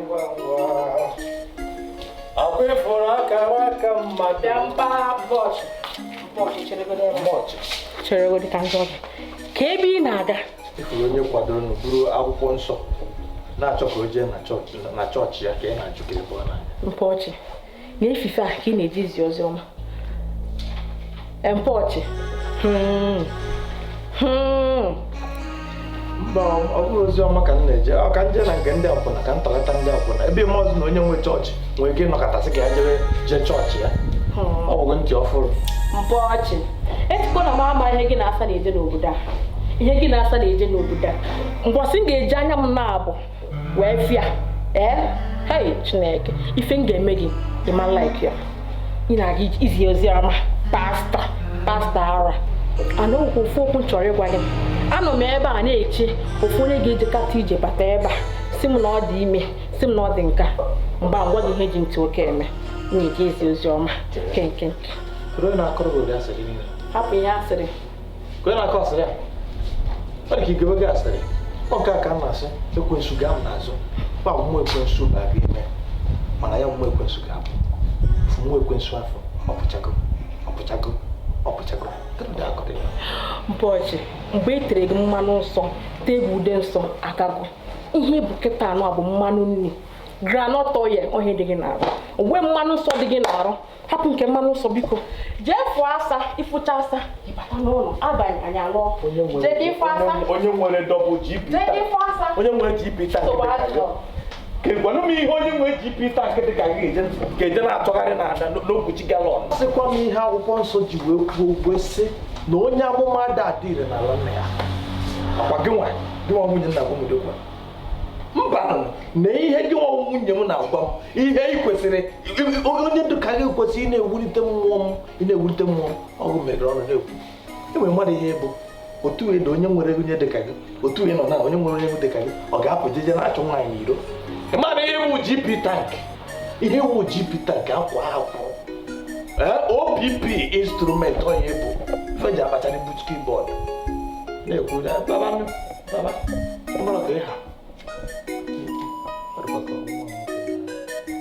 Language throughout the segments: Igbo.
Ngwa ngwa. Akwa ịfụrụ akara aka mmadụ. Bịa mpa bọọchị. Bọọchị cheregodo ebe a. Mọchị. Cheregodo ka njọ gị. Ka ebe ị na-aga. Ifuru onye kwadoro nụ buru akwụkwọ nsọ na-achọ ka o jee na chọọchị ya ka ị na-ajụ ka ebe ọ na-aga. Mpọchị. Na efife a ka ị na-eji zi ozi ọma. Mpọchị. Mba, ọ bụrụ ozi ọma ka m na-eje, ọ ka m jee na nke ndị akwụna ka m tọghata ndị akwụna ebe ime ọzọ na onye nwe chọọchị nwere ike ịnọkọtasị ka ya jebe jee chọọchị ya. Ọ bụghị ntị ọfụrụ. Mpọchị. Etikwa na m ama ihe gị na-asa na-eje n'obodo a. Ihe gị na-asa na-eje n'obodo a. Mbọsị m ga-eji anya m na-abụ wee fịa. Ee? Hei Chineke, ife m ga-eme gị ịma like ya. Ị na-aga izi ozi ọma. Pastọ, pastọ ara. Ana okwu ofu okwu m chọrọ ịgwa gị. Anọ m ebe a na-eche ofu onye ga-ejekata ije bata ebe a si m na ọ dị ime, si m na ọ dị nka. Mgbe a ngwa gị ihe ji ntị oke eme. M na-eje izi ozi ọma. Nke nke nke. Kedu onye na-akọrọ gị ụdị asịrị niile? Hapụ ihe asịrị. Ka onye na-akọ asịrị a? Ọ dị ka igebe gị asịrị. Ọ nke a ka m na-asị ekwensu gaa m n'azụ. Ba mmụọ ekwensu ga-abịa ime. Mana ya mmụọ ekwensu ga-abụ. Fụ mmụọ ekwensu afọ ọpụchago ọpụchago ọpụchago. Kedu ụdị akọ dị ya? Mpọchị, mgbe e tere gị mmanụ nsọ, tee gị ude nsọ agago. Ihe bụ kịta anụ a bụ mmanụ nri. Groundnut oil ohe dị gị n'arụ. Onwe mmanụ nsọ dị gị n'arụ. Hapụ nke mmanụ nsọ biko. Jee fụọ asa, ịfụcha asa, ịbata n'ụlọ. Abalị anyị alụọ. Jee ka ịfụ asa. Onye nwere double GP Jee ka tank. ịfụ asa. Onye nwere GP tank Nsogbu dị ka gị. adịrọ. Ka gwanụ m ihe onye nwere GP tank dị ka gị ga-eje na-atụgharị na n'okwuchi galọn. Sịkwa m ihe akwụkwọ nsọ ji wee kwuo okwu sị na onye amụma ada adị ire n'ala nna ya. Akwa gị nwa gị nwa nwunye nna gwa m dokwa. Mba na ihe gị nwa nwunye m na-agwa m ihe ị kwesịrị onye dị ka gị kwesịrị ị na-ewulite mmụọ m ị na-ewulite mmụọ m ọgụ megere ọnụ na-ekwu. Enwere mmadụ ihe bụ otu edo onye nwere onye dị ka gị otu ị nọ na onye nwere onye dị ka gị ọ ga-apụ jeje na-achụ nwaanyị n'iro. Ị mara ihe bụ GP tank? Ihe bụ GP tank akwa akwụ. OPP instrument onye bụ ife ji akpachara but keyboard na-ekwu na baba baba mara ka ịha. Ọ dịkwa ka nwa nwoke na-agwa ya.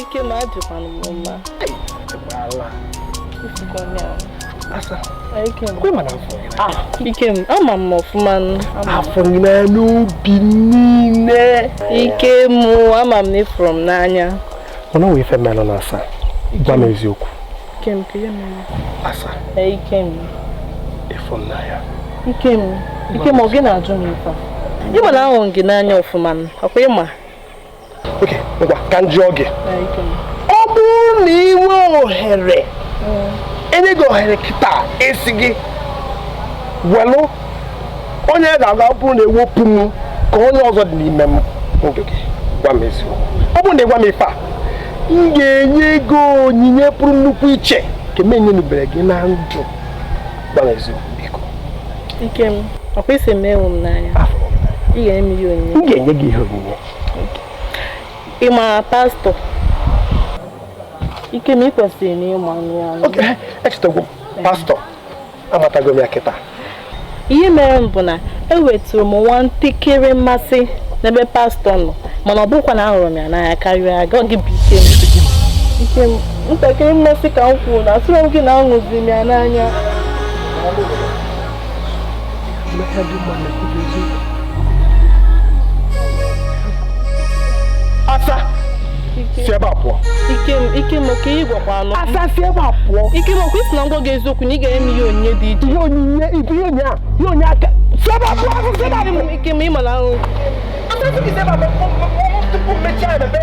Ike m adịkwanụ m mma. Ike m, ama m ọfụma. Afọ gị n'obi niile. Ike m, ama m na ịfụrụ m n'anya. Mana ọ wụ ife mmelụ na asa. Gwa m eziokwu. Ike m, ka ihe mere. Asa, Ike m. ịfụ m n'anya. Ike m, Ike m, ọ gị na-ajụ m ife a? Ịma na ahụrụ m gị n'anya ọfụma, ọkwa ịma? Oke, ngwa ka m jụọ gị. Ike m. Ọ bụrụ na ị nwee ohere, enye gị ohere kịta esi gị welụ onye ga-aga ọ bụrụ na ewepụ m ka onye ọzọ dị n'ime m ndụ gị, gwa m eziokwu. Ọ bụrụ na ị gwa m ife a, m ga-enye ego onyinye pụrụ nnukwu iche nke m enyenubere gị na ndụ. Gwa m eziokwu biko. Ike m, ọkwa isi m ewu m n'anya. Afụrụ m n'anya. Ị ga-enye m ihe onyinye. M ga-enye gị ihe onyinye. Ị ma pastọ? Ike m, ị kwesịrị na ịma anụ ya. Oke, echetagwo m pastọ, amatago m ya kịta. Ihe mere m bụ na ewetụrụ m nwa ntakịrị mmasị n'ebe pastọ nọ, mana ọ bụkwa na ahụrụ m ya n'anya karịa gị. Ọ gị bụ Ike m. Ike m, ntakịrị mmasị ka m kwuru na asịrọ m gị na ahụzi m ya n'anya. Asa, si ebe a pụọ. Ike m, Ike m, ka ị gwakwa anụ. Asa, si ebe a pụọ. Ike m, ọkwa isi na ngwa gị eziokwu na ị ga-enye m ihe onyinye dị iche. Ihe onyinye, ibu ihe onyinye a, ihe onyinye aka. Si ebe a pụọ, asa, si ebe a pụọ. Ike m, ị ma na ahụ. Asa, si ebe a pụọ, tupu m mechaa ya mebe.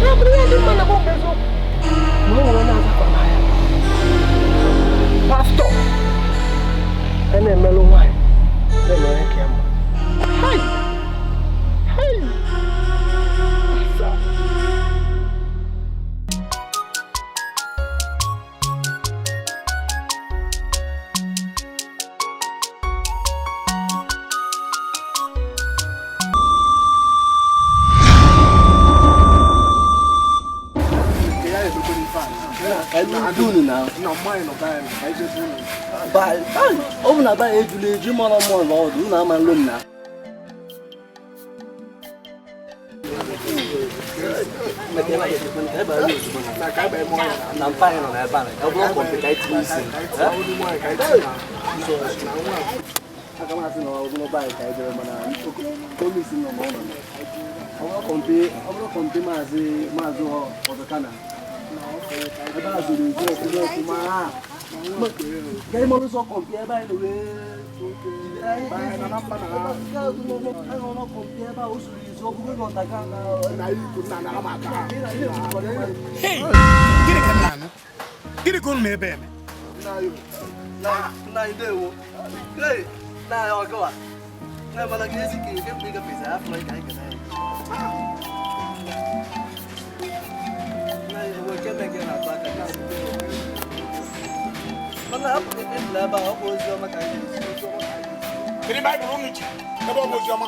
Ya bụrụ ihe dị mma na bụ eziokwu. Na o nwere onye azakọ n'anya. Pastọ, a na-emelụ nwaanyị, na-eme onye ka ya mma. Hai! Hai! Asa. Ọ bụ na ba ejula eju mara mmụọ na ọdụ unu ama nlo m na na mpa anyị nọ n'ebe a ọ bụrụ kọmputa itinye isi aka m asị na ọ bụrụ be anyị ka anyị jere mana komisi nọ n'ụlọ ọ bụrụ kọmpi maazị maazị ọdụkana ebe a zụrụ ezu ọfụma ọfụma ka ị mara ụzọ kọmpi ebe anyị wee Hey, gịnị ka m na-anụ? Gịnị ka unu na-ebe eme? Kedu Baịbụl unu ji ebe ọ bụ oziọma?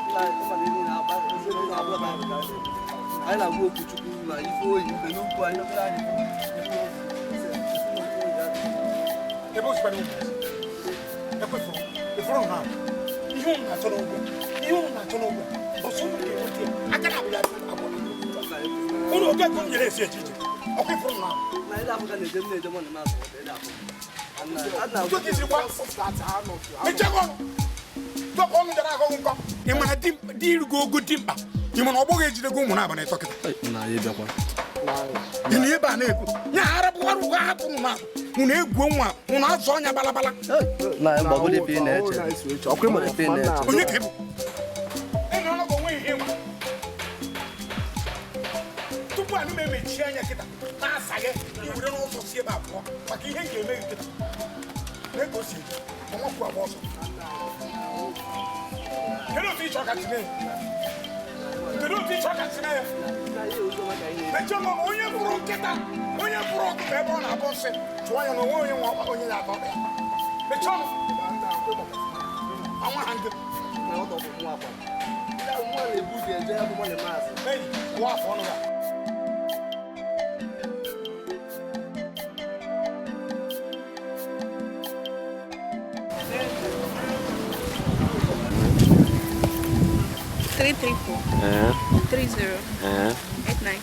Anyị na-agwa okwu Chukwu na ife oyi mgbe n'ukwu anyị ebe o sikwa n'ugwu ekwefuru efuru ha ihe unu na-achọ n'ugwu ihe unu na-achọ n'ugwu ọsọ unu ga-enweta ya aka na abụya abụọ unu oge ego nyere esi eche iche ọkwa ifuru na ị mana di irugo ogo dimkpa ị mana ọgbọ ga-ejidego ụmụ na-aba na-etọ kịta ị na ebe a na-ekwu nya harapụ hapụ na unu egwu nwa unu azụ ọnya balabala onye ka ịbụ onwe ihe nwa tupu anụ m emechi anya kịta na-asa gị iwere n'ụzọ si ebe a pụọ maka ihe m ga-eme gị kịta na-ego si ọnwapụ agba ọsọ kedu otu ịchọ ka tinye kedu otu ịchọ ka tinye ya mechie ọnụ onye fụrụ nkịta onye fụrụ ọkụkọ ebe ọ na-abụ nsị tụọ ya na onwe onye nwe onye na-atọ ya mechie ọnụ anwa ha ndị wụ afọ ọnụ ya. 3 3 4 3 0 8 9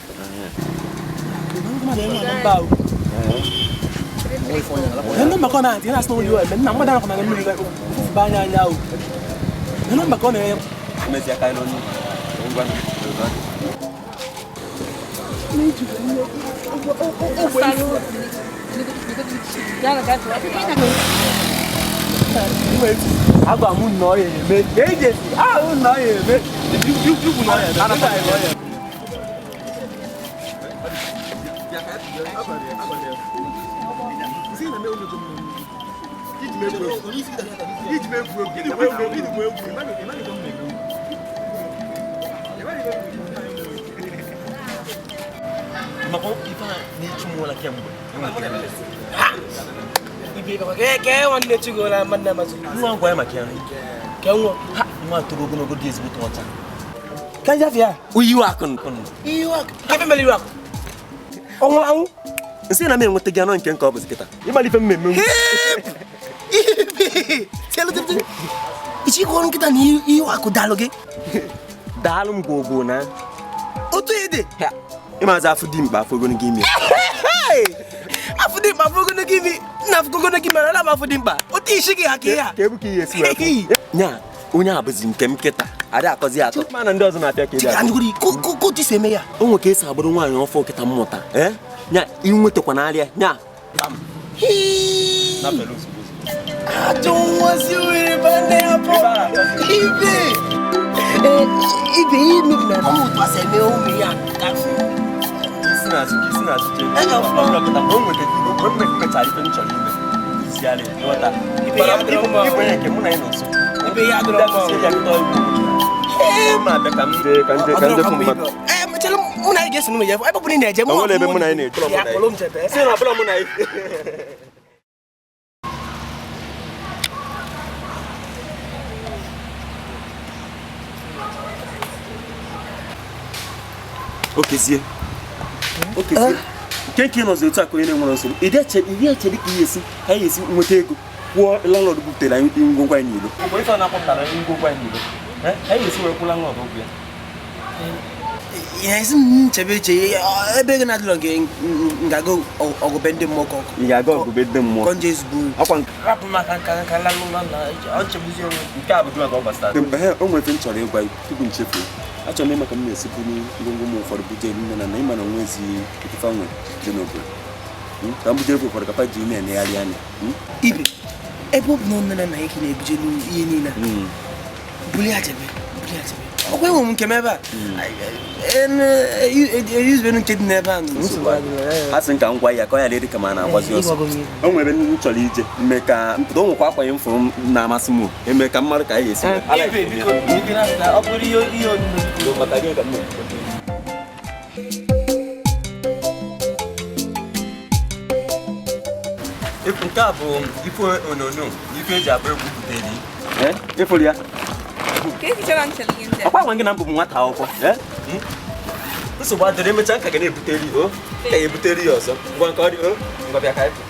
Agwa m nọ ya eme ejesi ahụ nọ ya eme ikwu nọ ya eme. Nwa ngwa ya maka ya nwa toro ogologo dị ezigbo ọcha nsị na m enweta gị anọ nke nke ọ bụzi kịta ịmalife mmemme ichikwa nkịta na iwe akụ daalụ gị daalụ m gwogwo na otu ede ịmazi afọ dị mkpa afọ ogologo imi afọ dị mkpa afọ ogologo imi nna afọ ogologo imi ana m afọ dị mkpa otu isi gị ha ka ihe a ka ebu ka ihe esi wee nya onye a bụzi nke m kịta adị akọzi atọ mana ndị ọzọ na-apịa ka ede kotu isi eme ya o nwe ka esi agbụrụ nwaanyị ọfọ kịta mmụta nya inwetakwa n'arịa nya ajọ nwazi were bane ya pọ ibe ibe ime na ọmụ otu asị eme ụmụ ya isi n'azụ ka isi n'azụ jee o nweta mgbe m mechara ife m chọrọ ime isiarị nghọta ibe ya nke mụ na ya nọ nso ibe ya dọrọ mma ma abịa ka m jee fụ mmadụ chere mụ na anyị ga-eso n'ụmụ ya ebe ọ bụla ị na-eje mụ nwere ebe mụ na anyị na-eje si na ọbụla mụ na anyị. Okezie. Okezie. Nke nọzi otu a ka onye na-enwere nsogbu ịdị eche dị ka ihe esi anyị esi nweta ego kwụọ landlord buputere anyị ngwongwo anyị n'ilo. Mgbe ife na-akpọpụtara ngwongwo anyị n'ilo, anyị esi wee kwụ landlord ụgwọ ya. Ihe isi m nchebe eche ebe ego na-adịlọ nke ngago ọgụbe ndị mmụọ ka ị ga-aga ọgụbe ndị mmụọ ka nje ezigbo akwa rapụ maka nka nka lalụla na ọ nchegbuzi onwe nke a bụ dum ka ọ gbasara. O nwere m chọrọ ịgwa tupu m chefuo. Achọrọ m ịma ka m na-esibu ngwongwo m ụfọdụ buje nne na nna ịma na onwe ezi ife nwere dị n'obodo ka m bujere ụfọdụ kapa ji na-enegharị anya. Ibe ebe ọ bụ na nne na nna ya ka na-ebujelu ihe niile bulie ajebe ọkwa enwe m nke m ebe a eyuzubenu nke dị n'ebe a a sị m ka m gwa ya ka ọ ya dị ka ma na-agbazi ọsọ. O nwere m chọrọ ije mme ka mpụta o nwekwa akwanye m fụrụ m na-amasị m eme ka mmadụ ka anyị esi nke a bụ ife onyonyo ife eji agba egwu butere ịfụrụ ya. Ọkwa gwa gị na mbụ m nwata akwụkwọ nsogbu adịrị emechaa nka ga na-ebutere o ka ya ebutere ya ọzọ ngwa nke ọ dị o ngwa bịa ka anyị pụ.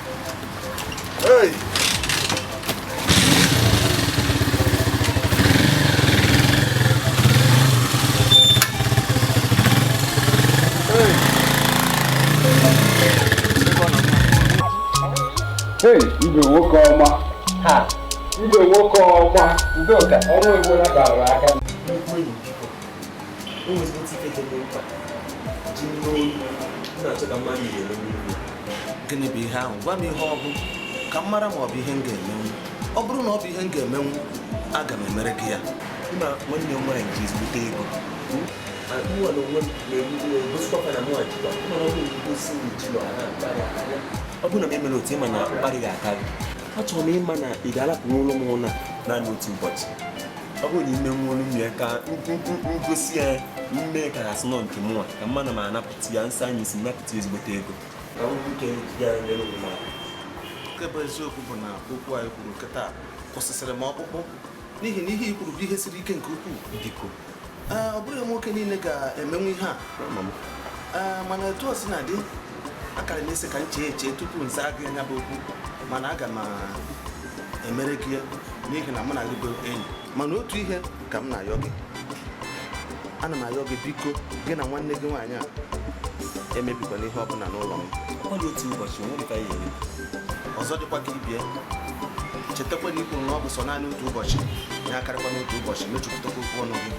Hey, igwe nwoke ọma. Ha, igwe nwoke ọma. Udoka, ọrụ egbo na bara aka. Gịnị bụ ihe ahụ? Gwa m ihe ọ bụ ka m mara ma ọ bụ ihe m ga-emenwu. Ọ bụrụ na ọ bụ ihe m ga-emenwu, aga m emere gị ya. Ịma nwanne m nwaanyị ji ezigbote ego. Mụnwa na onwe m na-egosikwa na mụnwa jikwa mana ọ bụrụ ngosi m jilọ ọ bụrụ na m emere otu ịma na mkparị ga-akarị. Achọrọ m ịma na ị ga-alapụ n'ụlọ m na naanị otu ụbọchị. Ọ bụrụ na ime nwa olu m ya ka ngosi ya mme ka asị nọ nke mụnwa ka mma na m anapụta ya nsọ anyị si napụta ezigbote ego ka m nwee ike ya nyere onwe m aka. Nke bụ eziokwu bụ na okwu anyị kwuru nkịta kwụsịsịrị m ọkpụkpụ n'ihi na ihe i kwuru bụ ihe siri ike nke ukwuu. Biko ọ bụrụ nwoke niile ga-emenwu ihe a mana etu o si na dị akara m esi ka m chee eche tupu m zaa gị anya bụ okwu mana aga m emere gị ya n'ihi na mụ na gị bụ enyi. Mana otu ihe ka m na-ayọ gị, ana m ayọ gị biko gị na nwanne gị nwaanyị a emebikwana ihe ọbụla n'ụlọ m. Ọzọ dịkwa ka ibie chetakwa na ikwuru na ọ bụ sọ naanị otu ụbọchị ya akarịkwa n'otu ụbọchị mechupụtakwa okwu ọnụ gị.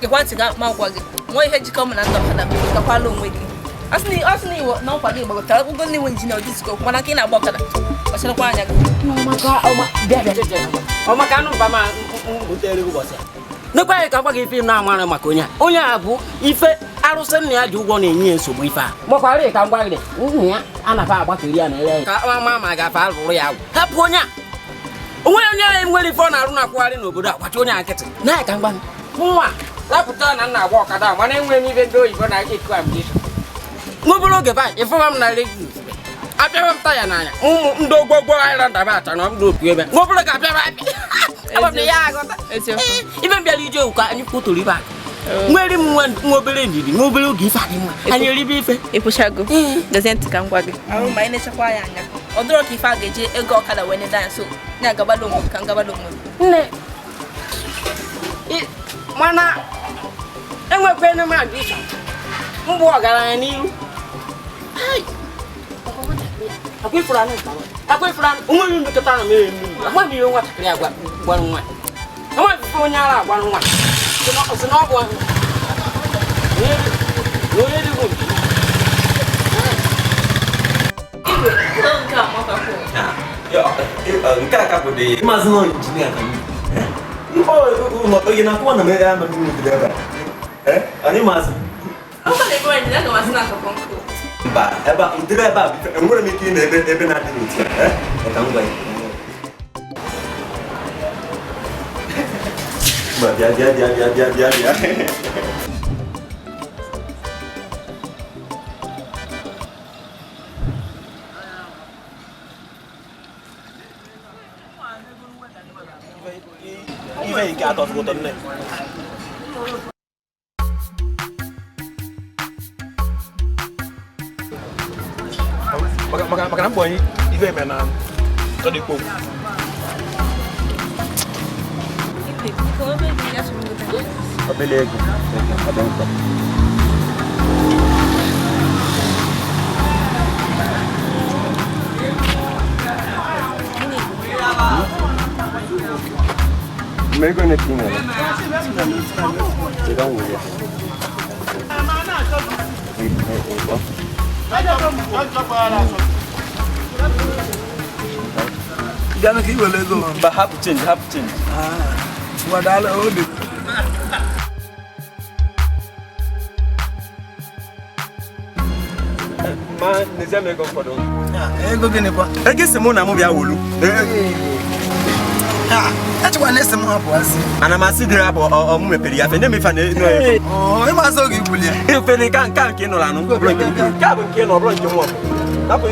Ekwentị ga ma gwa gị nwa ihe jikọ m na ndị ọkada bụ gakwala onwe gị. Ọ sị na iwe na nkwa gị gbagotara ụgwọ na iwe injinia odisko mana ka ị na-agba ọkada kpacharakwa anya gị. Ọmaka anụ mba ma butere ụbọchị a nekwa anyị ka gwa gị ife na-amara maka onye a onye a bụ ife arụsị nna ya ji ụgwọ na-enye ya nsogbu ife a gbakwara ka m gwa gị nna ya anafa agbakeri ya na ele ka ama ma gafe alụrụ ya agwụ hapụ onye a onwe onye nwere ife ọ na-arụ na-akwụgharị n'obodo a gwacha onye a nkịtị na ka m gwa nwa lapụta na nna agba ọkada mana enwere m ibe ndị oyibo na-eku amdishọn n'obere oge ba ịfụwa m na redio apịawa m taya n'anya ụmụ ndị ogwogwo Islander ba ata na ndị otu ebe n'obere ka apịawa apịa ya aghọta ibe m bịara ije ụka anyị kwuturu ibe aka nwere m nwa obere ndidi nwa obere oge ife adị mma anyị eribe ife ịkwụchago dozie ntị ka m gwa gị ahụ ma anyị na-echekwa ya anya ọ dịrọ ka ife a ga-eji ego ọkada wee nede anya so na-agabala onwe m ka m gabala onwe m nne mana enwekwenu m ambition mbụ ọgaranya n'ihu onweghị mmekọta na mere mmiri amaghị ihe nwatakịrị a gwara nwa amaghị ife onye ara agwara nwa sị na ọ bụ onye dịbụ nke a ka bụ dị maazị nọ injinia ka m oge na-akwụwa na mere ama mmiri obodo ebe a anyị maazị mba ebe a ụdịrị ebe a bụ enwere m ike ị na-ebe ebe na-adịghị otu a ka m gwa ya mba bịa bịa bịa bịa bịa bịa bịa. Ife nke atọ ụtọ nne. Maka na mbọ anyị ife eme na ọ dị kpokwu. Obele ego. Ọ dị mkpa. Ego na-etinye nwere. Ego nwere. Gana ka iwere ego. Mba, hapụ change, hapụ change. Wadala obi. Ma, n'ezie m ego mfọdụ. Ego gịnị kwa? Ego isi mụ na mụ bịa wolu. Echekwa na esi m hapụ asị. Ana m asị gị hapụ ọ mụ mepere ya fe nye m ife na ego. Ịmasị oge ikwuli ya. Ife nke a nke ị nụrụ anụ. Nke a bụ nke ị nọ bụrụ nke nwa. Lapụ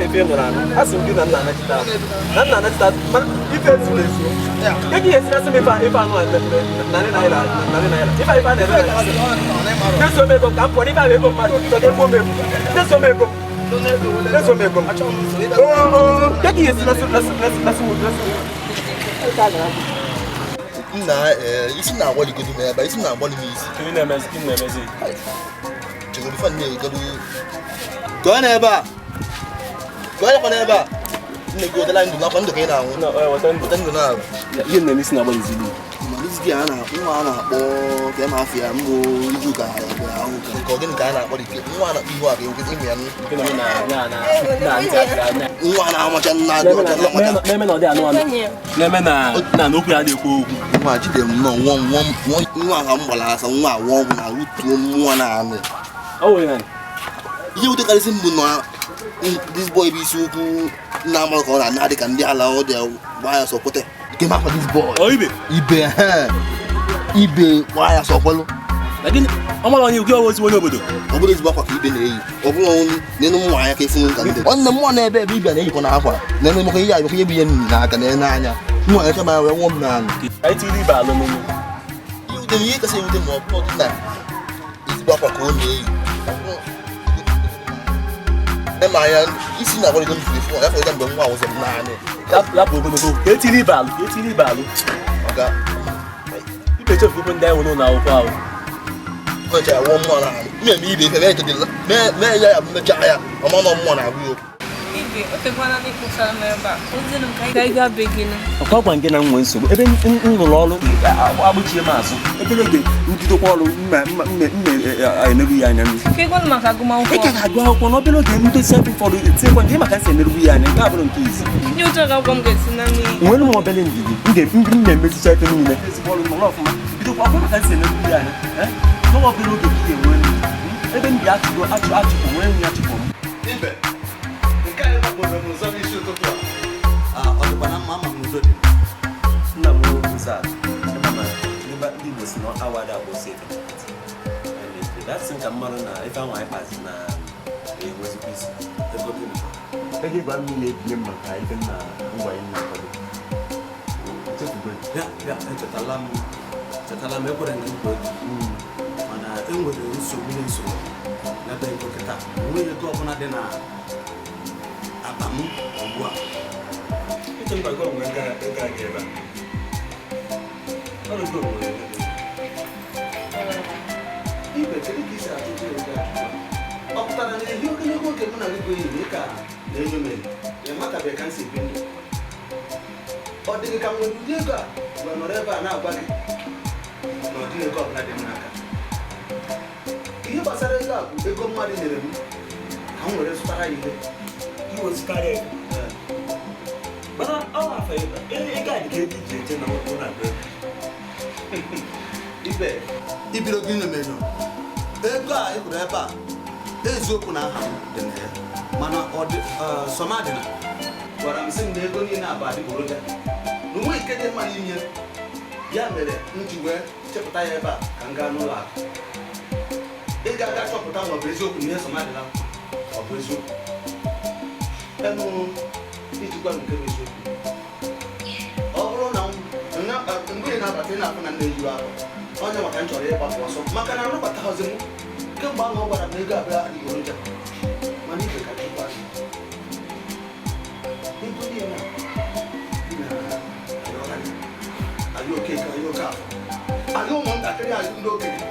efe ị nụrụ anụ. Asị m gị na nna anachita azụ. Na nna anachita azụ. Mana ife ezuru ezu. Ego ihe esi asị m ife anụ a ₦100. Ife ife a na-ere na Neso m ego ka m pụọ n'ife ahụ ego mmadụ. Chọta egbuo m egbu. Neso m ego. Neso m ego. Ego ihe esi nasị nna isi na-agbalịgodu m ebe isi na-agbalị m isi gụọ n'ebe a gụọ yakwa n'ebe a nne gị wetara ndụ n'akwa ndụ ka ị na-anwụ weta ndụ na ihe m na-eme isi na-agbalịzi gị isi a nwa a na-akpọ ka ema afọ ya mbụ izu ka ahụ ka ọ gịnị ka a na-akpọ dike nwa a na-akpọ ihu a ga-enwe ịmụ ya nwa na-amacha nna dị ọcha na-amacha na-eme na n'okwu ya na-ekwu okwu nwa jide m nọ nwa ka m gbara asa nwa awụ ọgwụ na rutuo nwa na-anụ ihe wutekarịsị mbụ na this boy bụ isi ukwu na-amara ka ọ na-ana dị ka ndị ala ọ dị gbaa ya sọ kwete nke m afa this boy ibe ibe ibe gbaa ya sọ kwelụ ọmara onye ugo ozi onye obodo ọ bụrụ ezigbo akwa ka ibe na-eyi ọ bụrụ ọnwụ n'elu mmụọ anya ka efunu nka ndị nwanne mmụọ na-ebe ebe ibe na-eyikwa na akwa na eme maka ihe ayọkwa ihe bụ ihe nri n'aka na ene anya mmụọ anya kama wee nwụọ m n'anụ anyị tiri ibe alụ n'ụlọ ihe wute m ihe kasị ewute ma ọ bụrụ na ezigbo akwa ka ọ na-eyi ema anya isi na-agbalịgo m furu ya fọrọ mgbe nwa awụzọ m naanị lapụ ogologo ka etiri ibe alụ ka etiri ibe alụ maka ibe chefugo ndị anyị nwere n'ụlọ akwụkwọ ahụ mmecha wọ mmụọ na mmemme ibe ife mee ya ya mmecha ya ọma nọ mmụọ na-agụ ya Ibe, o tekwana n'ịkpụsara m ebe a. Ozienụ m ka anyị gaa be gị nụ. Ọkwa gwa nke na m nwee nsogbu ebe m rụrụ ọrụ agbụchie m azụ ebere oge mbidokwa ọrụ mma eneru ya anya Ka ịgwanụ maka agụmakwụkwọ. Ị ka ga-agụ akwụkwọ na obere oge ndozi ebe ụfọdụ etinyekwa nke maka nsi eneru ya anya nke a bụrụ nke izi Nye ụjọ ga-agwa m ga-esi na n'iyi. Nwere m obere ndidi m na-emezicha ife niile ezigbo ọrụ nọrọ ọfụma bidokwa akwụkwọ maka nsi eneru ya anya n'ọnwa obere oge ka ị ga-enwe ebe m bi achụgo achụ achụpụ nwee nri achụpụ m Ibe, nke anyị gbapụrụ m ụzọ n'isi ụtụtụ a ọ dịkwa na mma ama m ụzọ dị nna m ụzọ a ndị Igbo si na awa dị abụọ si efe dasị ka mmadụ na ife ahụ anyị kpazi na enwezikwa isi ego ịgba mmiri na-ebinye m maka ife nna ngwa anyị na-akwado ya echetala m ekwere na nkwa ego mana e nwere nsogbu na-eso n'ebe ego kịta onweghị ego ọbụla dị na akpa m ugbu a ibe kedu ka isi achụjụ ego achụjụ ọ pụtara na ehi ogologo oge mụ na gị bụ enyi ka na-enyo m enyo ị matabeghị ka m si ebi ndụ ọ dịghị ka m nwere ụdị ego a wee nọrọ ebe a na-agwa gị na ọ dịghị ego ọbụla dị m n'aka ihe gbasara ego a bụ ego mmadụ nyere m ka m were zụtara ya ihe iwe zụtara ya mana ọ afọ ego a dị ka ego iji eje na ụlọ akụ ibe ibido gị nyemenyo ego a ị hụrụ ebe a eziokwu na aha m dị na ya mana sọmadịna gwara m sị m na ego niile a bụ adịgboroja na onwe nke dị mma n'ime ya mere m ji wee chepụta ya ebe a ka m gaa n'ụlọ akụ ị ga-aga chọpụta ma ọ bụ eziokwu na ihe sọmadịna ọ bụ eziokwu enu iji gwa m nke bụ eziokwu ọ bụrụ na mgbe ị na Na-abata ị na-afụ na nna eyiwe akwa onye maka m chọrọ ịgbapụ ọsọ maka na anabataghịzi m kemgbe ahụ ọ gwara m na ego abịa adịgboroja mana ibe ka chukwu asị ego niile ayọ okeke ayọ oke afọ ayọ ụmụntakịrị ayọ ndị okenye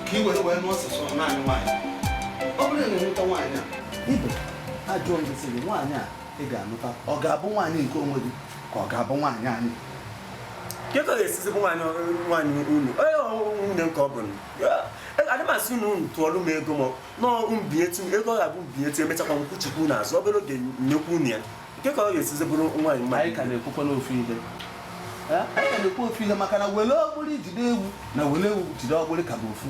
ka i were wee nụọ ọsịsọ naanị nwaanyị ọ bụrụ na ịnụta nwaanyị a ibe ajụọ gị sị gị nwaanyị a ị ga-anụta ọ ga-abụ nwaanyị nke onwe gị ka ọ ga-abụ nwaanyị anyị Ke ka ga-esizi bụ nwaanyị unu onye nwunye nke ọ bụ adị m asị unu unu tụọlụ m ego ma nọọ mbinyetu ego ọ ga-abụ mbinyetu emechakwa m kwuchikwu n'azụ obere oge nyekwu unu ya nke ka ọ ga-esizi bụrụ nwaanyị mmadụ. Anyị ka na-ekwukwa n'ofu ihe, anyị ka na-ekwu ofu ihe maka na wele ọgbụrụ jide ewu na wele ewu jide ọgbụrụ ka bụ ofu.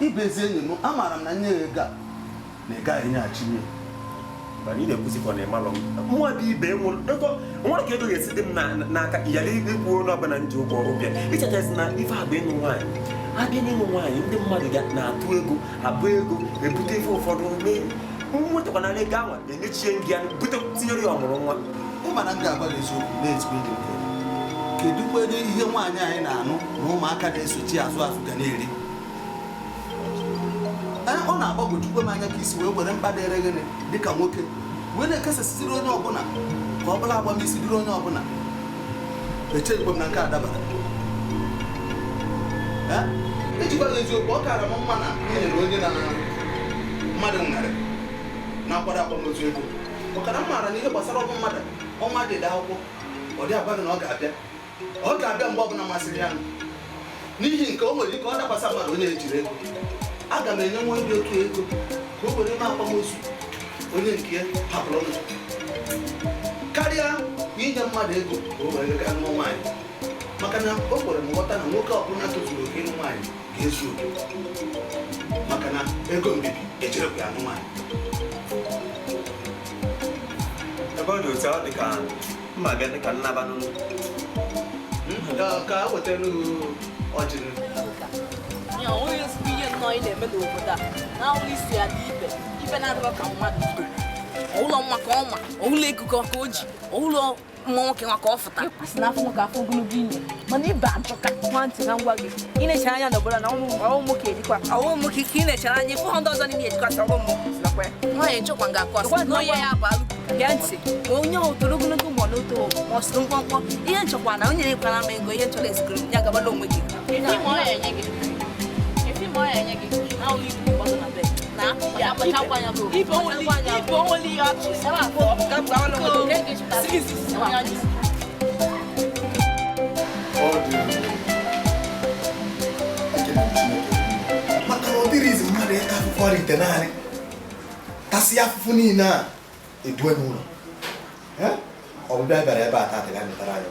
Ibe ezi enyi m, amaara m na nye ya ego a na ị gaghị enyeghachi ya. Mana ị na-ekwuzikwa na ịmalụ m mụnwa bụ ibe ego nwere ka ego ga-esi dị m n'aka yara ikwu onye ọbụla m ji ụgwọ ụbịa ichetazi na ife agba ịnụ nwaanyị abịa n'ịnụ nwaanyị ndị mmadụ ga na-atụ ego abụ ego ebute ife ụfọdụ mee nwetakwana ego anwa emechie ndị ya bute tinyere ya ọmụrụ nwa. Ị ma na m ga-agwa gị eziokwu na-ezigbo enyi m, kedu kwado ihe nwaanyị anyị na-anụ na ụmụaka na-esochi azụ azụ ga na-eri? Ọ na-agbagwojukwe m anya ka isi wee were mkpa dịrị gịnị dịka nwoke wee na-ekesasịrị onye ọbụla ka ọ bụla agbamisi dịrị onye ọbụla. Echeghịkwa m na nke a dabara. Ejikwa gị eziokwu, ọ kaara m mma na e nyere onye na mmadụ nwere na-akwado akwamozu ego maka na m maara na ihe gbasara ọbụ mmadụ ọnwa dị akwụkwọ ọ dị agwa gị na ọ ga-abịa ọ ga-abịa mgbe ọbụla masịrị ya n'ihi nke o nwere ike ọ dakwasa mmadụ onye ejiri ego. Aga m enye nwa ndị otu ego ka o were mee akwamozu onye nke ya hapụrụ ọnụ karịa inye mmadụ ego ka o were gaa nụọ nwaanyị maka na o kwere m nghọta na nwoke ọbụla tozuru oke ịnụ nwaanyị ga-ezu oke maka na ego mbibi ejirekwa ya nụ nwaanyị. Ebe ọ dị otu ọ dị ka mma bịa dị ka nnaba n'ụlọ ka a wetara ọjị. Ya onye ezigbo ihe nnọọ ị na-eme n'obodo a na ụlọ isi ya dị ibe ibe na-adịrọ ka mmadụ ụlọ mma ka ọma ụlọ ego ka o ji ụlọ mma nwoke nwa ka ọ fụta si n'afọ nwoke afọ ogologo ime mana ibe ajọka nwantị na ngwa gị ị na-echere anya n'obodo na ọnwụ nwoke ejikwa ọnwụ nwoke ka ị na-echere anya ịfụ ha ndị ọzọ n'ime ejikwa sị ọnwụ mmụọ nwaanyị nchọkwa ga-akọ asị na onye ya bụ alụ gee ntị ma onye ọ toro ogologo ma ọ n'oto ma ọ sụrụ mkpọmkpọ ihe nchọkwa na onye na-ekwara m ego ihe nchọrọ ezigoro m ya gabala onwe gị. Maka na ọ dịrị izi mmadụ ịta afụfụ ọrịa ite naanị tasị afụfụ niile a edue n'ụlọ ọbịbịa bịara ebe a tata ga metara anyị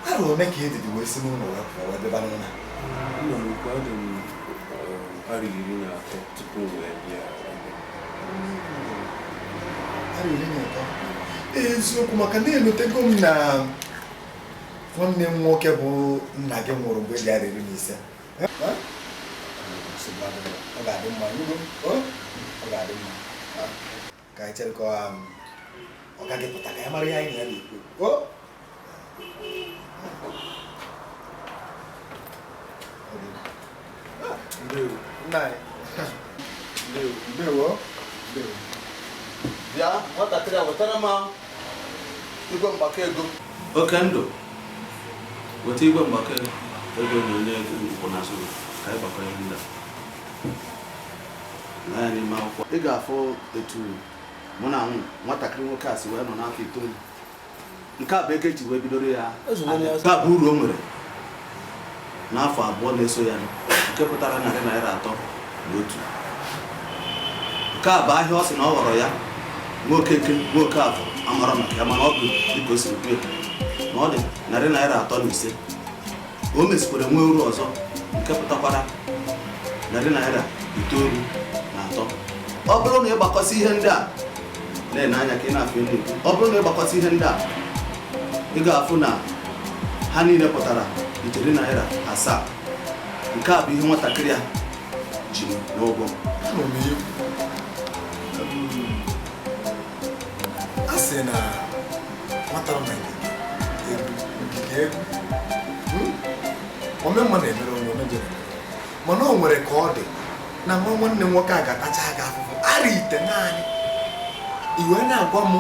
arụ one ka edidi wee si n'ụlọ wee pụọ wee bịaba n'ụlọ. Nna m ukwu, adị m arọ 13 tupu m wee bịa ebe. Arọ 13? Eziokwu, maka na elotego m na nwanne m nwoke bụ nna gị nwụrụ mgbe dị arọ 15. Ọ ga-adị mma, ọ ga-adị mma ka anyị chere ka ọ gaghị pụta ka ya mara ihe anyị na ya na-ekwu. Bịa nwatakịrị a wetara m igwe mgbakọ ego. Oke ndụ weta igwe mgbakọ ego na onye ego n'azụ ka anyị gbakọ ihe ndị a n'anya n'ime akwụkwọ. Ị ga-afụ etu mụ na nwatakịrị nwoke a si wee nọ n'afọ 9. Nke a bụ ego eji wee bidoro ya. Nke a bụ uru o nwere n'afọ 2 na-eso ya nke pụtara ₦301. Nke a bụ ahịa ọ sị na ọ ghọrọ ya nwoke nwoke afọ amara maka ya mana ọ bụ dịka o siri kwuo na ọ dị ₦305. O mesikwara nwee uru ọzọ nke pụtakwara ₦93. Ọ bụrụ na ị gbakọsị ihe ndị a na-ene anya ka ị na-afụ elu, ọ bụrụ na ị gbakọsị ihe ndị a ị ga-afụ na ha niile pụtara ijeri ₦7. Nke a bụ ihe nwatakịrị a ji n'ụgwọ. A sị na nwata Nwata nọ na ngige ego. Ome mma na-emere onye ome jere. Mana o nwere ka ọ dị na nwa nwanne m nwoke a ga-atacha gị afụfụ ara ite naanị. I wee na-agwa m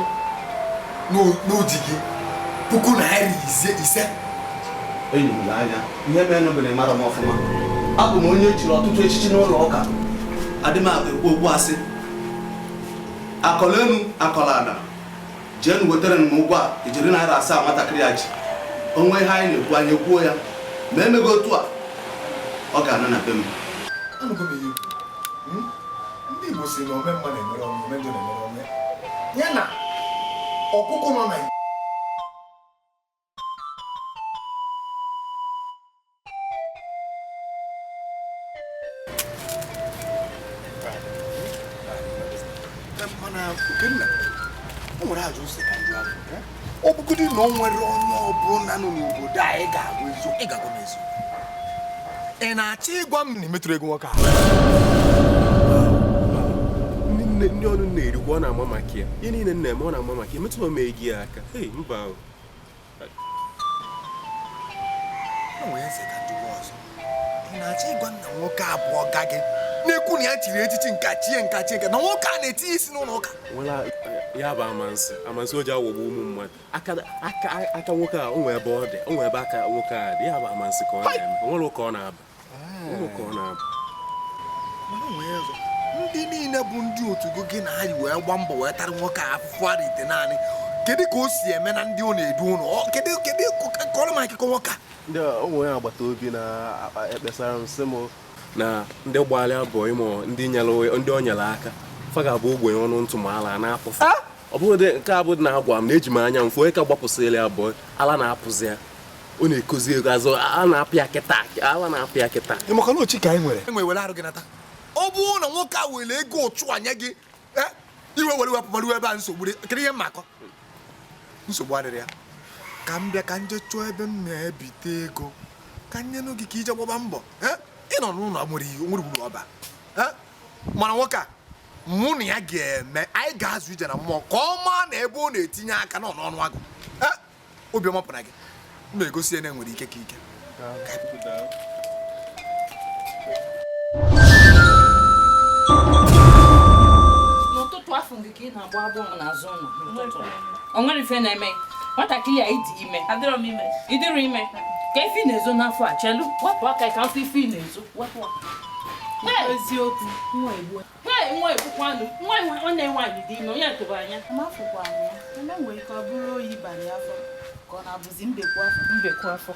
n'oji gị ₦5,000. Enyi m anya ihe mere bụ na ị mara m ọfụma. Abụ m onye echiri ọtụtụ echichi n'ụlọ ụka. Adị m ekwu okwu asị. Akọla enu akọla ala. Jee wetara m ụgwọ a ijeri ₦7 nwatakịrị ya ji. Onwe ihe anyị na-ekwu anyị ekwuo ya. Ma emego otu a ọ ga-ana na be m. Ndị Igbo si na ome mma na-emere ọnụ, ome njọ na-emere ọnụ. Ya na ọkụkọ nọ na mana Okenna, o nwere ajụ nsị ka ndị ahụ. Ọ bụgodị na o nwere onye ọbụla nọ n'obodo a ị ga-agwa eziokwu. Ị ga-agwa m eziokwu. Ị na-achọ ịgwa m na ị metụrụ ego nwoke a? Ndị ọnụ na-erikwa ọ na-ama maka ya. Ihe niile nna eme ọ na-ama maka ya. Metụrụ m ego ya aka. Hei, mba o. O nwere nsị ka ndị ọzọ. Ị na-achọ ịgwa m na nwoke abụọ ga gị na-ekwu na ya chiri echichi nka chie nka chie nka na nwoke a na-etinye isi n'ụlọ ụka. Ya bụ amansi amansi o ji aghọgbu ụmụ mmadụ. Aka nwoke a o nwee ebe ọ dị, o nwee ebe aka nwoke a dị. Ya bụ amansi ka ọ na-eme. O nwere ụka ọ na-aba. Ndị niile bụ ndị otu gị na ha yi wee gba mbọ wee tara nwoke a afụfụ ara ite naanị. Kedu ka o si eme na ndị ọ na-edu ụlọ? Kedu kọrọ m akụkọ nwoke a? Ndị onwe ya agbata obi na-ekpesara m sị m na ndị gbalị abụọ ịmụ ndị o nyere aka fa ga-abụ ogbenye ọnụ ntụ ma ala na-apụfa. Ọ bụrụ nke abụ dị na-agwa m na eji m anya m fụ onye ka gbapụsịrị abụọ ala na-apụzi ya. Ọ na-ekozi ego azụ a na-apịa kịta ala na-apịa kịta. Ị maka na ochi ka anyị nwere enwe were arụ gị nata. Ọ bụrụ na nwoke a were ego ụchụ anya gị iwe were wepụ marụ ebe a nsogbu dị. Kedu ihe mmakọ nsogbu adịrị ya. Ka m bịa ka m jee chọọ ebe m na-ebite ego ka m nyenụ gị ka ije gbaba mbọ. Ị nọ n'ụlọ nwere nwere uru ọba. Mana nwoke a mụ na ya ga-eme anyị ga-azụ ije na mmụọ ka ọ maa na ebe ọ na-etinye aka nọ n'ọnụ agụ. Obiọma pụrụ gị m na-egosi ya na enwere ike ka ike. N'ụtụtụ afọ gị ka ị na-agba agbọghọ n'azụ ụlọ n'ụtụtụ. O nwere ife na-eme nwatakịrị a ịdị ime. Adịrọ m ime. Ịdịrọ ime. Ka ife ị na-ezo n'afọ a chelu wepụ aka ka mfe ife ị na-ezo wepụ aka. Eziokwu nwa egbu. Nwa egbukwanụ nwa nwanne nwaanyị dị ime onye tụrụ anya. Amafụkwa m ya. Eme nwere ike ọ bụrụ oyi bara ya afọ ka ọ na-abụzi mbekwu afọ. Mbekwu afọ.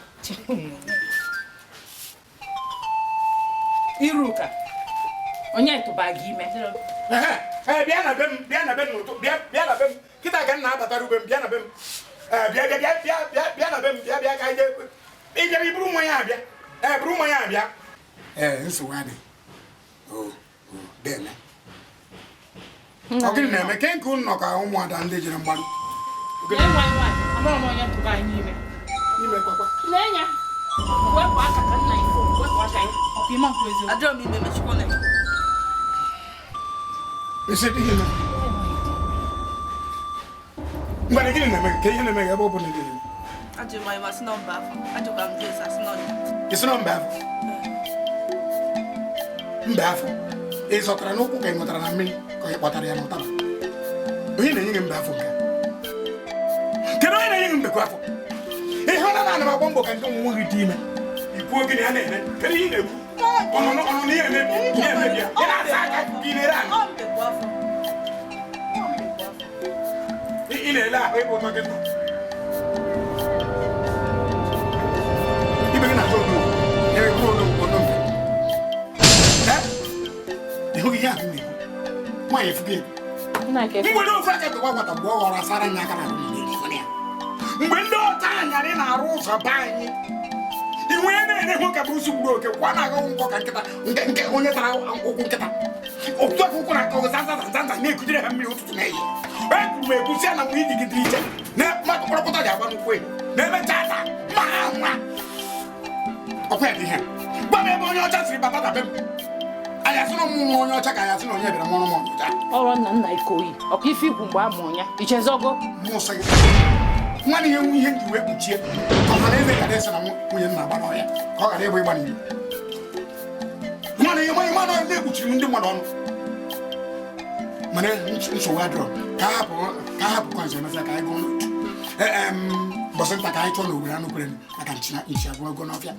Iruka onye tụba gị ime. Bịa na be m, bịa na be m n'ụtụ, bịa na be m. Kịta ka m na-abatara ube m, bịa na be m. Bịa bịa bịa bịa bịa bịa na be m, bịa bịa ka anyị jee. Ị bịara iburu mmanya abịa. Buru mmanya abịa. Nsogbu adịghị. O, deme. Ọ gịnị na-eme ke nke unu nọ ka ụmụada ndị jere mgbaru? Amara m onye tụba anyị ime. Ime kwakwa. Lee ya. Wepụ aka ka nna ifo, wepụ aka ya. Ọkwa ime nkwa eziokwu. Adịrọ m ime mechikwa na. Isi dị ime. Ngwana gịnị na-eme ka ihe na-eme ebe ọ bụ na dị ime? Ajụ m asị nọ mba afọ. Ajụkwa m Jesu asị nọ ya. Isi nọ mba afọ? Mba afọ. Ị zọtara n'ụkwụ ka ị ṅụtara na mmiri ka ị kpọtara ya n'ụtaba. Onye na-enye gị mba afọ nke a? Kedu onye na-enye gị mbekwu afọ? Ihe ọ na-ana m agba mbọ ka nke nwa gị dị ime. I kwuo gịnị a na-eme? Kedu ihe ị na-ekwu? Ọnụnụ ọnụnụ ihe emebi ihe emebi ya. Ị na-asa aka ka ị na-ere ahụ. Ị na-ele ahụ ịbụ ụtọ gị nọ. Ibe gị na-azụ odo na-ekwu odo odo mfe. Ịhụ gị ihe ahụ na-ekwu. Nwaanyị efugo ego. Mgbe ofe aka tụkwa nwata mgbe ọ ghọrọ asara anya aka na-arụ niile ya. Mgbe ndị ọcha anyarị na-arụ ụzọ be anyị iwe na-ere hụ ka bụ nsogbu oke kwa na-agụ nkwọ ka nkịta nke onye tara ụkwụ nkịta otu aka ụkwụ na-akọ zanzanzanza na-ekujere ha mmiri ụtụtụ na ehihie. Ekwuru m ekwusi ya na mgbe ijigidere iche na mmadụ kpọrọkpọta ji agba n'ụkwụ elu na-emecha ata ma ha nwa ọkwa ya dị ihe. Gwa m ebe onye ọcha siri bata na be m. Anyị asị na ụmụ nwa onye ọcha ka anyị asị na onye bịara mụrụ m onye ọcha. Ọrụ nna nna Ikoyi ọka ife ikwu mgbe a mụrụ ya ichezogo. Mụ sị gị Nwanne ihe nwe ihe m ji wee kpuchie ka ọha na eze ghara ịsị na nwunye m na-agba n'ọhịa ka ọ ghara ịgba ịgba n'ilo. Nwanne ihe mmanụ mmanụ na-ekpuchiri ndị mmadụ ọnụ. Mana nsogbu adịrọ ka a hapụkwa nso emesịa ka anyị gụọ n'otu. Mbọsị nta ka anyị chọọ n'owere anụ kwere maka nchi agwụ ego n'ọfịa.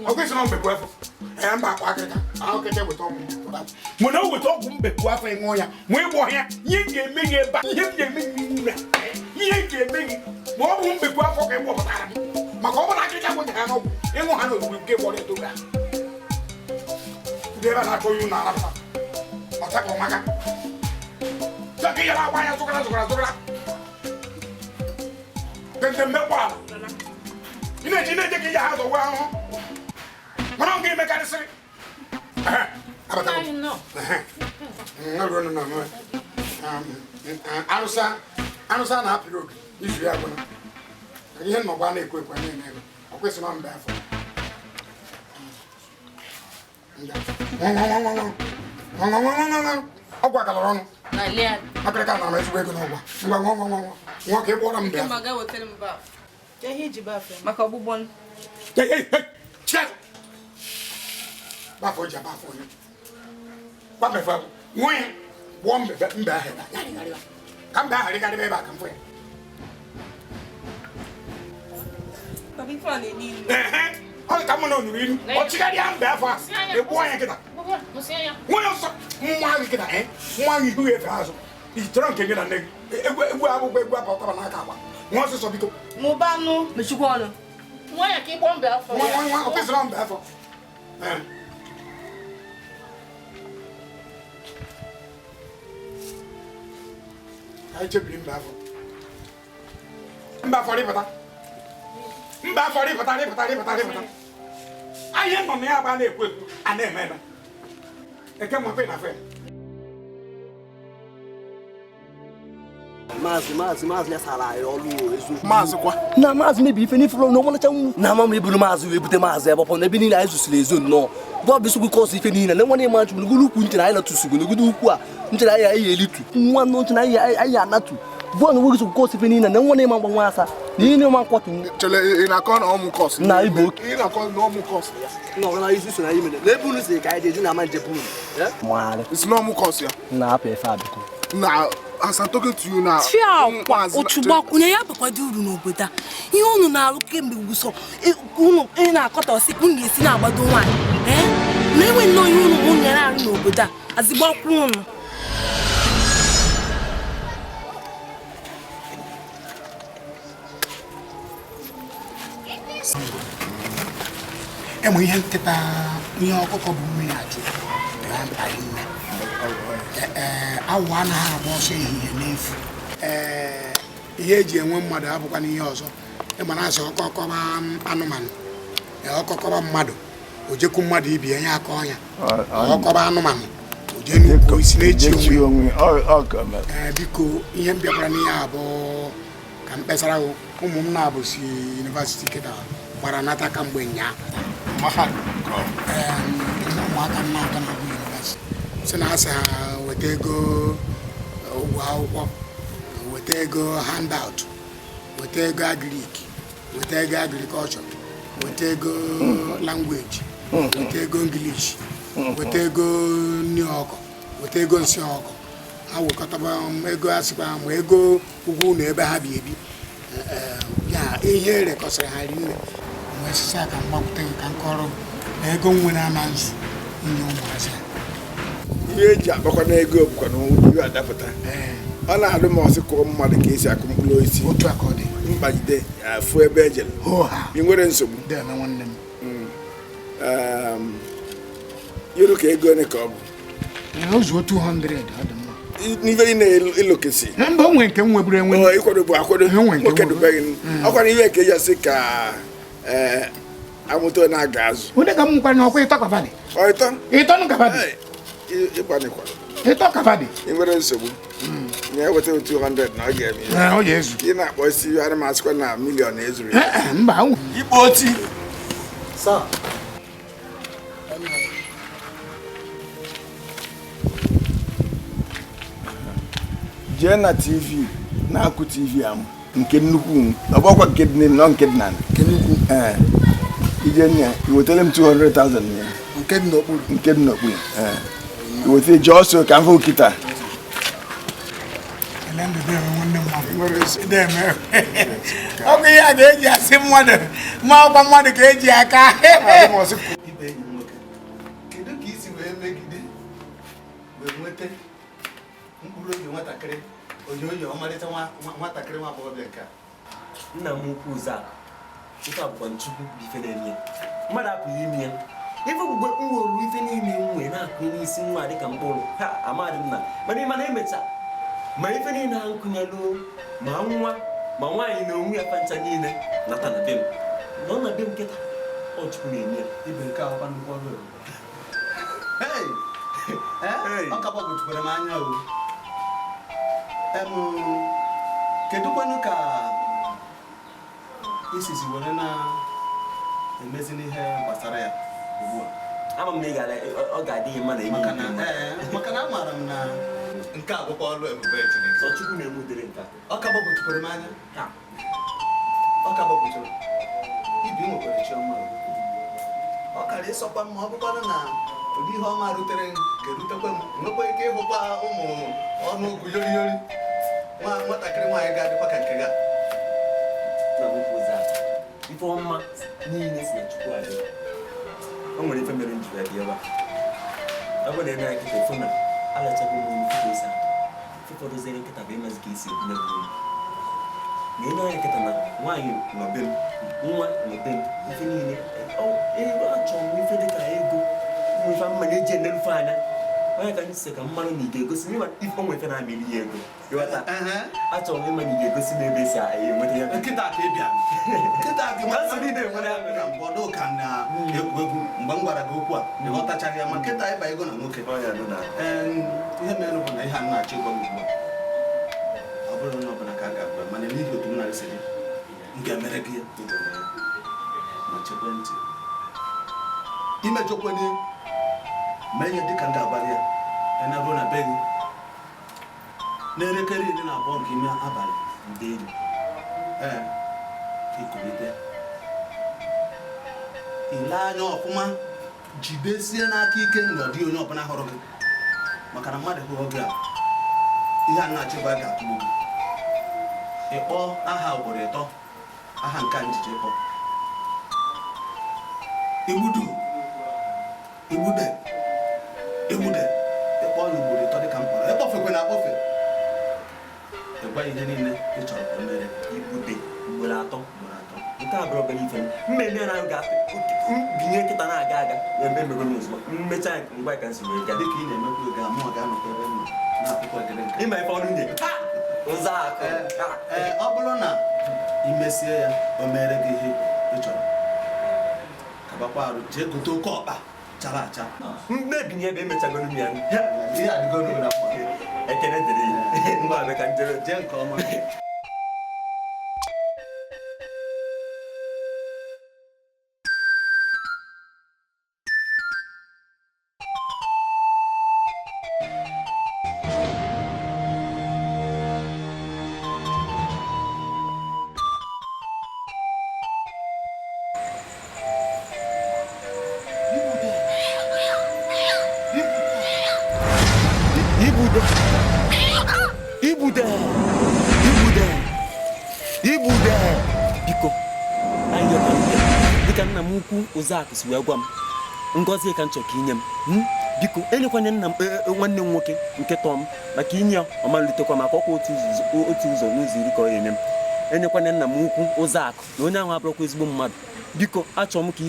Ọ kwesịrị na mbekwu afọ. Ee, mba akwa akịrịka ahụ kete weta ọgwụ mana o weta ọgwụ mbekwu afọ ịṅụọ ya nwee ịgba ọhịa ihe m ga-eme gị ebe a ihe m ga-eme gị n'ime ihe m ga-eme gị ma ọ bụ mbekwu afọ ka ị gwọpụtara m maka ọ bụrụ na akịrịka gwọta ha n'ọgwụ ịṅụ ha n'ozugbo nke gbọrọ etoga ndị ebe a na-akọ iwu na-arapụta ọchakọ maka chọka ihe na-agba anya zụgara zụgara zụgara tente mmekpọ ala ị na-eji na-eje ka ihe ha zọwa ahụhụ mana ọ ga-emekarịsịrị arụsị a na-apịrị oge izu ya gwụna ihe nnọgwa na-ekwo ekwe na-eme ego ọ kwesịrị na mba afọ ọgwụ akalara ọnụ akịrịka nara m ezigbo ego n'ọgwa ngwa nwa nwa nwa nwa ka ị gwọrọ m bịa maka ọgbụgbọ bafo ja bafo ni bafo fa nwe wo mbe mbe ahụ ebe a ka mbe ahụ rịgarịba ebe a ka m fụ ya. Ọ dị ka mụ na onuru ilu ọ chịgharịa mbe afọ a egbuo ya nkịta nwa ya ọsọ nwa gị kịta nwa gị ihu efe azụ ị chọrọ nke gị na nne gị egwu egwu akwụkwọ egwu akpa ọkọba n'aka agba nwa ọsịsọ biko mụbanụ mechikwa ọnụ nwa ya ka ịgbọ mbe afọ nwa nwa ọ kwesịrị mbe afọ. Anyị chebiri mba afọ mba afọ rịpụta mba afọ rịpụta rịpụta rịpụta rịpụta anyị nọ na ya bụ a na-ekwu ekwu a na-eme eme eke nwa na fe Maazị maazị maazị ya sara anyị ọlụ eziokwu. Maazị kwa na maazị mebi ife n'ifuru na ọmalacha nwu na ama m eburu maazị wee bute maazị ebe ọ na ebe niile anyị zụsiri ezo nnọọ bụ bụ kọsụ ife niile na nwanne ịma nchụ n'ogodo ukwu nchere anyị natụsugo n'ogodo ukwu a nchere anyị anyị elitu nwa nọ nchere anyị anyị anatu bụ na nwoge sokwu kọsụ ife niile na nwanne ịma mgbanwe asa na ihe ịma nkwatụ Chele ị na-akọ na ọmụ kọsụ na ibu oke ị na-akọ na ọmụ kọsụ ya na ọ na isi so na ime na ebe unu si ka anyị jeji na ama nje bụ unu isi na ọmụ kọsụ ya na apụ efe abiko na as I'm talking to you now. Ochubakwunye ya bakwado uru n'obodo a. Ihe unu na-arụ kemgbe ugwusọ unu ị na-akọta ọsị unu ga-esi na-agbado nwaanyị. Na enwe nnọọ ihe unu bụ nyere arụ n'obodo a azigbakwu unu. Enwe ihe nkịta ihe ọkụkọ bụ mmiri ajụ ya mkpa nne. Awụ anaghị agba ọsọ ehihie n'efu. Ee, ihe eji enwe mmadụ abụkwa n'ihe ọzọ ịma na asị ọkọkọba anụmanụ ọkọkọba mmadụ ojekwu mmadụ ibi enye aka ọnya ọkọba anụmanụ oje n'ukwu isi na-echi onwe. Ee, biko ihe m bịakwara n'ihe abụ ka m kpesara ụmụ m na-abụ si yunivasiti kịta gbara nata kamgbe nyaa ụmụaka m na-atọ na-abụ yunivasiti si na asị ha weta ego ụgwọ akwụkwọ weta ego handout weta ego agrik weta ego agrikọlchọ weta ego langweji weta ego ngilish weta ego nri ọkụ weta ego nsị ọkụ ha wekọtaba ego asịkwa ma ego ụgwọ ụlọ ebe ha bi ebi ya ihe erekọsịrị ha rinne wee sịsị a ka m gbakwute gị ka m kọrọ na ego nwere ama nzu nye ụmụazị a. Ihe eji akpakwa n'ego bụkwa na ụdị adapụta ọ na-adụ m ọsị kụọ mmadụ ka esi akụ mkpụrụ osisi mkpagide afụ ebe ejere ị nwere nsogbu yoro ka ego ole ka ọ bụ n'ife ị na-elokesi mba o nwere nke m nweburu enwe ịkwado bụ akwado nwoke dubeghị ọkwa ihe ka eji asị ka amụta na-aga azụ onye ka m nkwara na ọkwa ịtọ kavadị ịtọ ịtọ nụ kavadị ịtọ kavadị ị nwere nsogbu na-eweta 200 na ọ ga-eme ihe ị na-akpọ isi ana m asịkwa na miliọn ezuru mba ikpo oti jee na TV na-akụ TV ahụ Nke nnukwu ọ bụkwa nke dị n'elu, nọ nke dị n'ala. Nke nnukwu. Ee, ije nne ya iwetara m 200,000 ya. Nke dị n'okpuru. Nke dị n'okpuru, ee, iwetara ji ọsọ ka m fụ kịta. Ọ bụ ihe a ga-eji asị mmadụ ma ọkwa mmadụ ka eji aka. Ibe enyi m nwoke, kedu ka isi wee megide wee nweta mkpụrụ obi nwatakịrị onyonyo ọmalịcha nwatakịrị nwa agbọghọbịa nke a? Nna m ukwu Ụzọakụ, ife abụkwa nchukwu bụ ife na-eme ya, mmadụ apụghị ime ya. Ife ogbugbe m wolu ife niile m nwee na-akụ n'isi nwa dịka mkpụrụ ha amadị m na mana ịma na emecha ma ife niile ha nkụnyelu ma nwa ma nwaanyị na onwe ya pancha niile nata na be m nọ na be m nkịta. Ọ Chukwu na-eme ya. Ibe nke ahụkwa nnukwu ọrụ ebube. Hey! Ọ ka gbagwojukwara m anya o. Kedu kwanụ ka isizi were na-emezi n'ihe gbasara ya ugbu a? Ama m na ọ ga-adị gị mma na ime. Maka na amaara m na nke a bụkwa ọrụ ebube Chineke. Sọ Chukwu na-eme ụdịrị nke a. Ọ ka gbagwojukwara m anya. Ọ ka gbagwojuru. Ibi nwekwara chiọma. Ọ kara ịsọkwa m ma ọ bụkwanụ na ụdị ihe ọma rutere ga-erutekwa m, nwekwa ike ịhụkwa ụmụ ọnụọgụ yori yori nwatakịrị nwaanyị ga-adịkwa ka nke gị. Ife ọma niile si na Chukwu adị. O nwere ife mere m ji bịa ebe a. Ọ bụrụ na ị na-akịta efu na alachago m ife ka esi atọ. Ife fọdụziere nkịta bụ ịmazi ka esi ebune m olu. Na ị na-anya nkịta na nwaanyị nọ be m, nwa nọ be m, ife niile achọrọ m ife dịka ego ụmụ ife mma na-eji enerufe anya. Onye ka m sị ka mmanụ na ị ga-egosi m ife onwe ife na-amịrị ya ego. Ịghọta? Achọrọ m ịma na ị ga-egosi m ebe esi enweta ya. Nkịta ka ị bịa. Nkịta gị na mgbe ọdụ ka na-egwu egwu mgbe m gwara gị okwu a ị ghọtachaghị ya, ma nkịta ịba ego na nwoke. Ihe mere bụ na ihe a na-achọ ịgwa m ugbu a ọ bụrụ na ọ bụla ka a ga-agwa, mana n'ihi otu m na-esi gị m ga-emere gị ya. Ma chekwa ntị imejọkwenye mee ihe dịka m ga-agwa ya. Ị na-ruo na be gị n'elekere 12 nke ime abalị ndị enyi ee ikulite ile anya ọfụma, jidesie n'aka ike na ọ dịghị onye ọbụla hụrụ gị, maka na mmadụ hụrụ gị a ihe a na-achịkwa ga-atụgbu gị. Ịkpọ aha ugboro 3, aha nke njije kpọ igbudu igbude igbude, ịkpọ ya ugboro 3 dịka m kpọrọ. Ịkpọfekwe na akpọfe, ịgwa ihe niile ị chọrọ ka o mere. Igbude ugboro 3 ugboro 3 nke a bụrụ obere ife mmemme na ga-binye nkịta na-aga aga ebe emego m ozugbo mmecha ngwa ka nsi wee gaa. Dịka ị na-emekwa oge a mụọ ga-anọkwa ebe m nọ na-akwụkwọ ekele nke ịma ife ọnụ nye Ụzọakụ. Ee, ọ bụrụ na ị mesie ya o mere gị ihe ị chọrọ, kabakwa arụ jee gote oke ọkpa chara acha. Mmebinye ebe emechagoro m ya. Ihe adịgo n'obodo afọ. Ekele dịrị ya. Ngwa abịa ka njere. Jee nke ọma. Ibude! Ibude! Ibude! Biko, anyị yọta dịka nna m ukwu Ụzọakụ si wee gwa m, ngọzi ka m chọrọ ka inye m. Biko, enyekwana nna m nwanne m nwoke nke tọọ m maka inye ya ọ malitekwa maka ọkwa otu ụzọ n'ụzọ 10 ka ọ ga-enye m. Enyekwana nna m ukwu Ụzọakụ na onye ahụ abụrụkwa ezigbo mmadụ. Biko, achọrọ m ka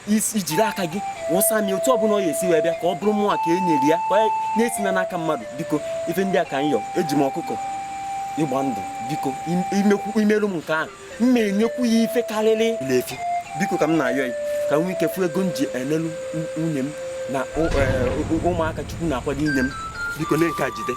ijiri aka gị wụsa m otu ọbụla ọ ga-esi wee bịa ka ọ bụrụ mụnwa ka e nyere ya ka ọ na-esina n'aka mmadụ. Biko, ife ndị a ka m yọ, eji m ọkụkọ ịgba ndụ. Biko, imerụ m nke ahụ m ma-enyekwu ya ife karịrị efi. Biko ka m na-ayọ ya ka m nwee ike fụ ego m ji enelu nwunye m na ụmụaka Chukwu na-akwado inye m. Biko, na nke a jide.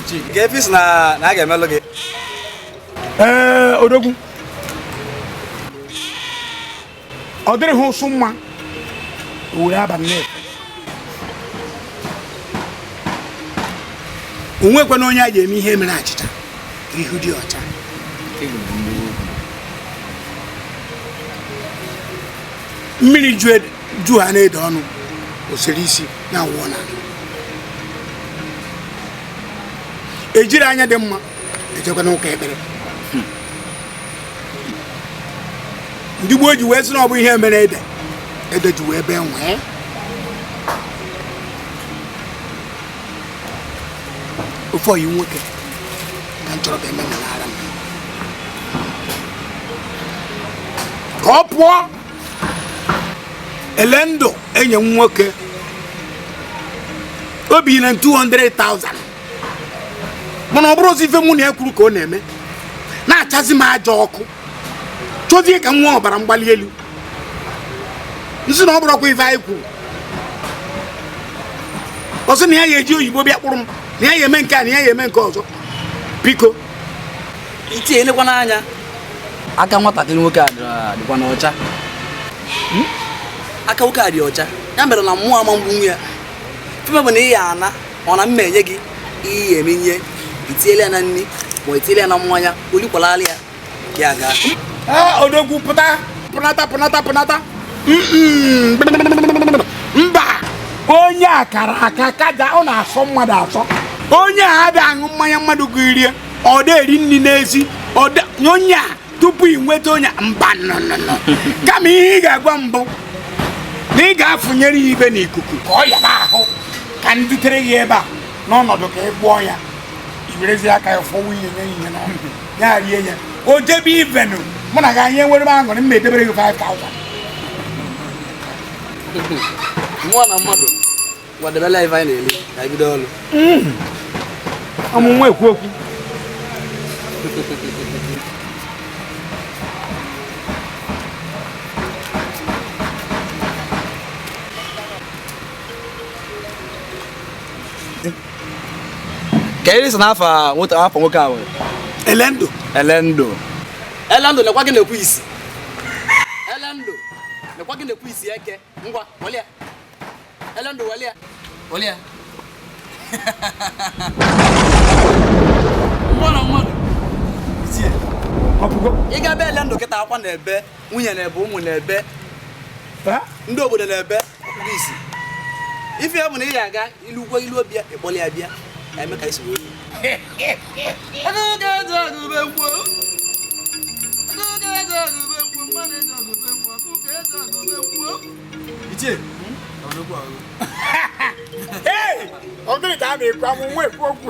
Ka efi si na a ga-emelụ gị. Ee, odogwu. Ọ dịrị ha ụsụ mma were abalị na-efe. O nwekwana onye a ga-eme ihe mere achịcha ka ihu dị ọcha. Mmiri ju ha na-ede ọnụ osiri isi na awụọ na ejiri anya dị mma ejekwana ụka ekpere. Ndị gboo ji wee sị na ọ bụ ihe mere ede ede ji wee bee nwee. Ofe oyi nwoke ka m chọrọ ka eme n'ara m ka ọ pụọ. Ele ndụ enyi m nwoke obi na 200,000 mana ọ bụrụ ozi ife mụ na ya kwuru ka ọ na-eme na-achazi m ajọ ọkụ chọzie ka m nwee ọbara mgbali elu nsị na ọ bụrụkwa ife anyị kwuru. Ọ sị na ya ga-eji oyibo bịa kpụrụ m na ya ga-eme nke a na ya ga-eme nke ọzọ. Biko itinyekwa n'anya aka nwatakịrị nwoke a dịkwa n'ọcha. Aka nwoke a dị ọcha ya mere na mmụọ ama mgbu nwa ya fime bụ na ị ya ana ọ na mma enye gị ihe eme ihe itinyela ya na nri ma itinyela ya na mmanya olikwalala ya ka ya gaa. Odogwu pụta pụnata pụnata pụnata. Mba, onye akara aka kaja ọ na-asọ mmadụ asọ. Onye a abịa aṅụ mmanya mmadụ gị rie ọ na-eri nri n'ezi onye a tupu ị nweta onye mba nọ. Kama ihe ị ga-agwa mbụ na ị ga-afụnyere ya ibe n'ikuku ka ọ yaba ahụ ka m dutere ya ebe a n'ọnọdụ ka ị gwọọ ya i werezie aka ya fọwa ihe nye ihe n'ọnụ ya rie ya o jebe ivenụ mụ na gị anyị enwere m aṅụrị m na-edebere gị 5,000. Mmụọ na mmadụ gwadebela ife anyị na-eli ka anyị bido ọrụ. Ọmụmụ ekwu okwu. Ka ị sị n'afọ afọ nwoke a nwere? Elendụ. Elendụ. Elendụ lekwa gị na-ekwu isi. Elendụ lekwa gị na-ekwu isi eke ngwa welie. Elendụ welie. Welie. Mmụọ na mmadụ. Itie. Ị ga-ebe Elendụ kịta akwa na-ebe, nwunye na-ebe, ụmụ na-ebe. Ndị obodo na-ebe ọkpụkpụ isi. Ife ya bụ na ị ga-aga ilu ugwo ilu ọbịa ịkpọli ya bịa. Eme ka isi wee. Hey! Ọ gịnị ka a na-ekwu amụ nwa ekwu okwu?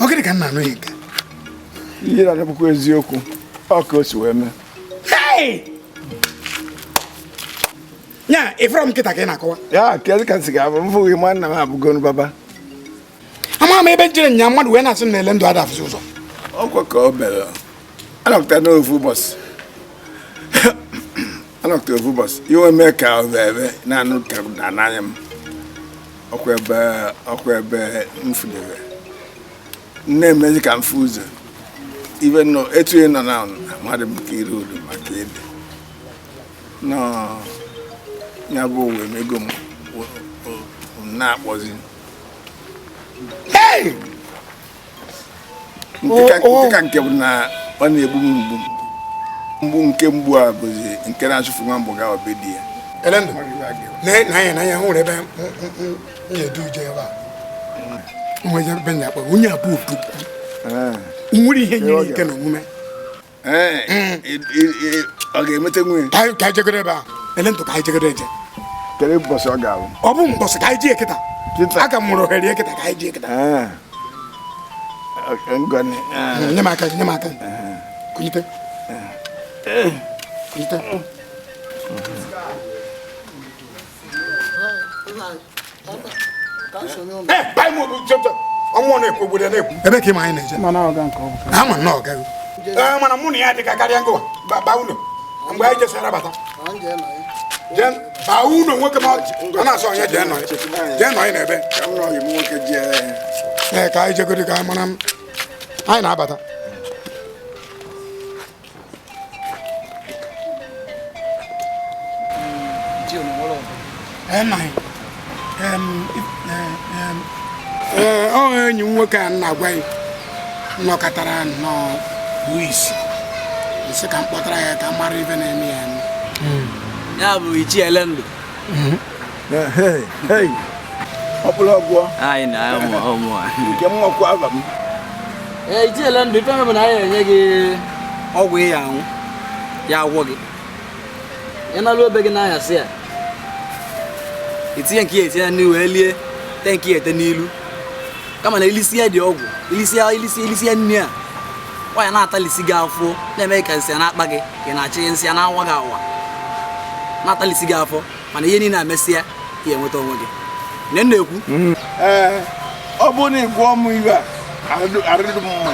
Ọ gịnị ka m na-anụ ya nke? Ihe na-adịbụkwa eziokwu ọ ka o si wee mee. Nya ịfụrọ m nkịta ka ị na-akọwa. Ya kedu ka m si ga-abụ m fụghị ma nna m abụgonu baba. Ama m ebe njere nya mmadụ wee na-asị m na ele ndụ ada afụzi ụzọ. Ọkwa ka o mere. Anọkọta n'ofu ụbọchị. Anọkọta ofu ụbọchị. Iwe mee ka ọ bụ ebe na-anụ ka na n'anya m. Ọkwa ebe m fụdebe. Nne emezi ka m fụ ụzọ. Ibe nọ etu ị nọ na amadị m ka iru udu maka ede. Nọ ya bụ uwe m ego m na-akpọzi. Nke ka nke bụ na ọ na-egbu m mgbu. Mgbu nke mgbu a bụzi nke na-achụfu nwa mgbe ga obe di ya. Elendụ, na ya hụrụ ebe m na-edu uje ebe a. Nwere ebe m na-akpọ onye abụ otu. Nwere ihe nyere ike na omume. Ọ ga-emete nwunye? Ka anyị jegoro ebe a. Elendụ ka anyị jegoro eje. Kedu ụbọchị ọ ga-abụ? Ọ bụ mbọsị ka anyị ji ekịta. Aka m nwere ohere ekịta ka anyị ji ekịta. Nye m aka, nye m aka. Kulite. Kulite. Ebe ka ị ma anyị na-eje ama nnọọ gaghị ee mana mụ na ya dịka karịa ngụwa ba ụlọ mgbe anyị jesara bata ba ụlọ nwoke ma ọ na-asọ onye jee nọ jee nọ n'ebe ee ka anyị jegodi ka anyị mara anyị na-abata. Ee, enyi m nwoke a na-agwa ya nọkọtara nnọọ bụ isi nsị ka m kpọtara ya ka m mara ibe na-eme ya. Ya bụ Ichie Elendụ. Ọ bụrụ ọgwụ anyị na-amụ ọmụ a. Nke m nwekwa aba m. Ee, Ichie Elendụ, ife bụ na anyị enye gị ọgwụ ị ya anwụ ya agwọ gị. Ị nalụ obe gị n'anyasị a. Itinye nke ya etinye n'ihu wee lie te nke ya ete n'ilu. Kama na ilisi ya dị ọgwụ, ilisi ya nne a. Ọ ya na-atalisi gị afọ, na-eme ka nsị a na-akpa gị, ka ị na-achị nsị a na-awa gị awa. Na-atalisi gị afọ, mana ihe niile amesịa ka ị enweta onwe gị. Nne m na-ekwu. Ee, ọ bụrụ na ị gwọọ m iwe a, arịrị m mma.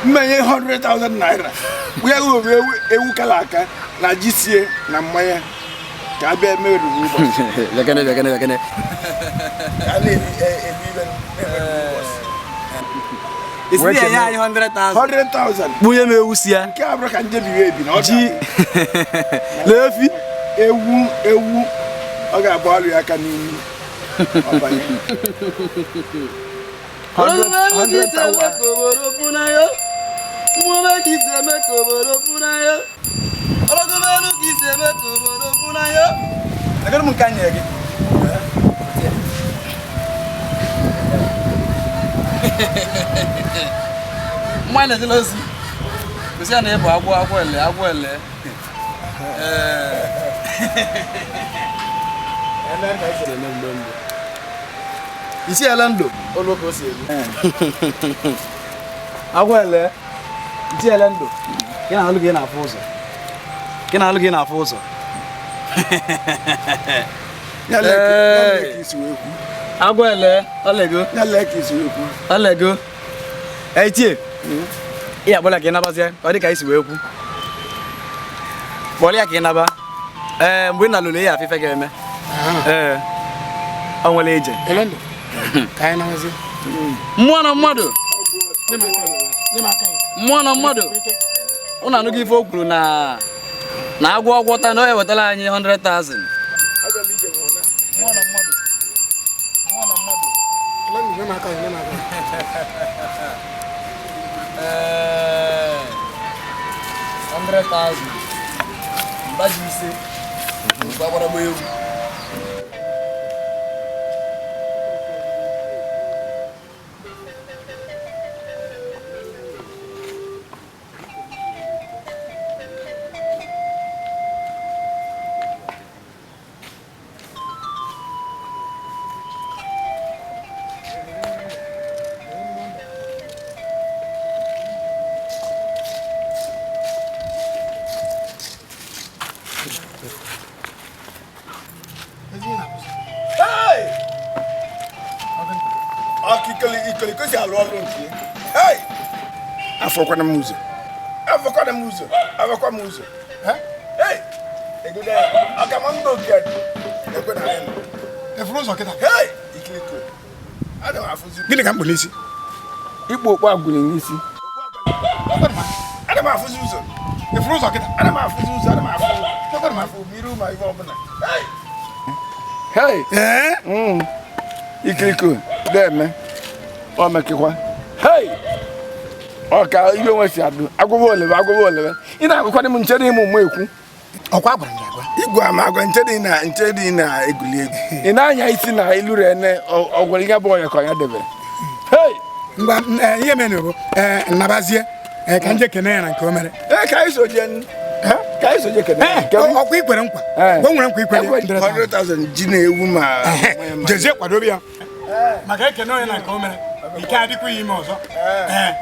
Mmenye 100,000 naira. Wee ewu kala aka na ji sie na mmanya ka a bịa meruru ụbọchị. Bịakene bịakene bịakene. Ka a na-ebi ibe ụbọchị. Isi na-enye anyị 100,000. 100,000. Kpunye m ewu si ya. Nke a bụrụ ka njebi ebi na ọ ji. Lee efi. Ewu ewu ọ ga-abụ alụ ya aka n'imi. Ọ banye. 100,000. Mmanya na-ejela ozi kwụsị ya na ịbụ agwọ agwọ ele agwọ ele. Isi Elendụ olu ka o si egwu agwọ ele. Ichie Elendụ, gị na-alụ gị na-afụ ụzọ. Gị na-alụ gị na-afụ ụzọ. Agwọ ele, ọlego. Ọlego. Ichie, ị akpọla ka ị nabazie, ọ dị ka isi wee kwu. Kpọrọ ya ka ị naba. Ee, mgbe ị na-alụlụ ya afịfe ga-eme. Ee, ọ nwere ije. Mmụọ na mmadụ. Mmụọ na mmadụ. Ụnụ anụghị ife o kwuru na agwọ ọgwọta na ọ ewetala anyị 100,000. Ee, 100,000. Mba ji ise. Gbara m ewu. Afọkwana m ụzọ. Afọkwana m ụzọ. Afọkwa m ụzọ. Hey! Egodo ya. Aka m ndị oke ekwe na ya. Efuru ụzọ kịta. Hey! Ikiriko. Ana m afụzi. Gịnị ka m kpụ n'isi? Ikpu okpu agwụrụ n'isi. Ana m afụzi ụzọ. Efuru ụzọ kịta. Ana m afụzi ụzọ. Ana m afụ. Ana m afụ iru ma ife ọbụla. Hey! Hey! Ikiriko. Deme. Ọ mekekwa. Hey! Ọ ka iwe nwe si adụ agwụwa olebe agwụwa olebe ị na-agụkwana m nche dị ịmụ mụ ekwu ọkwa gwara m agwa igwe ama agwa nche dị na nche dị na eguli egwu ị na-anya isi na iluru ene ọgwara ihe bụ ọnya ka ọnya debere. Hey! Ngwa ihe mere bụ nnabazie ka nje kene ya na nke o mere. Ee, ka anyị soje ka anyị soje kene ọkwa ikwere nkwa o nwere nkwa ikwere 100,000 ji na ewu ma jezie kwadobe ya maka ekene onye na nke o mere ike adịkwa ya ime ọzọ. Ee.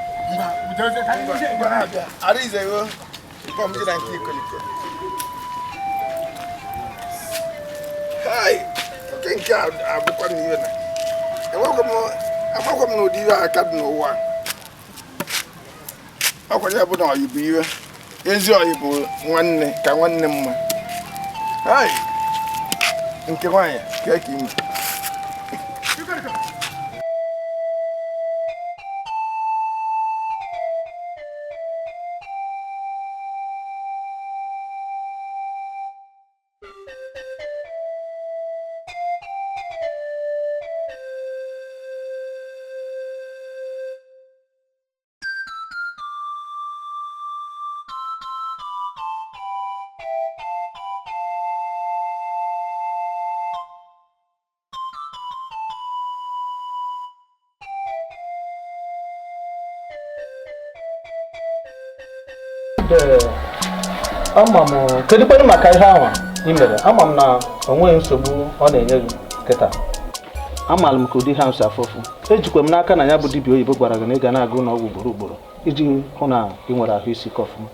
Hey! Nke a abụkwa na ihe na amakwa m na ụdị ihe aka dị n'ụwa. Ọkwa ya bụ na ọyị bụ iwe. Ezi ọyị bụ nwanne ka nwanne mma. Hai! Nke nwaanyị ka eke ime. Ama m kedu kwanụ maka ihe ahụ ị mere? Ama m na o nweghị nsogbu ọ na-enye gị kịta. Amaala m ka ụdị ihe ahụ si afụ ụfụ. Ejikwa m n'aka na ya bụ dibịa oyibo gwara gị na ị ga na-aga ụlọ ọgwụ ugboro ugboro iji hụ na ị nwere ahụ isi ike ọfụma.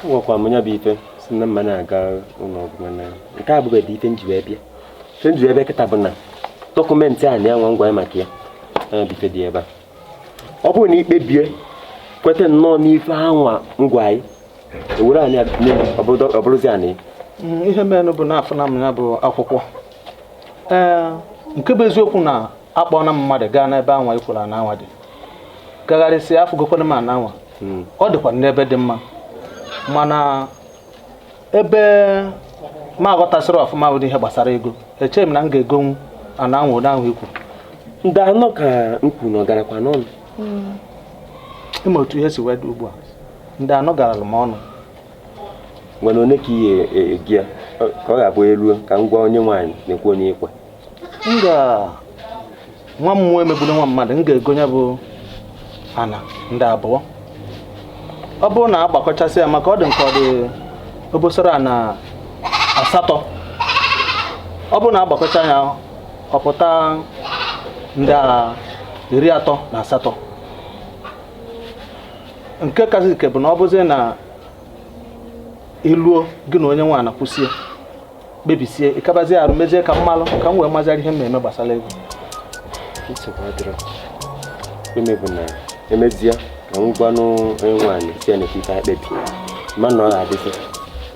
Nwekwa m ya bụ ife si na mma na-aga ụlọ ọgwụ, mana nke a abụghị ife nji wee bịa. Ife nji wee bịa kịta bụ na dọkụmentị a na-enwe ngwa maka ya ya bụ ife dị ebe a. Ọ bụrụ na ikpebie kweta nnọọ n'ife anwa ngwa anyị ewere anyị ọ bụrụzi anyị. Ihe mere bụ na afụ na m ya bụ akwụkwọ. Ee, nke bụ eziokwu na akpọna m mmadụ gaa n'ebe anwa ikwuru na anwa dị gagharịsịa afụgokwana m ana anwa. Ọ dịkwa n'ebe dị mma, mana ebe m aghọtasịrị ọfụma bụ ihe gbasara ego. Echeghị m na m ga-egonwu ana anwa onye ahụ ikwu. Ndị anọ ka m kwuru na ọ garakwa n'ọnụ. Ịma otu ihe si wee dị ugbu a, ndị anọ garalụ m ọnụ. Nwere one ka ihe egi ya ka ọ ga-abụ eruo ka m gwa onye nwaanyị na-ekwu onye ikwe. M ga nwa mmụọ emegbula nwa mmadụ, m ga-egonye bụ ana ndị abụọ. Ọ bụrụ na agbakọchasị ya maka ọ dị nke ọ dị obosara ana 8. Ọ bụrụ na agbakọcha ya ọ pụta ndị 38. Nke kasị nke bụ na ọ bụzie na iluo gị na onye nwaanyị kwụsie kpebisie ịkabazie arụ mezie ka mmalụ ka m wee mazịara ihe m na-eme gbasara ego. Nsogbu adịrọ. Ime bụ na emezie ka m gwanụ onye nwaanyị si ya na ife akpebi ma na ọ ga-adịzi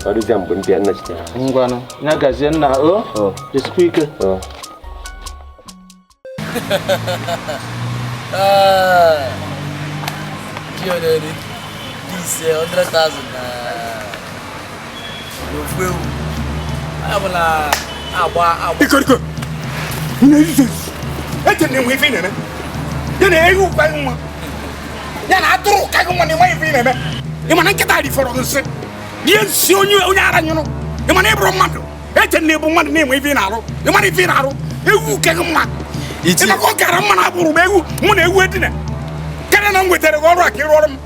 ọ dịzịa mgbe m bịa nnachitere. Ngwanụ ya gazie nna o jisikwa ike. Ji this 100,000 na n'ofu ewu. Ọ bụ na agba agba. Ikoriko. Eche na enwe ife ị na-eme. Ya na ewu kwa nwa. Ya na atụrụ ka gị nwa na enwe ife ị na-eme. Ị ma na nkịta rifọrọ gị nsị. Ihe nsị onye ara nyụrụ. Ị ma na ịbụrụ mmadụ. Eche na ịbụ mmadụ na-enwe ife ị na-arụ. Ị ma na ife ị na-arụ. Ewu ke gị mma. Ị maka ọ gara mma na agbụrụ m ewu mụ na ewu edina. Karịa na m wetara gị ọrụ a ka ị rụọrọ m.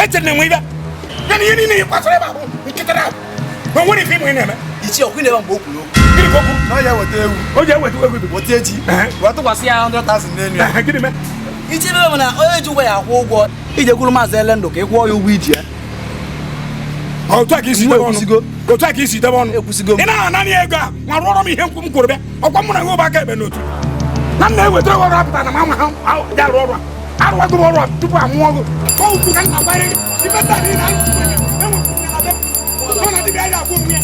Eche na enwe ife. Ya na ihe niile ị kwasịrị ebe a bụ nkịta na abụ. O nwere ife ịmụ ị na-eme. Ichie ọkụ na-ebe mgbe o kwuru okwu. Gịnị ka o kwuru? Na ọ ya weta ewu. O ji eweta ewu. Weta eji. Wee tụkwasị ya 100,000 n'elu ya. Gịnị mee? Ichie ebe bụ na onye ji ụgwọ ya akwụ ụgwọ ije kwuru Maazị Elendụ ka ị kwụọ ya ụgwọ iji ya. Otu a ka isi debe ọnụ. Otu a ka isi debe ọnụ. Ekwusigo m. Ị na-ana naanị ego a ma rụọrọ m ihe nkwụ m kwuru bịa. Ọkwa mụ na gị ụba aka ekpe n'otu. Na m na-ewetara gị ọrụ apụta na m ama ha ya arụ ọrụ a. Arụwago m ọrụ a tupu amụọ gị. Ọ ukwu ka m na-agbanyere gị. Ife ndị a niile a enwekwu m ya na be m. Ọ na dibịa ya agwụ onwe ya.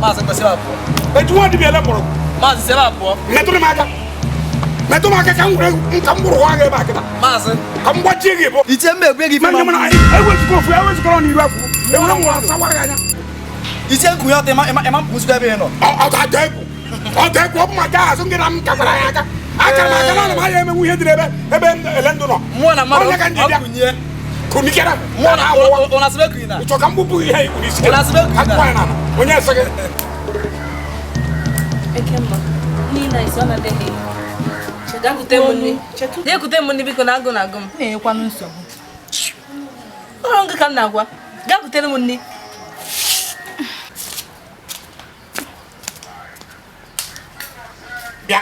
Maazị kwesịrị abụọ. Etu nwa dibịa ele mkpọrọgwụ. Maazị sebe abụọ. Metụrụ m aka. Metụ m aka ka m were nka m gbụrụ nwa gị ebe a kịta. Maazị. Ka m gbajie gị bụ. Ichie mma egwe gị ife ma. Ewezụga ofu ewezụgara n'iru akwụ. Ewere m nwụrụ asawa gị anya. Ichie nkwụ ya ọtọ ịma mpụ ebe ị nọ. Ọ dị egwu. Ọ dị egwu ọ bụ maka azụ ngị na m kakwara ya aka. Akara m aka na ana m anya emenwu ihe dị n'ebe ebe Elendụ nọ. Mụọ na mmadụ Onye ka m ji bịa. ọkụnye. Kunikere. Mụọ na ụna sebe kuyi na. Ị chọ ka m gbupụ ihe ikwu n'isi. Ụna sebe kuyi na. Akụkọ ya n'ala. Onye ese gị. Ekemma, n'ihi na isi ọ na-adịghị. Gaa m nri biko na agụ na-agụ m. Na-enyekwanụ nsogbu. Ọrụ ngị ka m na-agwa. Gaa kutere m nri. Bịa.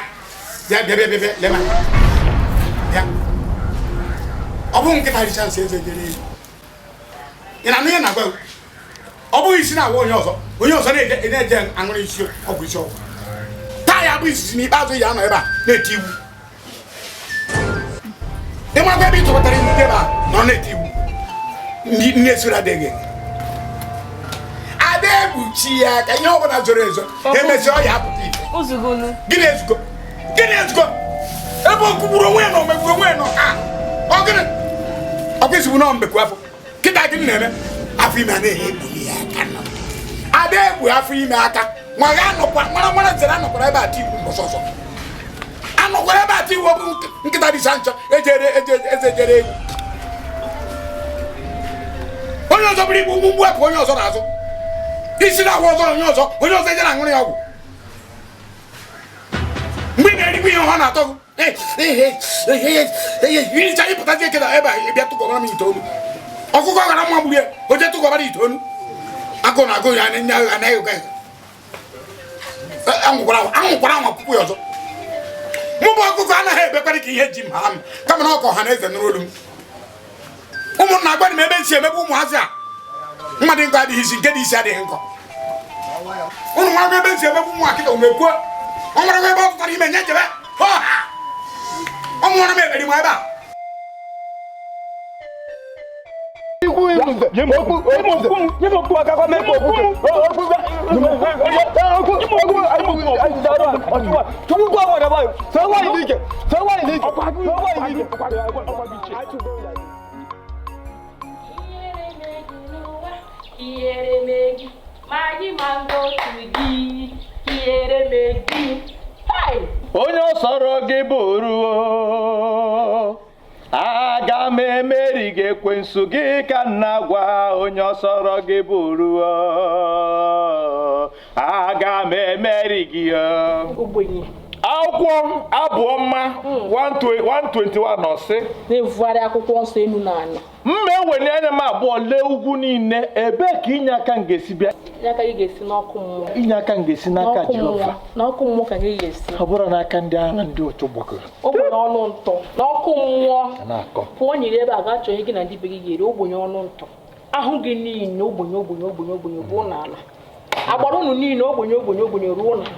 Bịa bịa bịa bịa lema. Bịa. Ọ bụghị nkịta richa nsị eze jere ewu. Ị na-anụ ihe na-agwa ewu? Ọ bụghị isi na-agwa onye ọzọ. Onye ọzọ na-eje aṅụrị isi ọgwụ isi ọgwụ. Taa ya bụ izizi n'ikpeazụ ya nọ ebe a na-eti iwu. Ịmakwa ebe ị tụbatara iwu ebe a nọ na-eti iwu. Ndị nne soro adịghị. Ada ekpuchi ya ka ihe ọbụla zoro ezo emesịa ọ ya apụta ife. Gịnị ezugo? Gịnị ezugo? Ebe o kwugburu onwe ya na o megburu onwe ya nọ ka ọ gịnị? Ọkwa izugbu nọ mbekwu afọ. Kịta gịnị na-eme? Afọ ime a na-ehe ekpuli ya aka nọ. Ada egbu afọ ime aka nwa ga anọkwa mara mara zere anọkwara ebe ati iwu mbọsọ ọzọ. Anọkwara ebe ati iwu ọ bụ nkịta dị ncha ejere eze jere ewu. Onye ọzọ bụrụ igbu mgbu apụ onye ọzọ n'azụ. Isi na-agwa ọzọ onye ọzọ ejere aṅụrị ya ọgwụ. Mgbe ị na-erikwa ihe ọ na-atọ gị iricha ịpụtazi eke na ebe a bịa tụkọbara m itoolu. Ọkụkọ gara mma gburu ya o jee tụkọbara itoolu. Agụ na agụ ya anaghị ụka anwụkwara anwa puku ya ọzọ. Mụ bụ ọkụkọ anaghị ebekwara ka ihe ji m ha m kama na ọkọ ọha na eze nụrụ olu m. Ụmụnna agwa m ebe nsi emebe ụmụazị a mmadụ nkọ adịghị isi nke dị isi adịghị nkọ. Ụnụ nwago ebe nsi emebe ụmụ akịka ụmụ ekwuo ọ nwere ebe ọ tụtara ime nye jebe ọ mụọrọ m ekperi m ebe a. Onye ọsọrọ gị bụrụ aga m emeri gị ekwensu gị ka nna gwa onye ọsọrọ gị bụrụ aga m emeri gị. Akwụkwọ abụọma 121 ọsị na-evugharị akwụkwọ nsọ enu na ala. Mma eweli anya m abụọ lee ugwu niile ebee ka inye aka m ga-esi bịa. Inye aka gị ga-esi n'ọkụ mmụọ. Inye aka m ga-esi n'aka Jehova. N'ọkụ mmụọ ka gị ga-esi. Ọ bụrụ n'aka ndị agha ndị otu gbakọrọ. Ogbenye ọnụ ntọ n'ọkụ mmụọ. Pụọ nyere ebe a gaa chọọ ihe gị na ndị be gị ga-eri ogbenye ọnụ ntọ. Ahụ gị niile ogbenye ogbenye ogbenye ogbenye ruo n'ala. Agbara unu niile ogbenye ogbenye ogbenye ruo n'ala.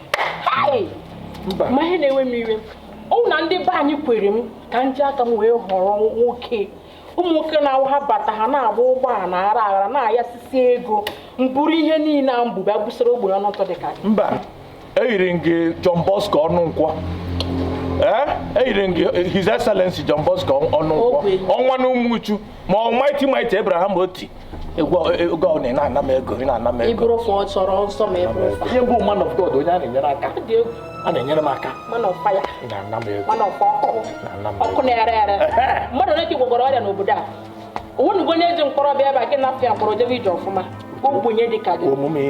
Ma ihe na-ewe m iwe ọ na ndị be anyị kwere m ka m ji aka m wee họrọ nwoke. Ụmụ nwoke na-awụ ha bata ha na-agba ụgbọala aghara aghara na-ayasisi ego mburu ihe niile a mbụ bịa busoro ogbenye ọnụ ntọ dị ka gị. Mba, eyiri m gị John Bosco ọnụ nkwọ. Eyiri m gị His Excellency John Bosco ọnụ nkwọ. Ọnwa na ụmụ uchu ma ọ Mighty Mighty Abraham Oti. Ego ọ na-ana m ego ị na-ana m ego. Ịbụrụ fọ chọrọ nsọ ma ịbụrụ fa. Ihe mbụ man of God onye a na-enyere aka. A na-enyere m aka. Man of fire. Na-ana m ego. Man of ọkụ. Ọkụ na-ere ere. Mmadụ ole ka ị gwọgọrọ ọrịa n'obodo a? Onwenugo onye ji mkpọrọ bịa ebe a gị na-afịa mkpọrọ jebe ije ọfụma. Ogbenye dị ka gị.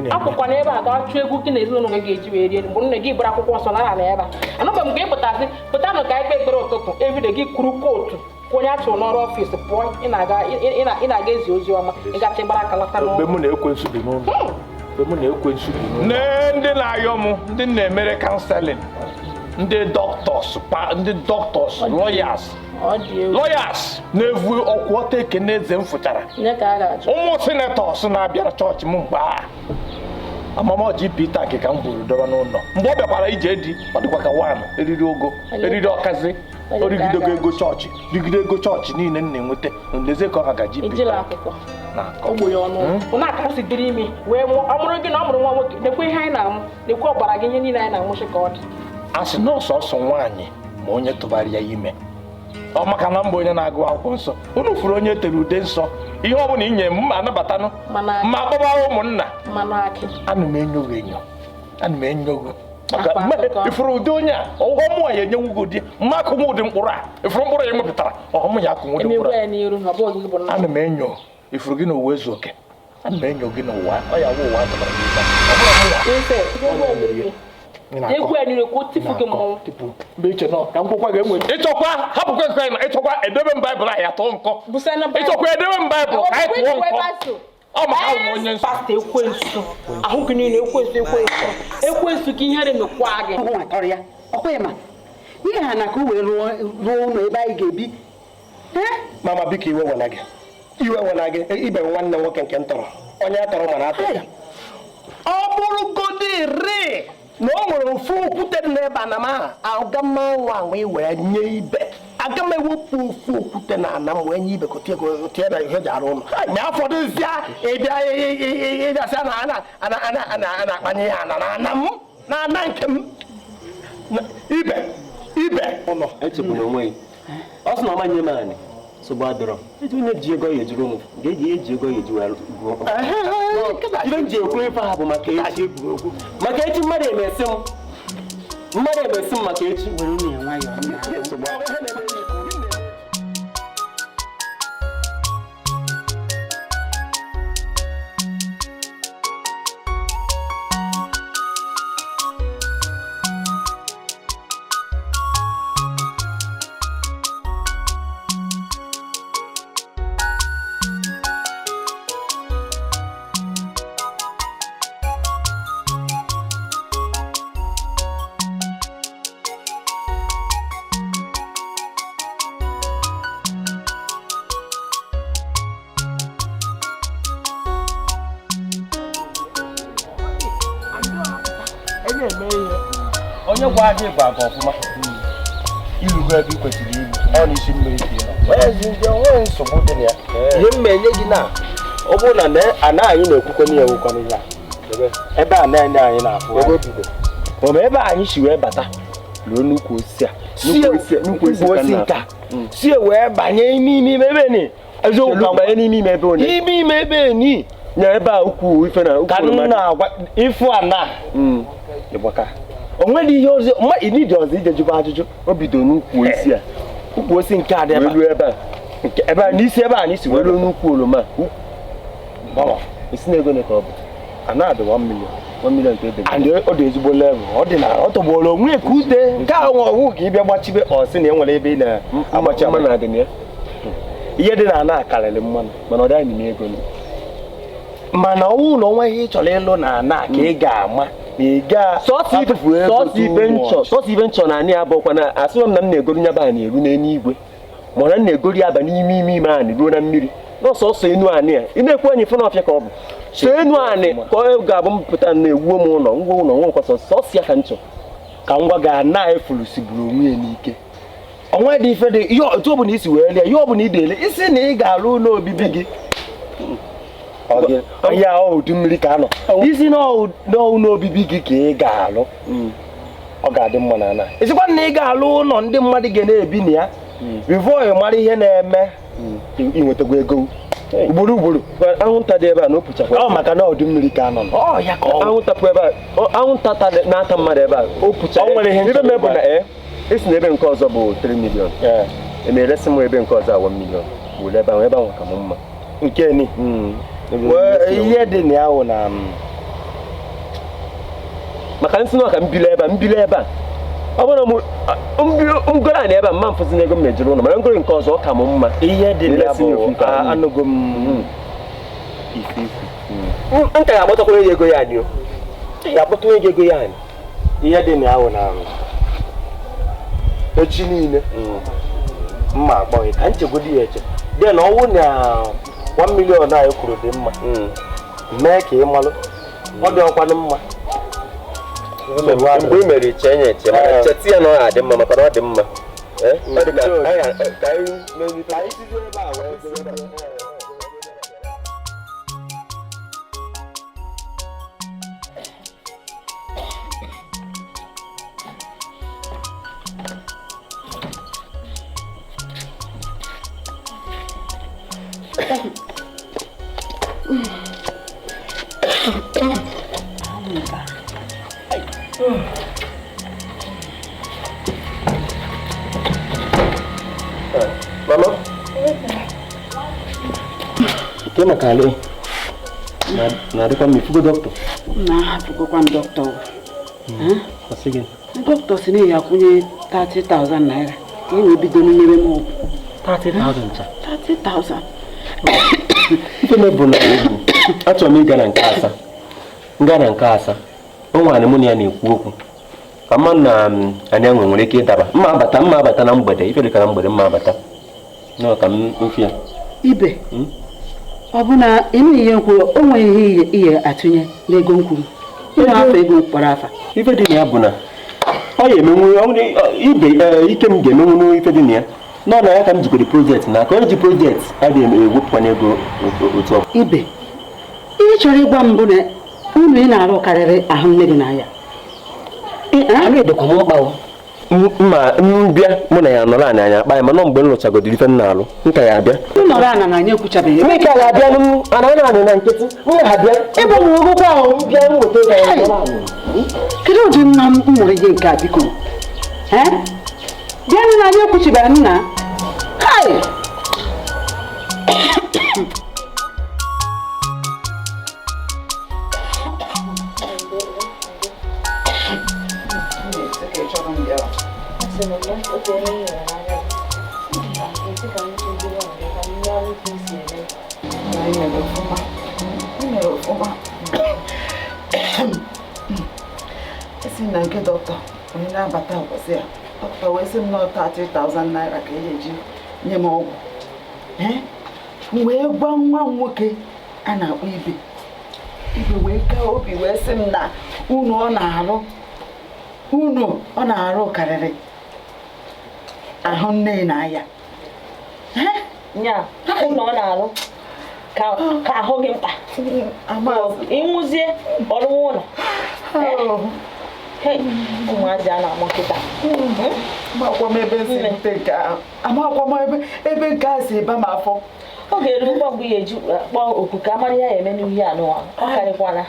Akwụkwa n'ebe a gaa chụọ egwu gị na ezinụlọ gị ga-eji wee rie mgbe nne gị bụrụ akwụkwọ nsọ nara na ebe a. Anụbeghị m ka ị pụtasị pụtanụ ka anyị kpee ekpere ụtụtụ evide gị kwuru kootu onye a chụrụ n'ọrụ ọfịs pụọ ị na-aga ezi ozi ọma ị gacha gbara aka lata n'ụlọ. Mgbe mụ na ekwensu bi n'ụlọ. Mgbe mụ na ekwensu bi n'ụlọ. Ndị na-ayọ m ndị na-emere counseling ndị doctors ndị doctors lawyers lawyers na-evu ọkwụ ọtọ ekene eze m fụchara. Ụmụ senators na-abịara chọọchị m mgbe a amamaji Peter nke ka m buru dọba n'ụlọ mgbe ọ bịakwara ije di ọ dịkwa ka wan eriri ogo eriri ọkazi o rigidego ego chọọchị rigide ego chọọchị niile m na-enweta nleze ka ọ ha gaji Ejila akụkọ ogbenye ọnụ ụna aka si dịrị ime wee mụọ ọ mụrụ gị na ọ mụrụ nwa nwoke nekwe ihe anyị na-amụ nekwe ọbara gị ihe niile anyị na-amụchi ka ọ dị. A sị na ọsọsọ nwaanyị ma onye tụbara ya ime ọ maka na mba onye na-agụ akwụkwọ nsọ unu furu onye tere ude nsọ ihe ọ bụla inye m anabatanụ ma kpọba ụmụnna ana m enyo gị enyo ana m enyo gị maka ifuru ụdị onye a ọghọm mụnwa ya enyenwu gị ụdị mma akụnwa ụdị mkpụrụ a ifuru mkpụrụ ya nwepụtara ọghọm ya akụnwa ụdị mkpụrụ a ana m enyo ifuru gị na uwe ezu oke ana m enyo gị n'ụwa ọ ya wụ ụwa tụbara gị ọ bụrụ egwu ya niile ka o tipu gị mmọnwụ mgbe iche nọ ka nkwụkwa ga-enwe ịchọkwa hapụkwa nke anyị ịchọkwa edebe m baịbụl ahụ ya tụọ nkọ ịchọkwa edebe m baịbụl ka anyị tụọ nkọ ọ maka ahụ m onye nsọ pastọ ekwensu ahụ gị niile ekwensu ekwensu ekwensu ka ihere mekwa gị ọkwa ma ihe ha na ka o wee rụọ ụlọ ebe anyị ga-ebi. Mama biko iwe wela gị iwe wela gị ibe nwanne nwoke nke m tọrọ onye a tọrọ mana atọ ya Ọ bụrụgodị rịị na o nwere ofu okwute dị n'ebe ana m ahụ, aga m anwa anwa wee nye ibe. Aga m ewepụ ofu okwute na ana m wee nye ibe ka o tie na ihe ji arụ ụlọ. Ma afọdụzịa ịbịa ịbịasịa na ana ana-akpanye ya ana na ana m na ana nke m. Ibe ibe ụlọ. Echegbuna onwe gị. Ọ sị na ọ manye m anị. Nsogbu adịrọ. Eji onye ji ego ya ejuru ụmụ ga-eji eji ego ya eji wee gụọ. Ibe m ji ekwu ife ha bụ maka echi. Maka echi mmadụ emesi m. Mmadụ emesi m maka echi. Onye gwa gị gwa gị ọfụma irugo ebe ị kwesịrị iru ọ n'isi mmiri ka ị nọ ezi ndị onweghị nsogbu dị na ya. Ihe m enye gị na ọ bụrụ na ana anyị na-ekwukwe na ewukwana ihe a ebe a na-enye anyị na-afụ maọbụ ebe anyị si wee bata ruo n'ukwu osisi a n'ukwu osisi nke a si wee banye ime ime ebe ni eziokwu banye n'ime ime ebe onye ime ime ebe ni na ebe a ukwu ife na ka m na-agwa ịfụ ana ịgbaka o nwere ihe ọzọ mma ịnidi ọzọ ije jụba ajụjụ. O bido n'ukwu osisi a ukwu osisi nke a dị ebe a ebe a n'isi ebe a n'isi wee ruo n'ukwu oroma gbawa isi na ego ne ka ọ bụ ana dị 1 million 1 million ka ebe and ọ dị ezigbo level ọ dị na ọ tọgbọrọ onwe ka ute nke a nwe ọgwụ ka ị bịa gbachibe ọ sị na e nwere ebe ị na-agbachi mmanụ adị na ya. Ihe dị na ana karịrị mmanụ mana ọ dị anyị n'ime ego mana ọnwụ na onwe ihe ị chọrọ ịlụ na ana ka ị ga-ama sọsọ ibe nchọ na anị abụọkwa na asịrọ m na m na-egoro nyaba anị eru n'eluigwe mana m na-egoro ya aba n'ime ime ime anị ruo na mmiri n'ọsọsọ enu anị a ị na-ekwu anyị fụ n'ọfịa ka ọ bụ so enu anị ka ọ ga-abụ mpụta na-ewuo m ụlọ ngwa ụlọ nwa nkwasọ sọsọ ya ka nchọ ka ngwa ga ana efuru sigburu onwe ya n'ike onwe dị ife dị ihe otu ọbụla isi wee lie ihe ọbụla ị dele isi na ị ga-alụ ụlọ obibi gị ya udu mmiri ka anọ isi n'ụlọ obibi gị ka ị ga-alụ ọ ga-adị mma na ana esikwa na ị ga-alụ ụlọ ndị mmadụ ga na-ebi na ya bifo ị mara ihe na-eme inwetakwa ego ugboro ugboro. Anwụnta dị ebe a na o puchakwa ọ maka na udu mmiri ka anọ ọ ya ka anwụnta pụ ebe a anwụnta na-ata mmadụ ebe a o pucha o nwere ihe ebe m bụ na esi na ebe nke ọzọ bụ 3 million emeresi m ebe nke ọzọ a 1 million were ebe ahụ ebe ahụ ka m mma nke ni ihe dị na ya wụ na maka nsị na ka mbili ebe a mbili ebe a ọ bụrụ na ngoro a na ebe a mma mfụzi na ego m mejuru ụlọ mana ngoro nke ọzọ ọ ka m mma. Ihe dị na ya bụ anụgo m ife ikwu nka ga-agbatakwa ya ego ya anyị o ga-akpọta onye ego ya anyị. Ihe dị na ya wụ na echi niile mma akpọghị ka nchegodi ya eche dị na ọnwụ na 1 million anyị kwuru dị mma mee ka ị malụ ọ dị ọkwanụ mma mgbe ị mere iche enye eche mana cheta ya na ọ dị mma maka na ọ dị mma. Ọ dị ka anyị Mama? Ke maka ale? Na adịkwa m ifugo dọkịta? Na ahapụgokwa m dọkịta. Ọ gị? Dọkịta si na ya akwụnye 30,000 naira ka e wee bido n'nyere m ọgwụ. 30,000 cha? 30,000. Ife m bụ na egwu achọrọ m ịga na nke asa. Nga na nke asa. O nwere mụ na ya na-ekwu okwu. Ka mma na anyị enwe nwere ike ịdaba. Mma abata na mgbede, ife dị ka na mgbede mma abata. Nọ ka m mfe ya. Ibe. Ọ bụ na ịnụ ihe m kwuru, o nwere ihe ihe atụnye n'ego m kwuru. Ịnụ afọ ego m kpọrọ afa. Ife dị na ya bụ na ọ ya emenwu ibe ike m ga-emenwu n'ife dị na ya. Nọ na ya ka m jikwere project na aka onye ji project adịghị ewepụkwana ego otu ọ. Ibe, ihe chọrọ ịgwa m bụ na unu ị na-arụ karịrị ahụ nne gị n'anya. Anụ edokwa m mkpa o. Mma mbịa mụ na ya nọrọ anyị akpa ya mana mgbe m lụchagodiri ife m na-alụ nka ya abịa. M nọrọ ana na anyị ekwuchabeghị. Mmeka ya abịa m ana ana na nkịtị m na-abịa ebe m nwere ahụ m bịa m weta ego ya nọrọ anị. Kedu ụdị nwa m mụrụ ihe nke a biko? Bịa na anyị ekwuchibeghị nna. Hai! Esi na nke dọkịta onye na-abata ụbọchị a dọkịta wee sị m na 30,000 naira ka e eji nye m ọgwụ. M wee gwa nwa m nwoke a na-akpọ Ibe. Ibe wee kaa obi wee sị m na unu ọ na-arụ karịrị ahụ nne na ya. Nya, unu ọ na-arụ ka ahụ gị mkpa. Ịnwụzie ọrụ ụlọ. Ụmụazị a na-amụ nkịta. Amakwa m ebe si bute nke ahụ. Amakwa m ebe nke a si eba m afọ. Ọ ga-erukwa mgbe ya eji kpọọ oku ka amara ya eme n'ihe anụwa. Ọ karịkwana.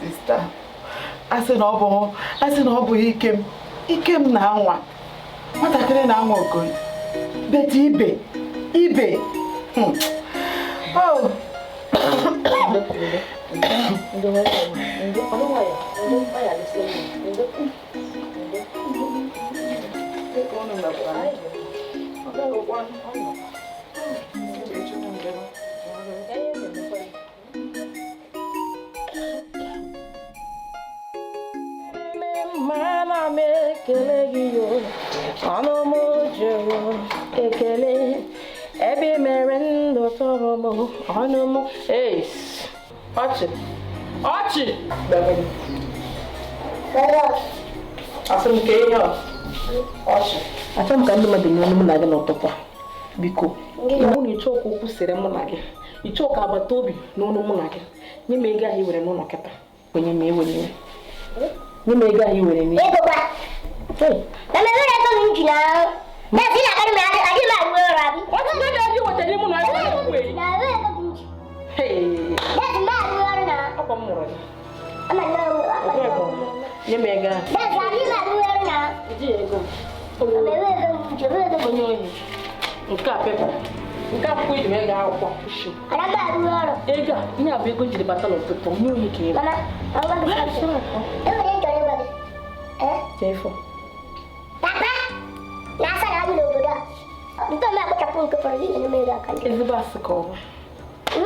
Sista, asị na ọ bụghị ike m. Ike m na-anwa. Nwatakịrị na-anwa okoye. Beti ibe. Ibe. Oh. Mana m ekele gị yo, ọnụ m jụrụ ekele, ebe i mere ndụ tọrọ m, ọnụ m ọchị ọchị. Asị m ka ihe ọchị. Achọrọ m ka ndị mmadụ nye ọnụ mụ na gị n'ụtụtụ a. Biko, mụ na ịchọ ka okwu sere mụ na gị, ịchọ ka agbata obi n'ọnụ mụ na gị. Nye m ego ahụ i were n'ụlọ kịta. Onye ma ewere ya. Nye m ego ahụ i were n'ihe. Ego kwa. Mama, ewere ego m ji na na si na akarị m adị m arụ ọrụ abi. Ọtụtụ ego ahụ i wetara mụ na ego ekwu eyi. Na ewere ego m ji. Dad, m arụ ọrụ na. Ọkwa m mụrụ gị. Ama na Nye m ego ahụ. Dad, adị m arụ ọrụ na. Ji ego. Mama, ewere ego m ji, ewere ego m Onye ohi. Nke a pepa. Nke akwụkwọ iji mee gaa akwụkwọ. Ana m arụ ọrụ. Ego a, ihe a bụ ego njiri bata n'ụtụtụ. Onye ohi ka ị bụ. Mama, agwa gị something. Enwere nchọrọ ịgwa gị. Jefo. Papa, na-asa na adị n'obodo a. Nke m akpụchapụ nke fọrọ gị nyere m ego aka ndị. Ezigbo asị ka ọ bụ.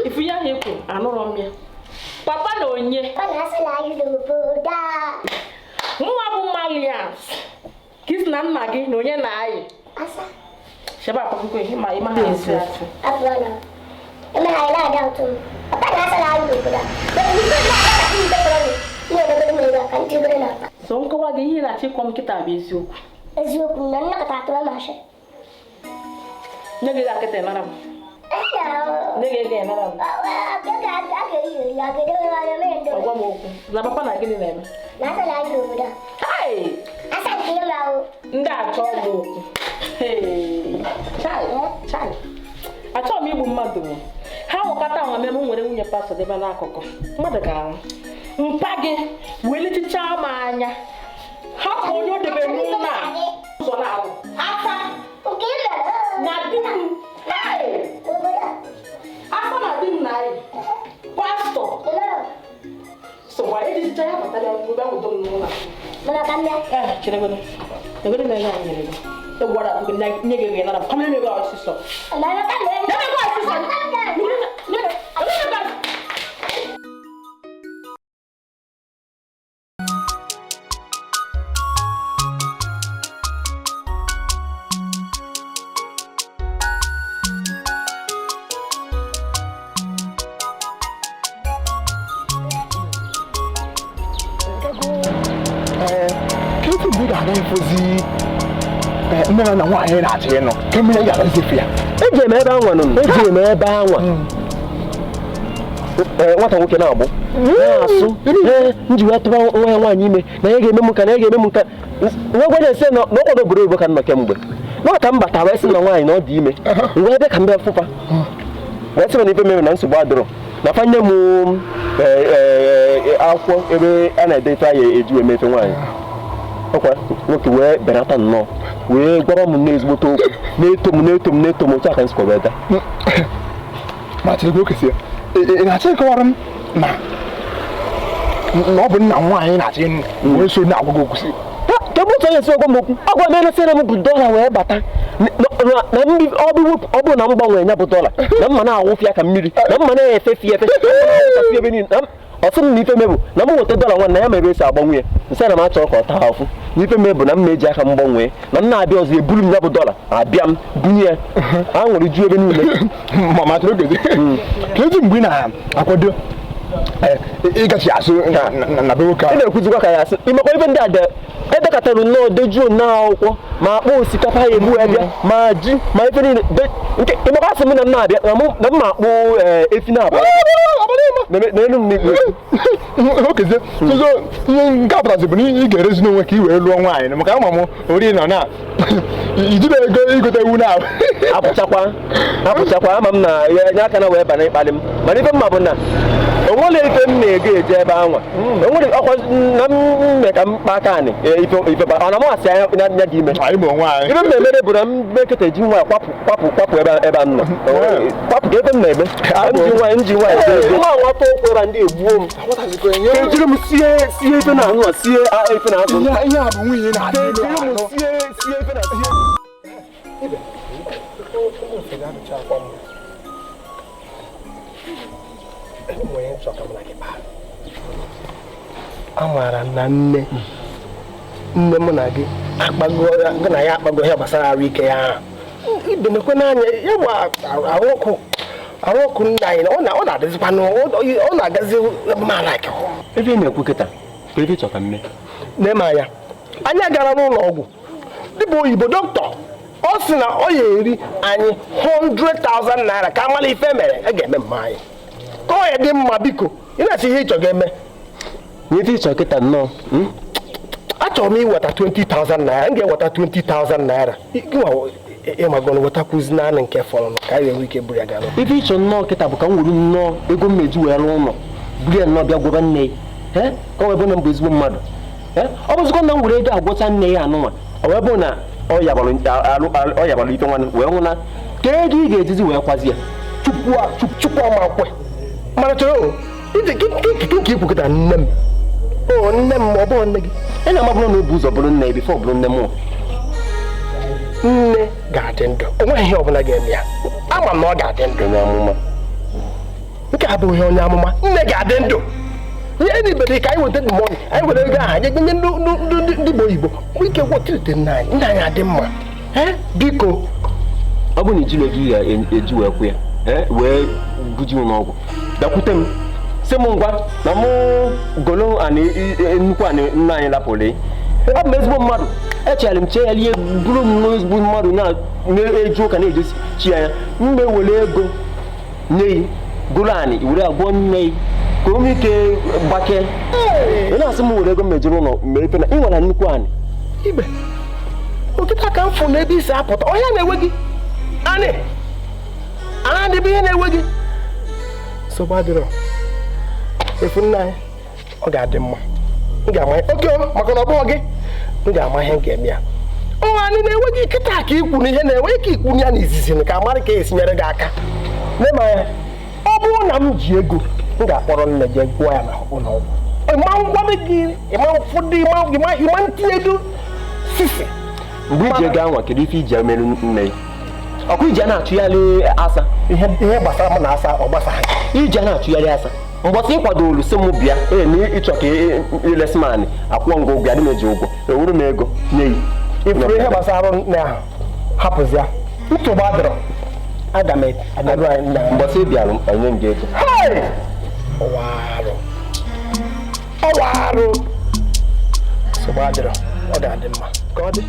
Ifu ya ahụ ekwu, anụrọ m ya. Papa na onye. Papa na-asa na adị n'obodo a. Mụnwa bụ Malians. Ka isi na nna gị na onye na-ayị. Asa. Shebe akwụkwọ ihe ma ịma ha esi asị. Afọ na. Eme ha ile ada ụtụ m. Papa na-asa na adị n'obodo a. Nke m akpụchapụ nke fọrọ gị nyere m ego aka ndị obere na-akpa. So nkọwa gị ihe na-achọ ịkọ m kịta bụ eziokwu. Eziokwu na nnọkọta atụrụ m asị. Nye gị akịta ịnara m. Nye gị ego ịnara m. Ọgwa m okwu. Na papa na gịnị na-eme? Hai! Ndị achọ m okwu. Chai, chai. Achọghị m igbu mmadụ. Ha nwekọta nwa m nwere nwunye pastọ debe n'akụkụ. Mmadụ ga-anwụ. Mpa gị welitichaa m anya. Hapụ onye o debere n'ụlọ a. Ụzọ na-awụ. Aka na di m. Aka na di m na anyị. Pastọ. So gwa ejicha ya batara mgbe ahụ dom n'ụlọ a. Chere godo. Egodo m ego anyị nyere gị. Egwara nye gị ego nara m. Kama nye m ego ọsịsọ. Nye m ego ọsịsọ. Nye m ego ọsịsọ. ịfụzi nne na nna nwaanyị na-achọ ịnụ kemgbe ị gara nzefu ya. Eji m ebe anwa nụ, eji m ebe anwa. Nwata nwoke na-agbụ na-asụ ee m ji wee tụba nwa ya nwaanyị ime na ya ga-eme m nka na ya ga-eme m nka nwa gwa na-ese na ọkwado obodo oyibo ka m nọ kemgbe na ọ ka m bata wee sị na nwaanyị na ọ dị ime wee bịa ka m bịa fụfa wee sị na ife mere na nsogbu adịrọ na fa nye m akwụkwọ ebe a na-ede ife anyị eji wee mefe nwaanyị ọkwa nwoke wee benata nnọọ wee gwara m n'ezigbote okwu na-eto m na-eto m na-eto m otu a ka m sikwa wee daa. Ma chere oke sie ị na-achọ ịkọwara m na ọ bụ nna nwaanyị na-achọ ịnụ wee so na-agwa gị okwu si kedu otu onye si agwa m okwu agwa m elesịra m bụ dọla wee bata na ọ bụrụ na m gbanwee ya bụ dọla na mma na-awụfịa ka mmiri na mma na-efefi efe ebe niile ọ sị m na ife mebụ na m weta dọla nwa na ya mere esi agbanwe ya nsị na m achọrọ ka ọ taa afụ na ife mebụ na m na-eji aka m gbanwee na m na-abịa ọzọ eburu m ya bụ dọla abịa m bunye ya aṅụrị ju ebe niile. Mama chere oge ka ezi mgbe ị na-akwado ịgachi azụ na be nwoke ahụ ị na-ekwuzikwa ka ya asị imekwa ife ndị a edekọtara nnọọ dejuo nnọọ akwụkwọ ma akpọ osikapa ya egbu ya bịa ma ji ma ife niile imekwa asị m na m na-abịa na m ma akpụ efi na-abịa n'elu m n'ikpe. Okezie sozo ihe nke apụtazi bụ na ị ga-erezi n'onwe ka ị wee lụọ nwaanyị maka ama m ori nọ na ijide ego igote ewu na apụchakwa ama m na nye aka na wee bana ịkpalị m mana ife mma bụ na onwere ife m na-ego eje ebe anwa onwere ọkwa na mme ka m kpa aka anị ife ife ọ na m asị anya anya dị ime ife m na-emere bụ na m meketa eji nwa kwapụ kwapụ kwapụ ebe ebe m nọ kwapụ ka ebe m na-eme m ji nwa nwa nwata ụkwụ ebe ndị egbuo m ka ejiri m sie sie ife na anụ a sie ife na azụ ihe a bụ nwunye na-adị ejiri m sie sie ife na Amaara m na nne nne mụ na gị akpago gị na ya akpago ihe gbasara arụ ike ya ahụ ibe nekwe n'anya ya bụ arụ ọkụ nna anyị ọ na-adịzikwa ọ na-agazi mara ebe ị na-ekwu kịta ka ebe ịchọ ka mme na-eme anya anyị gara n'ụlọ ọgwụ dịbụ oyibo dọkịta ọ sị na ọ ya eri anyị 100,000 naira ka amala ife mere a ga-eme mma anyị ka ọ ya dị mma biko ị na-asị ihe ịchọ ga-eme n'ife ịchọ kịta nnọọ achọrọ m iweta 20,000 naira m ga-eweta 20,000 naira ịmagọn wetakwuzi naanị nke fọrọ ka anyị enwe ike buru ya gara ife ịchọ nnọọ kịta bụ ka m were nnọọ ego m meji wee rụọ ụlọ buru ya nnọọ bịa gwọba nne ya ka ọ wee bụ na m bụ ezigbo mmadụ ọ bụzikwa na m were ego agwọcha nne ya anụnwa ọ wee bụ na ọ yabalụ ife nwanne wee nwụna ka ego ị ga-ejizi wee kwazi ya chukwu amakwe mana chọrọ nke ikwukọta nne m o nne m ọ bụrụ nne gị ị na-amabụrụ na o bu ụzọ bụrụ nne bifo ọ bụrụ nne m nne ga-adị ndụ o nweghị ihe ọbụla ga-eme ya ama m na ọ ga-adị ndụ onye amụma nke a bụghị onye amụma nne ga-adị ndụ ihe n'ibere ka anyị weta mọni anyị were ego ahụ anyị nye ndị bụ oyibo ike gwọtirite nne anyị nne anyị adị mma biko ọ bụ na ijiri ego ị ga-eji wee kwụ ya wee buji ụlọ ọgwụ bịakwute m sị m ngwa na mụ golo anị nnukwu anị nna anyị lapụrụ abụ m ezigbo mmadụ echere m chee ya ihe bụrụ m ezigbo mmadụ na-eji ụka na-ejosi chi anya m ewere ego nye ya golo anị were agwọ nne ya ka o nwee ike gbakee ị na-asị m were ego m mejiri ụlọ mee ife na ị nwere nnukwu anị ibe okịta ka m fụ n'ebe isi apụta ọhịa na-enwe gị anị anị bụ ihe na-enwe gị nsogbu adịrọ efu nna anyị ọ ga-adị mma m ga-ama oke maka na ọ bụghị gị m ga-ama ihe m ga-eme ya ọ anyị na-enwe gị kịta ka ikwu na ihe na-enwe ike ikwu ya na izizi ka amara ka esi nyere gị aka n'ema ya ọ bụrụ na m ji ego m ga-akpọrọ nne gị gụọ ya na ụlọ ọgwụ ịma ngwadị gị ịma ụfọdụ ịma ntinye ego sisi mgbe iji ego anwa kedu ife iji emerụ nne ya ọkụ iji a na-achụgharị asa ihe gbasara m na asa ọ gbasaghị iji a na-achụgharị asa mgbọsị ịkwado olu sị m bịa ee na ịchọ ka ilesi m anị akwụọ ngụ ụgwọ adị m eji ụgwọ ewuru m ego nye ya ifuru ihe gbasara nne ahụ hapụzi ya nsogbu adịrọ aga m anarụ anyị nna mgbọsị ị bịara enye m gị ego ọwa arụ nsogbu adịrọ. Ọ ga-adị mma ka ọ dị.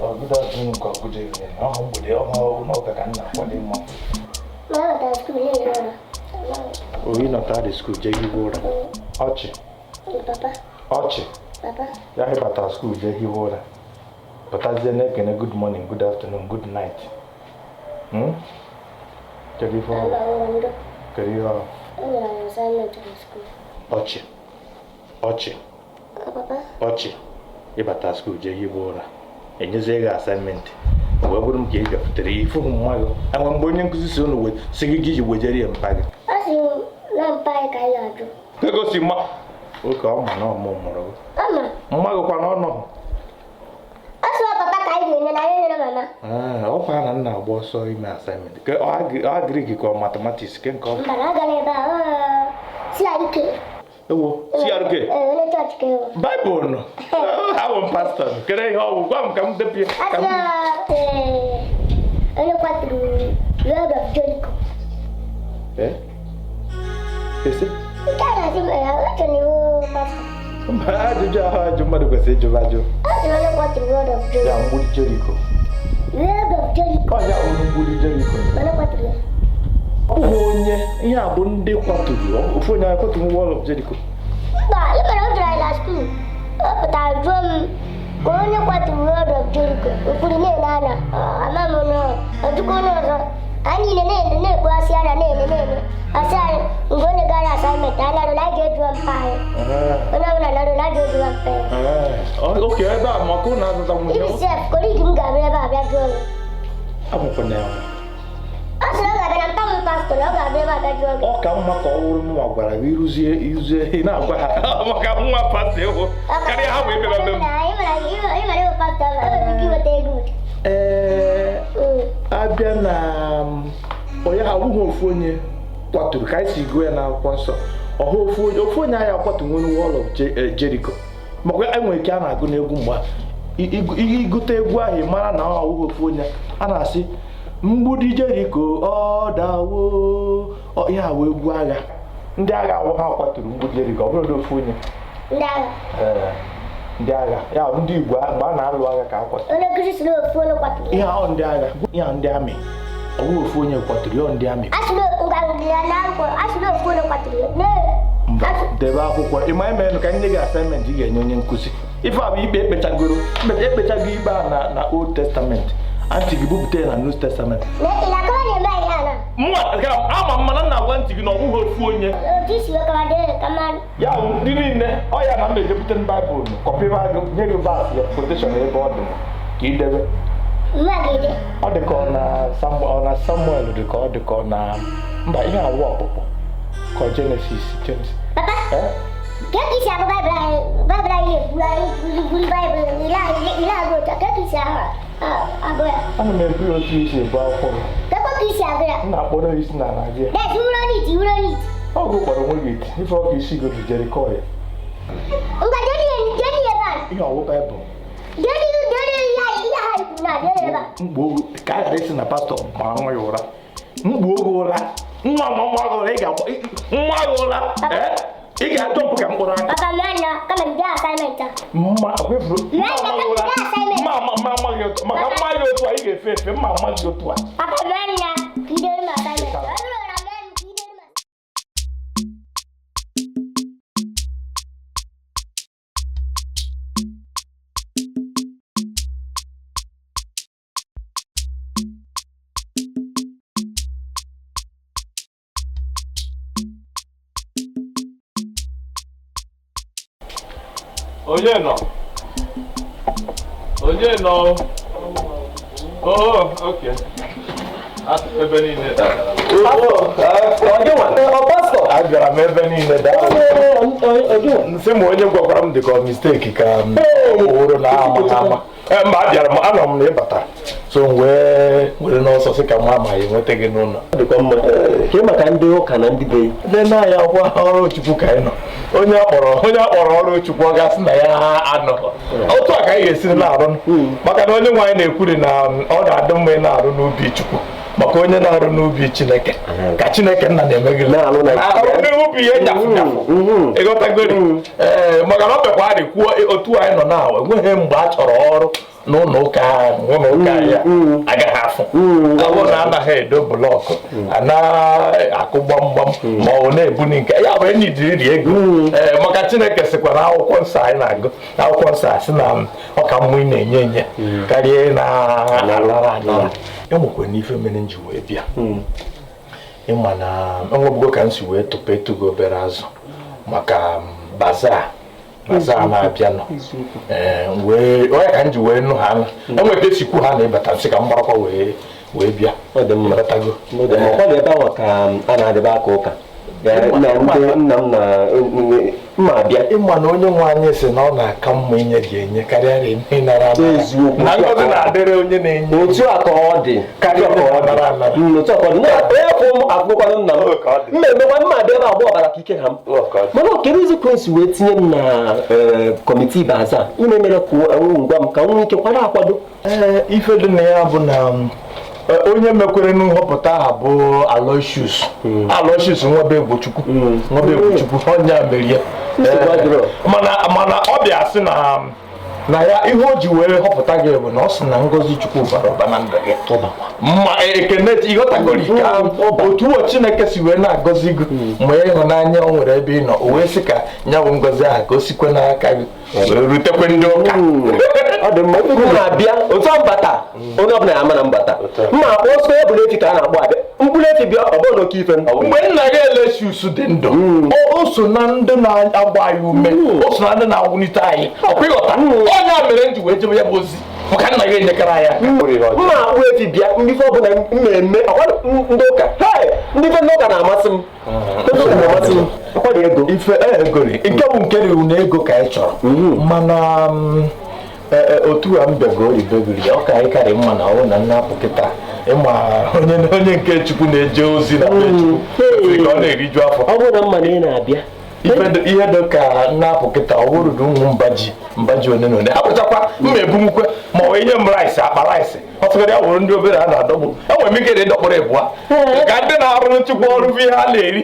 Good afternoon, good evening. Oyi nọta dị skuul jee hiwe ụra. Ọchị. Ọchị. Ya ịbata skuul jee hiwe ụra. Pụtazie na-ekene good morning, good afternoon, good night. Kedu ihe ọ? Kedu ihe ọ? Ọchị. Ọchị. Ọchị. Ịbata skuul jee hiwe ụra. Enyezie gị asaịmentị. Mgbe ọ bụrụ m ka ị bịakwutere ya ifu mmadụ enwe mgbe onye nkụzi si unu si gị ji wejere ya mpa gị. Egosi mma oke ọ ma na ọmụ mụrụ gị. Mma gị kwa n'ọnụ. Ọkwa na nna agba ọsọ ime asaịmentị. Ọ Grik ka ọ matematiks ke nke ọ. Ewo, CRK. Baịbụl nọ. Abụ m pastọ. Kere ihe ọ bụ gwa m ka m depie. Onye kwaturu Lord of Jericho. Esi? Nke a na-asị m achọrọ iwu pastọ. Mba, ajụjụ ahụ ajụ mmadụ kwesịrị ịjụba ajụ. Ọ sịrị onye kwaturu Lord of Jericho. Ya mgbidi Jericho. Lord of Jericho. Ọ ya wụrụ mgbidi Jericho. Onye kwaturu ya. Ọ bụghị onye ihe a bụ ndị kwaturu ofu onye ahụ kwaturu Wall of Jericho. Mba, ị mara ọ jụrụ anyị na skuul. Ọ pụtara jụọ m ka onye kwaturu Wall of Jericho. Nkwuru na-ele anya ama m na ọjụkwa onye ọzọ. Anyị niile na-ele na-ekpughasị anya na-ele na-ele. Asị anyị mgbe onye gara asaịmentị anyị narụ na a ga-ejuwa mpa anyị. Onye ọbụla narụ na a ga-ejuwa mpa ya. Oke ebe a maka ụnụ azụta nwunye. Ibi sef, koligi m ga-abịa ebe a bịa jụọ m. Amụkwana ya. Ọ sịrị ọ ga-abịa na mpa m pastọ na ọ ga-abịa ebe a bịa jụọ gị. Ọ ka mma ka ọ wụrụ mụnwa gwara gị ịrụzie ịrụzie ị na-agwa ha maka nwa pastọ ịhụ karịa ha wee bịara be m. Ee, abịa na onye ha abụghị ofu onye kwaturu ka anyị si gụọ ya n'akwụkwọ nsọ. Ọha ofu onye agha kwatu nwere Wall of Jericho. Makwa enwere ike a na-agụ n'egwu mgbe ịgụta egwu ahụ ị mara na ọ awụghị ofu onye a na-asị mgbidi Jericho ọ dawo ihe a wee egwu agha. Ndị agha awụ ha kwaturu mgbidi Jericho ọ bụrụ na ofu onye. Ndị agha. Ndị agha ya ndị Igbo mgbe a na-alụ agha ka a kwaturu. Onye nkụzi si na ofu onye kwaturu. Ihe ahụ ndị agha ihe ahụ ndị amị ọ bụghị ofu onye kwaturu ya ndị amị. Mba, debe akwụkwọ ị ma emenụ ka nye gị asaịmentị ị ga-enye onye nkụzi. Ife a bụ ikpe ekpechagoro ekpechago ikpe a na Old Testament. Antị gị bupụta ya na New Testament. Ama m mana nna agwa ntị gị na ọ bụghị ofu onye. Ya bụ ndị niile ọ ya na m na-ejepụta Baịbụl kọpịba gị nye gị vas ya quotation ebe ọ dị ka ị debe. Ọ dị ka ọ na Samuel dị ka ọ dị ka ọ na mba ihe awụ ọpụpụ ka Genesis Genesis. Papa, ka isi agụ Baịbụl anyị na-eburu Baịbụl ile agụ otu a ka isi agụ ya. Ana m ebu ya otu isi ebu akwụkwọ m. Ka isi agụ ya. M na-akpọrọ isi na ala gị. Dad, wuro n'iti wuro n'iti. Ọgụ kpọrọ onwe gị iti ife ọka isi gị Jeriko ya. Ngwa jeni ebe a. Ihe ọwụ Baịbụl. Jeni ihe ha ikwu na jeni ebe a. Mkpu ogu ka a ghara isi na pastọ mara nwa ya ụra. Mkpu ogu ụra. Nwa nwa gị ụra ị ga-agba nwa gị ụra. Ị ga-atọpụ ka mkpụrụ aka. Papa mee anya kama ndị asaịmentị a. Mma akwefuru. Mma mma mma gị otu maka mma gị otu a ị ga-efe efe mma mma gị otu a. Papa mee anya ka ị dere m asaịmentị. Ọ bụrụ na mee m ka ị dere m. Onye nọ? Onye nọ? Oh, okay. Ebe niile abịara m ebe niile nsị ma onye gwakwara m dịka misteki ka m wụrụ na ama ama mba abịara m anọ m na ịbata so m wee were n'ọsọ sị ka m ama ya enweta gị n'ụlọ. Dịkwa mma kee maka ndị ụka na ndị be ndị na-anya akwa ọrụ Chukwu ka anyị nọ onye akpọrọ ọrụ Chukwu ọ gasị na ya anọ otu a ka anyị ga-esi na-arụ maka na onye nwe anyị na-ekwuri na ọ na-adị mma ị na-arụ n'ubi Chukwu maka onye na-arụ n'ubi Chineke ka Chineke nna na-eme gị na-arụ n'ubi ya nyafụ nyafụ ịghọtagori ee maka na ọ bịakwa adị kwuo otu anyị nọ na enweghị mgbe a chọrọ ọrụ n'ụlọ ụka ụlọ ụka ya agaghị afụ ọ bụrụ na anaghị edo blọkụ anaghị akụ gbamgbam ma ọ na-ebuni nke ya bụ enyi dịrị ego ee maka Chineke sịkwa na akwụkwọ nsọ anyị na-agụ akwụkwọ nsọ asị na ọka mmụ ị na-enye enye karịa ị na-anara anara enwekwa n'ife mere m ji wee bịa ịma na enwebugo ka m si wee tụpa etugo obere azụ maka bazaa na-abịa nọ onye ka m ji wee nụ ha enwe ka esikwu ha na ịbata nsị ka m gbarakwa wee bịa. Ọ dị mma ebe ahụ ka a na-adịbe aka ụka nna m na mma abịa ịma na onye nwe anyị sị na ọ na-aka mma inye gị enye karịa ịnara na ngọzi na-adịrị onye na-enye otu a ka ọ dị karịa ịnara anara otu a ka ọ dị onye kwụ m akwụkwanụ nna m mma emekwa mma abịa ebe agba ọbara ka ike ha m mana kedu ezi ka o si wee tinye m na kọmitii baza ime mere ka ngwa m ka m nwee ike kwado akwado. Ee, ife dị na ya bụ na onye mekwere nhọpụta aha bụ Aloysius Aloysius Nwebe Egbochukwu onye merie mana ọ bịa sị na ya ihe o ji wee họpụta gị bụ na ọ sị na ngọzi Chukwu bara ụba na ndụ gị ma ekene ịghọtagoro ka otu o Chineke si wee na-agọzi gị ma ịhụnanya o nwere ebe ị nọ o wee sị ka ya bụ ngọzi ahụ ka o sikwe n'aka gị wee rutekwe ndị ụka. Ọ dị mma m na-abịa otu a mbata onye ọbụla ya ama na mbata mma akpọ ọsọ ya bụ n'efi ka a na-akpọ abịa mkpụrụ efi bịa ọ bụrụ na oke ife mgbe nna gị Aloysius dị ndụ o so na ndị na-agba anyị ume o so na ndị na-awụlite anyị ọkwa ịghọta onye a mere m ji wee jebe ya bụ ozi maka nna gị enyekara anyị aka. Mma akpụ efi bịa ndị ife ọbụla mmemme ndị ụka ndị ife ndị ụka na-amasị m ego ife egori nke bụ nke ruru na ego ka anyị chọrọ mana otu a m bịagori begori ọ ka anyị karị mma na ọ na nna apụ kịta ịma onye nke Chukwu na-eje ozi na be Chukwu kwesịrị ka ọ na-eriju afọ. Ọ bụrụ na mma na ị na-abịa ihe dị ka nnapụ kịta ọ bụrụ na ụmụ mbaji one na one apụchakwa mma ebumukwe ma ọ nye m rice akpa rice ọ sịgara ya wụrụ ndị obere a na-adọgbu enwere m ike dị dọkpụrụ ịbụa ka ndị na-arụ nchịkwa ọrụ bụ ihe a na-eri.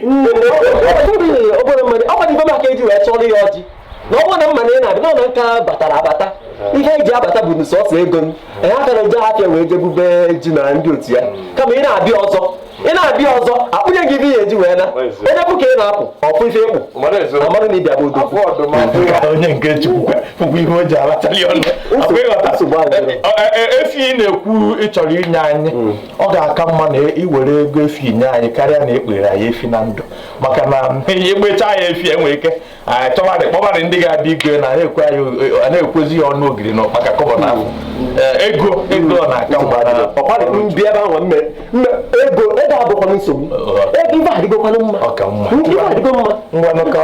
Ọ kwado ife maka eji wee chọrọ ya ọjị na ọ bụrụ na mma na ị na-abịa na nka batara abata ihe eji abata bụ sọsọ ego m anyị aka na eje afịa wee jebube ji na ndị otu ya kama ị na-abịa ọzọ akpụnye gị ife ya eji wee na onye bụ ka ị na-apụ ọfụ ife ịkpụ amarụ na ịbịa bụ odogwu onye nke Chukwu fụkwa ihe o ji alachali ọnụ efi ị na-ekwu ịchọrọ inye anyị ọ ga-aka mma na iwere ego efi nye anyị karịa na ekpere anyị efi na ndụ maka na ekpecha ya efi enwere ike chọbarị kpọbarị ndị ga-abịa igwe na na-ekwezi ya ọnụ ogiri na ụkpaka kọbọ na afọ ego ego na-aka mma mbịa ebe ahụ ego ego abụkwanụ nsogbu ego ife adịgokwanụ mma ọka mma ife adịgo mma ngwanụ ka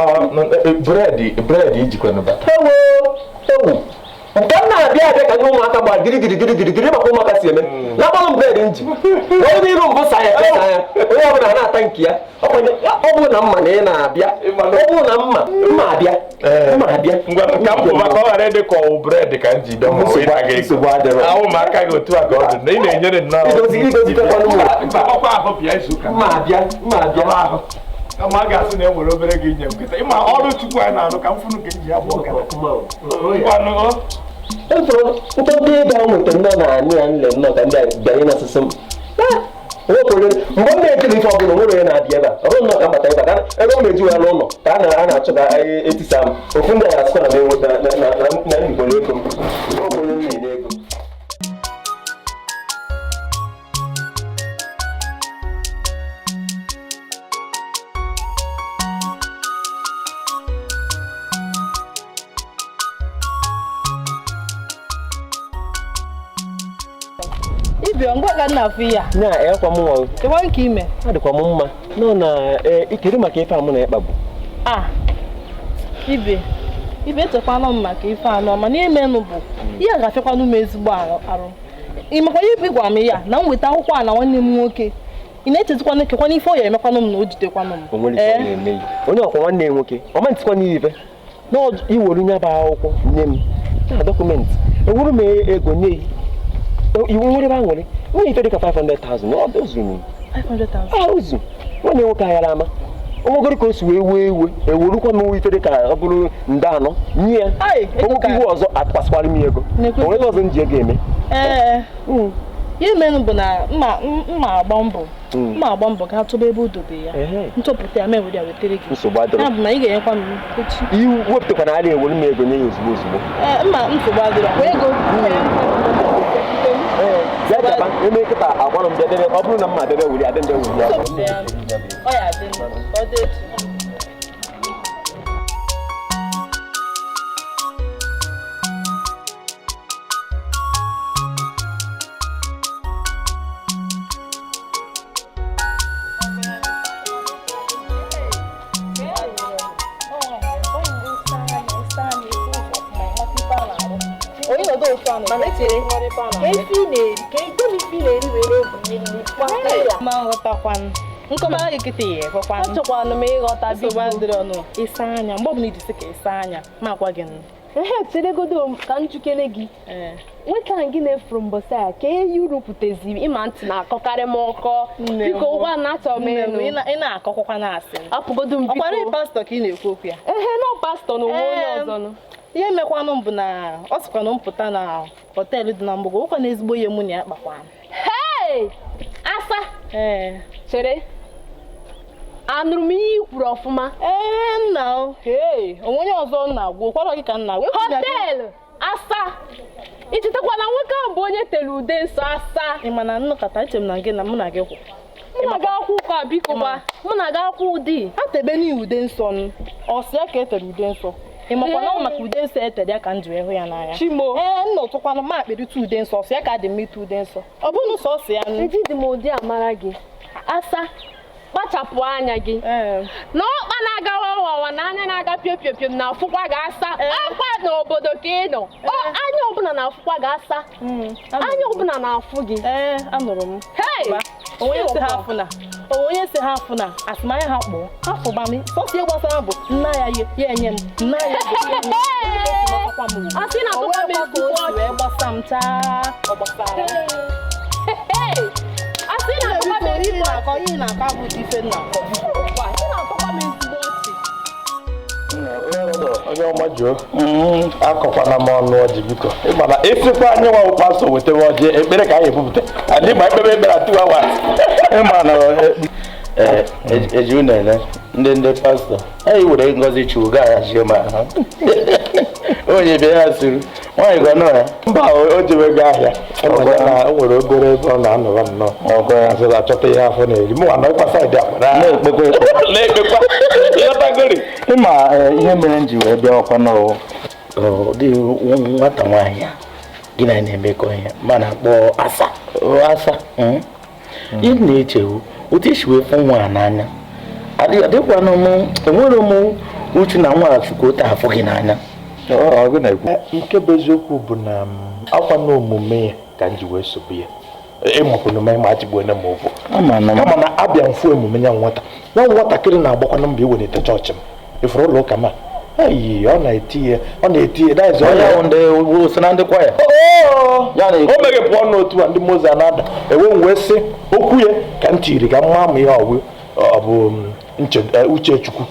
bred ijikwanụ bata ewo ewu nke m na-abịa abịa ka ndị ụmụaka gbara giri giri giri giri giri maka ụmụaka si eme na-agbalụ m bred nji onye n'iru mbụ saa ya saa ya onye ọbụla na-ata nke ya ọ bụrụ na mma na ị na-abịa ọ bụrụ na mma mma abịa mma abịa ngwanụ ka m pụba ka ọ ghara ịdị ka ọwụ bred ka m ji dọ ma ọ ịna gị ego ahụ m aka gị otu a ka ọ dị na ị na-enyere nnọọ mma abịa mma abịa kama a ga-asị na e nwere obere gị inye m nkịta ịma ọrụ Chukwu anyị na-arụ ka m fụnụ ka m ji ya bụ ọkara ngwanụ efuru ntọnta ego ahụ nwetara nnọọ na anị ya nle nnọọ ka ndị a bịanye n'asụsụ m mgbe m na-ejiri ife ọbụla nwere onye na-abịa ebe a ọ bụrụ nnọọ ka m bata ebe a ka ebe m na-eji ya n'ụlọ ka a na-achọ ka etisa m ofu ndị a ga-asịkwa na m enweta na mbigboro ego m ọ bụrụ m na-enye ego. Ibe ngwa ka nna afụ ya. Na ekwa m nwa. Kekwa nke ime. Adịkwa m mma. Nọ na ikiri maka ife a mụ na ịkpagbu. Ah. Ibe. Ibe echekwana m maka ife anọ mana ihe menụ bụ ihe a ga-afịakwanụ m ezigbo arụ. Ị makwa ihe bụ ịgwa m ya na m weta akwụkwọ a na nwanne m nwoke. Ị na-echezikwana kekwana ife ọ ya emekwanụ m na o jidekwanụ m. O nwere ife ọ na-eme yi. Onye ọkwa nwanne ya nwoke, ọ ma ntikwa n'ife. Na iwere nya bụ akwụkwọ nye m na dọkụmentị. Ewuru m ego nye ya. Iwu nwere ebe aṅụrị. Nwere ife dịka 500,000 ọ zuru. 500,000. Ah, ozu. Nwanne nwoke aghara ama. Onwegoro ka o si wee wee iwe ewerukwa m ife dịka ọ bụrụ nde anọ nye ya. Onwekwa iwe ọzọ atụkwasịkwara m ya ego. Onwere ọzọ m ji ego eme. Ee. Ihe menụ bụ na mma agba mbọ. Mma agba mbọ gaa tụba ebe o dobe ya. Ntọpụta ya ma ewere ya wetere gị. Nsogbu adịrọ. Ya bụ na ị ga-enyekwa m echi. Iwu wepụtakwa na ala ewere m ego nye ya ozugbo ozugbo. Ee, mma nsogbu adịrọ. Kwa ego. Ya gaba eme kịta agwara m bịa debe ọ bụrụ na mma debe were abịa were ya. Ọ ya adị mma. Ọ dị echi. Nkọmara gị kịta ya ekwekwanụ. Achọkwanụ m ịghọta biko. Ịsa anya mgbe ọbụla iji sị ka ịsa anya ma agwa gị nụ. Ehe, cheregodo ka m jukene gị. Nwoke ahụ gị na-efuru mbọsị a ka eyi uru pụtaziri ịma ntị na-akọkarị m ọkọ. Biko ụgwọ na achọ m ịnụ. Ị na-akọkwakwa na-asị. Apụgodo m biko. Ọkwara pastọ ka ị na-ekwu okwu ya. Ehe, nọ pastọ na onwe onye ọzọ nụ. Ihe mekwanụ m bụ na ọ sịkwanụ m pụta na họteelụ dị na Mgbogo, ụkwa na ezigbo ihe mụ na ya kpakwanụ. Hei! Asa! Ee. Chere. Anụrụ m ihe i kwuru ọfụma. Ee, nna o. Ee, onwe onye ọzọ m na-agwa, ụkwara gị ka m na-agwa. Họteelụ! Asa! I chetakwa na nwoke ahụ bụ onye tere ude nsọ asa. Ị ma na nnọkọta eche m na gị na mụ na gị kwụ. Mụ na gị akwụ ụkwa biko kwa. Mụ na gị akwụ ụdị. A tebe n'ihi ude nsọ m. Ọ sị ya ka e tere ude nsọ. Ị makwa na ọ maka ude nsọ etere ya ka m ji wee hụ ya n'anya. Chimo. Ee, nna ụtụkwanụ ma akpịrịta ude nsọ sị ya ka adị m ite ude nsọ. Ọ bụrụ sọsọ ya nụ. Ejidị m ụdị amara gị. Asa, kpachapụ anya gị. Na ọkpa na-aga wawawa na anya na-aga pio pio pio na-afụkwa gị asa. Akwa n'obodo ka ị nọ. Anya ọbụla na-afụkwa gị asa. Anya ọbụla na-afụ gị. Ee, anụrụ m. Hei! Onye si ha afụ na onye si ha afụ na asịmanya ha kpọọ ha fụbamị sọsọ ihe gbasara bụ nna ya ya enye m nna ya Asị na atụkwa m ezigbo ọchị. Wee gbasa m chaa ọ gbasara. Asị na atụkwa m ezigbo ọchị. Ihe na-akọ abụghị ife na-akọ. Asị na atụkwa m ezigbo ọchị. Onye ọma jụọ akọkwana m ọnụ ọjị biko ịma na esikwa anyị nwa pastọ wetara ọjị ekpere ka anyị ebupụta adị ma ekpebe ekpere atụwa wa ịma na eji unene ndị pastọ anyị were ngozi chukwu gaghachie ma ha onye bịa ya siri nwaanyị gwa nọ ya mba o jebego ahịa o nwere obere ebe ọ na-anọrọ nnọọ azụrụ achọta ihe afọ na-eri mụ nwa saịdị akpa na-ekpekwa na-ekpekwa ịma ihe mere m ji wee bịa ọkwa n'ụwa dị nwata nwaanyị a gị na na-emekọ ihe ma na-akpọ asa asa ị na-echewu otu esi wee fụ nwa a n'anya adịkwanụ m enwere m uchu na nwa Chukwu otu afụ gị n'anya nke bụ eziokwu bụ na akwa na omume ya ka m ji wee sobe ya ịmakwa omume ma achịgbu onye ma ọ bụ kama na abịa mfu omume ya nwata nwa nwatakịrị na-agbakwana mbọ iwelite chọọchị m ifuru ụlọ ụka ma eyi ọ na-eti ya ọ na-eti ya o meghepụ ọnụ otu a ndị moza na-ada ewe m wee sị okwu ya ka m tiri ka m maa ma ihe ọ bụ uche Chukwu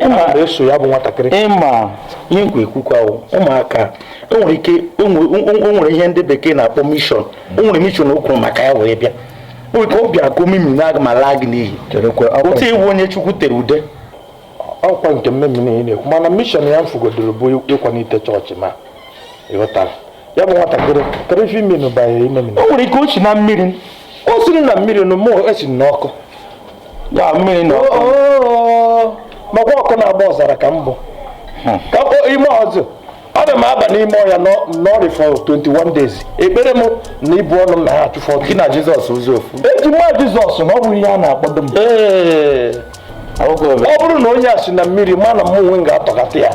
na-eso ya bụ nwatakịrị ịma ihe nkwa ekwukwa ụmụaka o nwere ike o nwere ihe ndị bekee na-akpọ mishọn o nwere mishọn o kwuru maka ya wee bịa o nwere ike ọ bịa ka omimi na-aga ma laa gị n'iyi otu iwu onye Chukwu tere ude ọkwa nke mmemme na na-ekwu mana mishọn ya m fugodoro bụ ịkwalite chọọchị ma ịghọtara ya bụ nwatakịrị kedu ife ime banyere ime o nwere ike o si na mmiri o siri na mmiri na mụ esi n'ọkụ ya mmiri na ọkụ makwa ọkụ na-agba ọzara ka m bụ ka ime ọzọ Ana m aba n'ime ọhịa nọrị for 21 days. Ekpere m na ibu ọnụ m na ha achụfọ. Gị na Jizọs ụzọ ofu. Eji nwa Jizọs na ọ bụ ihe a na-akpọdo m. Ọ bụrụ na onye a si na mmiri ma na mụ onwe m ga-atọgata ya.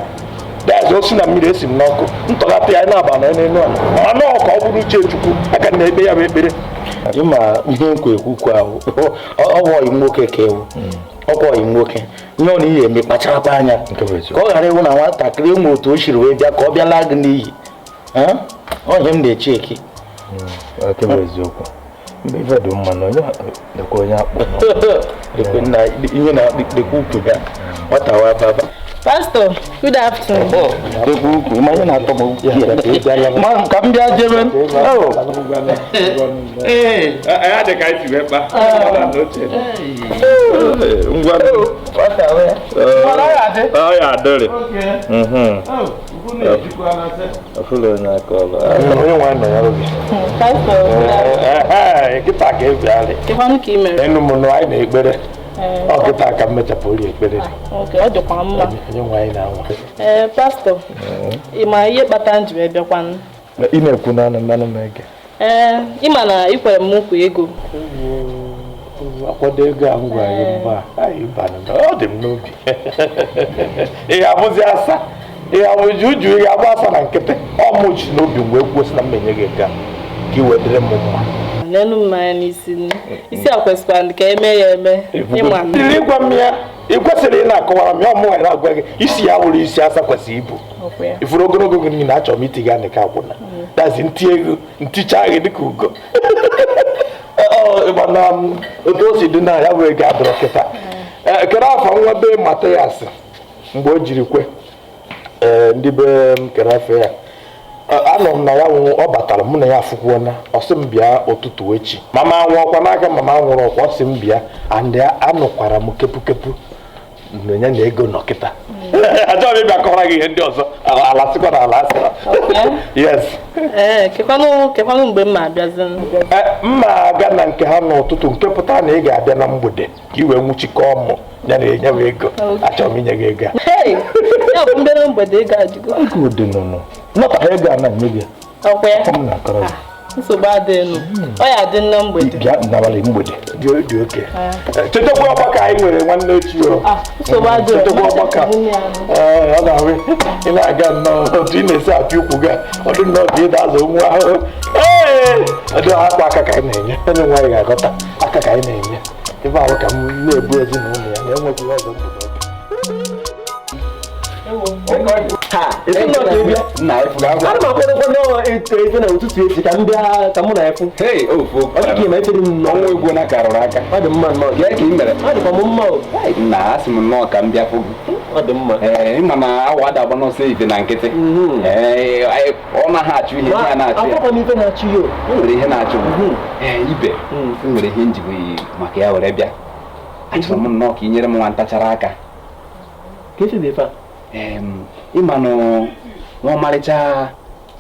Dazi o si na mmiri esi m n'ọkụ ntọgata ya na-aba na n'elu ala mana ọ ka ọ bụrụ uche Chukwu aka na ekpe ya bụ ekpere. Ịma ihe nkwa ekwukwu ahụ ọ bụ ọyị nwoke ka ewu ọkwa ọyị nwoke ihe ọ na ihe eme kpacharakwa anya ka ọ ghara ịwụ na nwatakịrị enwe otu o siri wee bịa ka ọ bịa laa gị n'iyi. Ọ ihe m na-eche eke. Ife dị mma na onye lekwa onye akpụ ihe na-lekwa ukwu ya nwata wa baba. Pastor, good afternoon. Lekwa ukwu ma ihe na-atọ m ka m bịa jebe. Ee, ya dị ka anyị si wee kpa. Ngwa ọ ya adịrị. Onye nwe nọ ya obi. Kịta ka ebi alị. Enu m nụ anyị na-ekpere. Ọ kịta ka m mechapụ ori ekpere. Ọ dịkwa mma. Onye nwe anyị na-anwa. Ee, pastọ, ị ma ihe kpatara m ji wee bịakwanụ? Ị na-ekwu naanị mmanụ m ege. Ee, ị ma na ị kwere m nkwa ego. Akwado ego a m gwara gị mgbe a, anyị bana ọ dị m n'obi. Ị ga-abụzi asa. Ị ga-abụzi uju, ị ga-abụ asa na nkịtị. Ọ mụ ji n'obi m wee kwuo sị na m enye gị ego a ka ị wee dịrị m mma. N'elu mmanya n'isi isi a kwesịkwara ka eme ya eme. Ịgwa m ya, ị kwesịrị ị na-akọwara m ya, ọ mụnwa na-agwa gị isi ya wụrụ isi asa kwesịrị ibu. Ifuru ogologo gị niile achọrọ m iti gị anị ka akwụna. Dazi nti ego nticha gị dịka ugo. Mana otu o si dị na ya bụ ego adọrọ kịta. Kedu afọ nwa be Mathias mgbe o jiri kwe ndị be m kere afọ ya anọ m na ya ọ batara mụ na ya afụkwuona ọ sị m bịa ụtụtụ echi. Mama anwụ ọkwa n'aka mama nwụrụ ọkwa ọ sị m bịa and anụkwara m kepukepu na ya na ego nọ kịta. Achọghị m ịbịa kọwara gị ihe ndị ọzọ ala sịkwa na ala asịra. Yes. Ee, kekwanụ mgbe m ma abịazi. M ma aga na nke ha n'ụtụtụ nke pụtara na ị ga-abịa na mgbede ka ị wee nwụchikọọ mụ ya na enye m ego. Achọrọ m inye gị ego a. Ya bụ mbere mgbede ego adịgo. Ego dị nụnụ. Nọta ego a na-enye gị. Ọkwa ya? M na-akọrọ gị. Nsogbu adịghị. Ọ ya adị na mgbede. Bịa n'abalị mgbede. Dị oke. Chetakwa ọgbakọ anyị nwere nwanne echi o. Nsogbu adịghị. Chetakwa ọgbakọ. Ọ na-ahụ ị na-aga nnọọ otu ị na-esi apịa ụkwụ gị ọ dị nnọọ ka ị na-azụ nwa ahụ. Ee! Ọ dị akwa aka ka anyị na-enye. Onye nwe anyị ga-aghọta aka ka anyị na-enye. Ebe ahụ ka m na-ebu ezinụlọ ya na enwekwa ihe ọzọ m. Ana m akwadokwa n'ife na ụtụtụ echi ka m bịa ka mụ na efu. Ọnwa egwu na ka rụrụ aka. Ọ dị mma nnọọ. Gee ka ị mere. Ọ dịkwa m mma o. Nna asị m nnọọ ka m bịa fụ gị. Ọ dị mma. Ee, ịma na awa ada agba n'ọsọ ife na nkịtị. Ee, ọ naghị achụ ihe ya na-achụ ya. Akwụkwọ m ife na-achụ ya o. O nwere ihe na-achụ m. Ee, ibe. O nwere ihe njikwa maka ya were bịa. Achọrọ m nnọọ ka ị nyere m nwa ntachara aka. Ka esi dị ife a? Ịma nụ nwa ọmarịcha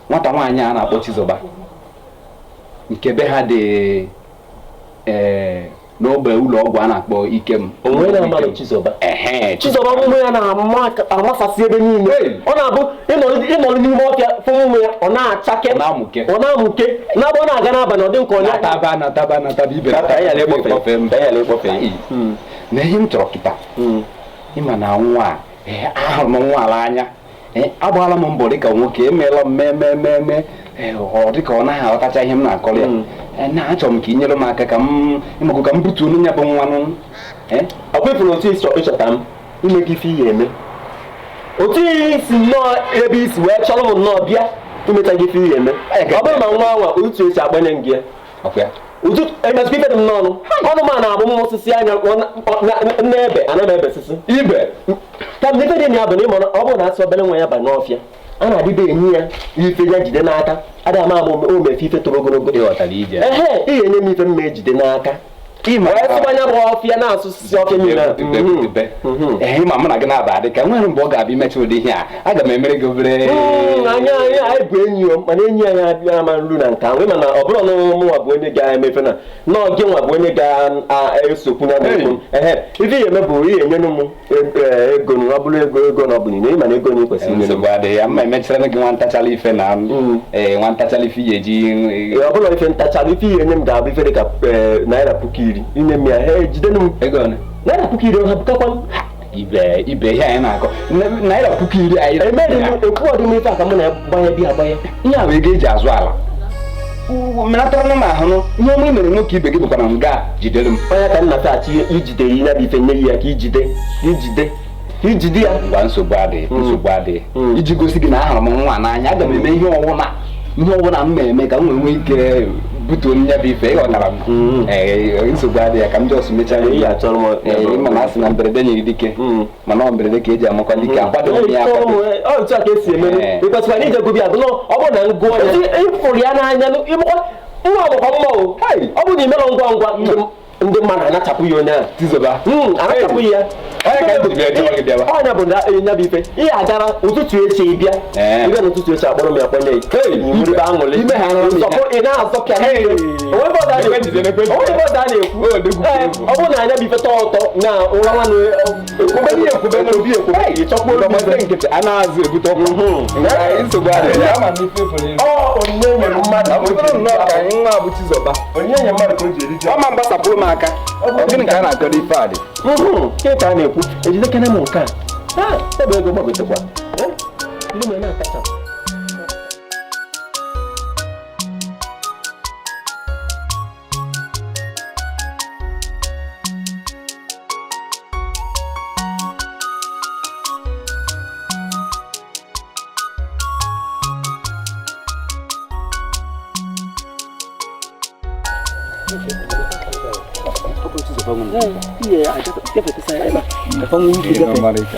nwata nwaanyị a na-akpọ Chizoba nke be ha dị n'ogbe ụlọ ọgwụ a na-akpọ Ikem. Onwe na-amalụ Chizoba. Chizoba ụmụ ya na-amasasị ebe niile. Ọ na-abụ ịnọrọ n'ime ọfịa fụ ụmụ ya ọ na-achake ọ na-amụke na-abụ ọ na-aga n'abalị ọ dị nke onye nataba ibe na ihe m chọrọ kịta ịma na nwa a ahụrụ m nwa ala anya. Agbaala m mbọ dịka nwoke emeela m mee ọ dịka ọ naghị aghọtacha ihe m na-akọrọ ya. Na achọrọ m ka ị nyere m aka ka m ịmakụ ka m butuo ya bụ nwanụ. Ọ kwefuru otu isi ịchọta m ime ka ife ihe eme otu isi nnọọ ebe isi wee chọrọ m nnọọ bịa imeta gị ife ihe eme ọ bụrụ ma nwa anwa otu esi agbanye m gị ya emetụkwa ife dị m n'ọnụ ọnụ m a na-abụ m osisi anya n'ebe ana m ebesisi ibe ka m ife dị na ya bụ na ịma ọ bụrụ na asị obere nwa ya ba n'ọfịa a na-adịbe enyi ya ife ya jide n'aka ada ama ama o mefe ife toro ogologo ehe ị ga-enye m ife m ma ejide n'aka Wee sụbanya bụ ọfịa na-asụsisi ọfịa niile. Ee, ịma mụ na gị na-aba adị ka nwere mgbe ọ ga-abịa imecha ụdị ihe a, aga m emere gị obere. Anyị anyị anyị bụ enyi o, mana enyi anyị adịghị ama nru na nke ahụ, mana ọ bụrụ na mụnwa bụ onye ga-emefe na nọọ gị nwa bụ onye ga-esokwu na okwu. Ehe, ife ihe eme bụ ihe enyenu m ego, ọ bụrụ ego ego na ọ bụ niile, ịma na ego na ịkwesịrị inye. Nsogbu adịghị ya, mma emechara gị nwa ntachala ife na nwa ntachala ife ihe eji. Ọ bụrụ ife ntachala ife ihe enye m ga-abụ ife dị ka ₦10,000 inye m ya. He, jidenu m ego ole? ₦10,000 ha bụkakwa m. Ibe ibe ihe anyị na-akọ ₦10,000 anyị emeri m ekwu ọdịm ife a ka mụ na gbanye bịa agbanye. Ihe a bụ ego eji azụ ala menatara m ahụ. Ihe ọma i mere nwoke ibe gị bụkwa na m gaa jidere m. Onye ka nna tachi ijide ya bụ ife nye ya ka ijide ijide ijide ya. Ngwa, nsogbu adịghị, nsogbu adịghị. Iji gosi gị na ahụrụ m nwa n'anya, aga m eme ihe ọwụna ihe ọbụla m na-eme ka m nwee ike butuo m ya bụ ife, ịghọtara m? Ee, nsogbu adịghị ya, ka m just mechaa ihe achọrọ m. Ee, ịma na asị na mberede nyere dike, mana ọ mberede ka eji amakwa dike. Akwado m ya akwado. Otu a ka esi eme, ịkwesịkwara ije gụbi agụ. Ọ bụrụ na m gụọ ya, ịfụrụ ya n'anya, ịmụkwa nwa ọgbakọ mma o. Ọ bụrụ na ị merọ ngwa ngwa, ndị mmadụ anachapụ ya onye ahụ. Tizọba. Anachapụ ya. Ọnya bụ na ya bụ ife ihe agara ụtụtụ echi ịbịa ịbịa n'ụtụtụ echi akpọrọ m ya kwanye ya ebe aṅụrị ị na-azọpịa onwe ebe ọda na-ekwu. Ọ bụrụ na anya bụ ife tọọ ụtọ na ụra nwanne ekwube ịchọkwa nkịtị a na-azụ ebute ọkụ. Nsogbu adịghị. Ọ onyinye nyere mmadụ ka nwa bụ Chizọba. Onyinye nyere mmadụ ka o ji eri ji. Ọ ma mgbasapụrụ m aka. Ọ gịnị ka a na-akọrọ ife a dị? Nke ka a na-ekwu ejidekene m nke a ebe ego gbagotekwa ndị na na-akachapụ.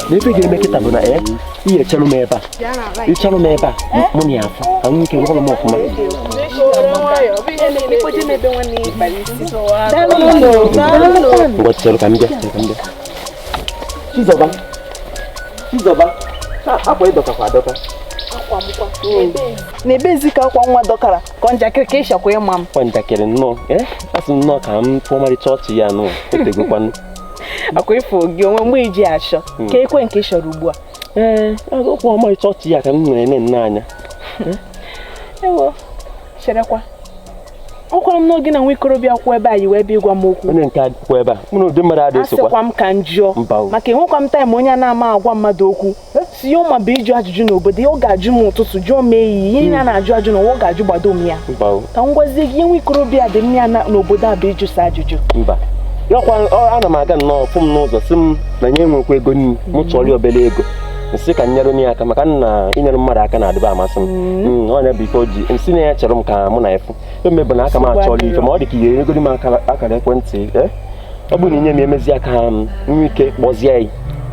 N'ife ga-eme kịta bụ na ihe chelụ m ebe a, ịchelụ m ebe a, mụ na ya afụ ka nwee ike rụọrọ m ọfụma. Ngwa, chelụ ka m bịa, ka m bịa. Chizọba, Chizọba, akwa ịdọkakwa adọka. N'ebezi ka akwa nwa dọkara ka njakịrị ka ịshakwa ịma m. Kwa njakịrị nnọọ, asị nnọọ ka m pụọ ọmarịcha ọchị ya nụ otegokwanụ. Akwa ifo gị onwe mgbe iji achọ ka ekwe nke ị chọrọ ugbu a. Ee, okwu ọmarịcha ọchị ya ka m nwere nne anya. Ewo, cherekwa. Ọkwara m n'oge na nwa ikorobịa kwụ ebe a yi wee bịa ịgwa m okwu. Onye nke kwụ ebe a, mụ na ụdị mmadụ adịghị esokwa. Asịkwa m ka m jụọ maka enwekwa m taịm onye a na-ama agwa mmadụ okwu. Si ya ụma bụ ịjụ ajụjụ n'obodo ya, ọ ga-ajụ m ụtụtụ jụọ m ehihie, ihe niile a na-ajụ ajụ n'ụwa ọ ga-ajụ gbado m ya. Ka m gwazie gị, ihe nwa ikorobịa dị m ya n'obodo a bụ ịjụsa ajụjụ. Mba. Yọkwa ana m aga nnọọ fụ m n'ụzọ si m na nye enwekwa ego nri, m chọrọ obere ego. Nsị ka nyere m ya aka maka na inyere mmadụ aka na-adịba amasị m. Ọnya bụ ife o ji nsị na ya chere m ka mụ na efu eme bụ na aka m achọrọ ife ma ọ dị ka ihe egoro m akara ekwentị. Ọ bụrụ na inye m emezi aka m nwee ike kpọzie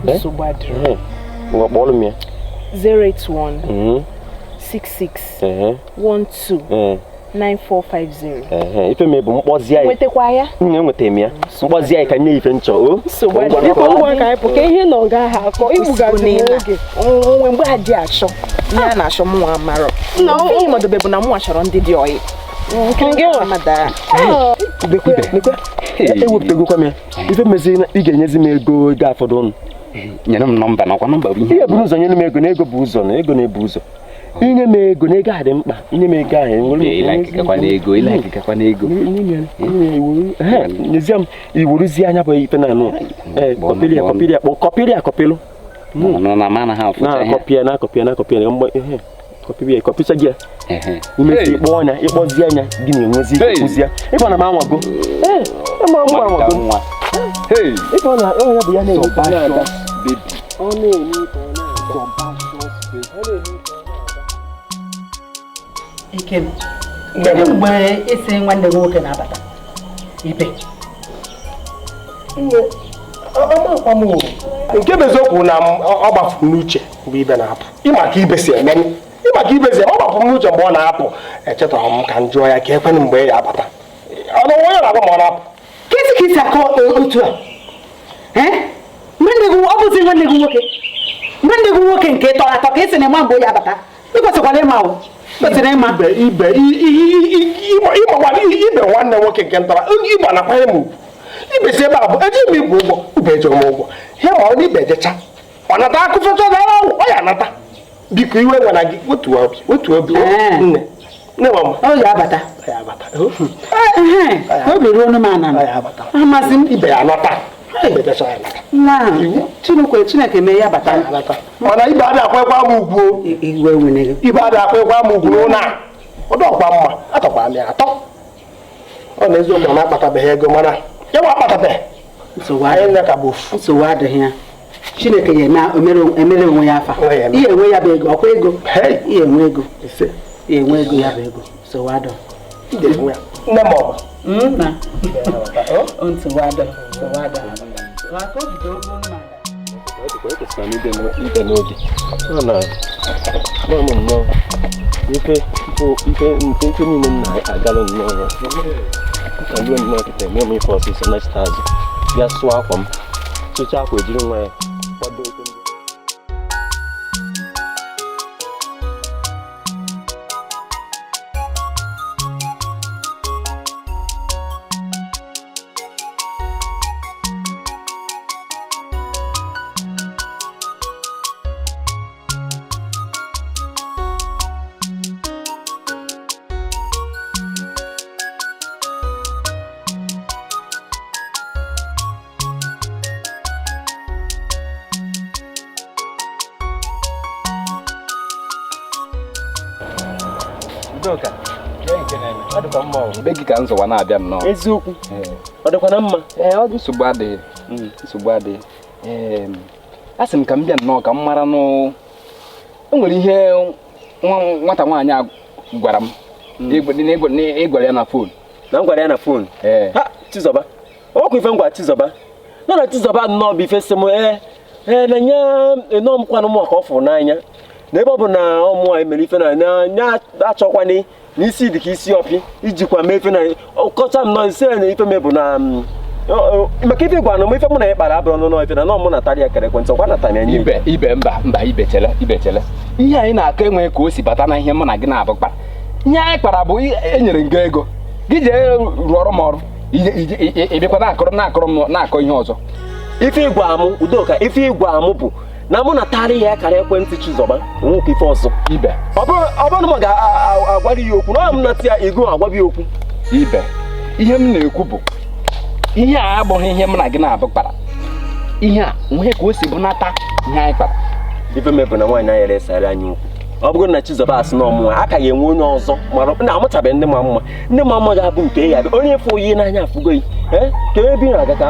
ya. Ngwa, kpọọrọ m ya. 081 66 12 9450. Ife m bụ mkpọzie ya. Nwetakwa ya? Enweta m ya. Mkpọzie ya ka nye ife nchọ o. Ka ihe na ọ gaghị akọ igbugazi n'oge. Onwe mgbe a dị achọ ihe a na-achọ mụnwa amarọ. Ihe madobe bụ na mụnwa chọrọ ndị dị ọyị. Ewepụtagokwa m ya. Ife mezi ị ga-enyezi m ego ego afọdụ ụnụ. Nyere m nọmba nakwa nọmba bụ ihe. Ihe bụ ụzọ nyere m ego na ego bụ ụzọ na ego na-ebu ụzọ. Inye m ego na ego a dị mkpa. Inye m ego ahụ. Ịlakịkakwa n'ego. N'ezie m iwuruzie anya bụ ife na-anụ. Kọpịrị ya kọpịrị ya kọpịrị ya kọpịlụ. Na-akọpịa na-akọpịa na-akọpịa mgbe kọpịrị ya kọpịcha gị ya. Imesi ịkpọ ọnya ịkpọzie anya gị na-enwezi ike kwụzie. Ịkpọ na m anwago. Ee, ma mụ anwago. Ịkpọ na ọnya bụ ya na-eme ka ọ na-aga. Ọ na-eme ka ọ na-aga. Ikem, kedu mgbe isi nwanne gị nwoke na-abata? Ibe. Nke bụ eziokwu na ọ gbafuru n'uche mgbe ibe na-apụ. Ịma ka ibe si eme, ịma ka ibe si eme, ọ gbafuru n'uche mgbe ọ na-apụ. Echetara m ka m jụọ ya ka ekwenụ mgbe ya abata. Ọ na onye na-agwa ma ọ na-apụ. Kesi Ka isi akọ otu a? Nwanne gị ọ bụzi nwanne gị nwoke? Nwanne gị nwoke nke tọrọ atọ ka esi na ịma mgbe o ya abata. Ị kwesịkwara ịma o. Kwesịrị ịma. Ibe ịgbagbara ibe nwanne nwoke nke ntara ịgba nakwanye m ugwu. Ibe si ebe a bụ eji m igwe ụgwọ ibe ejere m ụgwọ. Ihe ma ọ na ibe ejecha. Ọ nata akụ fecha dara awụ ọ ya anata. Biko iwe nwere gị wetu obi nne. Nne mama. Ọ ya abata. Obi ruo ọnụ m ana. Amasị m. Ibe ya anata. Ibe ejecha ya anata. Na Chineke mee ya bata. Mana ibe adị akwekwa m ugwu. Iwe nwere gị. Ibe adị akwekwa m ugwu n'ụlọ a. Ọ dọkwa mma atọkwa m ya atọ. Ọ na eziokwu na akpatabeghị ego mana ya nwa akpatabeghị. Nsogbu adịghị ya. Chineke ya emere onwe ya afa. Ihe enwe ya bụ ego ọkwa ego. Ihe enwe ego. Ihe enwe ego ya bụ ego. Nsogbu adịghị. Nne m ọ bụ. Nna. Nsogbu adịghị. Nsogbu adịghị. Ibe n'oge ọ na m nnọọ ife ife niile m na-agalụ nnọọ ya ka ruo nnọọ kịta eme m ife ọsịsọ nachita azụ bịa sụọ akwa m sụchaa akwa ejiri nwa ya kwado ofe. Be gị ka nzọwa na-abịa nnọọ. Eziokwu. Ọ dịkwa na mma? Ee, ọ dị nsogbu adịghị. Nsogbu adịghị. A sị m ka m bịa nnọọ ka m mara nụ e nwere ihe nwata nwaanyị a gwara m ịgwara ya na fon. Na m gwara ya na fon? Ha, Chizọba. Ọkwa ife m gwara Chizọba. Nọ na Chizọba nnọọ bụ ife sị m ee na nya enọọ m kwanụ mụ ka ọ fụrụ n'anya. Na ebe ọ bụ na ọmụ anyị mere ife na nya achọkwana n'isi dị ka isi ọpị ijikwa mee ife na ọkọcha m nọ ise na ife mebụ na maka ife gwa na m ife mụ na ya kpara abụrụ n'ụlọ ife na nọ mụ na tarị ya kere ekwentị ọkwa natara ya nye ibe ibe mba mba ibechele ibechele ihe anyị na-akọ enweghị ka o si bata na ihe mụ na gị na-abụ kpara ihe anyị kpara bụ enyere m gị ego gị jee rụọrọ m ọrụ ịbịakwa na-akọrọ m na-akọ ihe ọzọ ife ịgwa m Udoka ife ịgwa m bụ na mụ na tarị ya akara ekwentị Chizọba onwekwa ife ọzọ ibe ọ bụrụ na m ga-agwara ya okwu na ọ m nata ya ego agwaba ya okwu ibe ihe m na-ekwu bụ ihe a abụghị ihe m na gị na-abụ kpara ihe a nwee ka o si bụ nata ihe anyị kpara ife mebụ na nwaanyị anyere esara anyị okwu ọ bụrụ na Chizọba asị na ọmụnwa a ka ga-enwe onye ọzọ mara na amụchabeghị ndị ma mma ndị ma mma ga-abụ nke ya onye fụ oyi n'anya afụgo yi ka ebe ị na-aga ka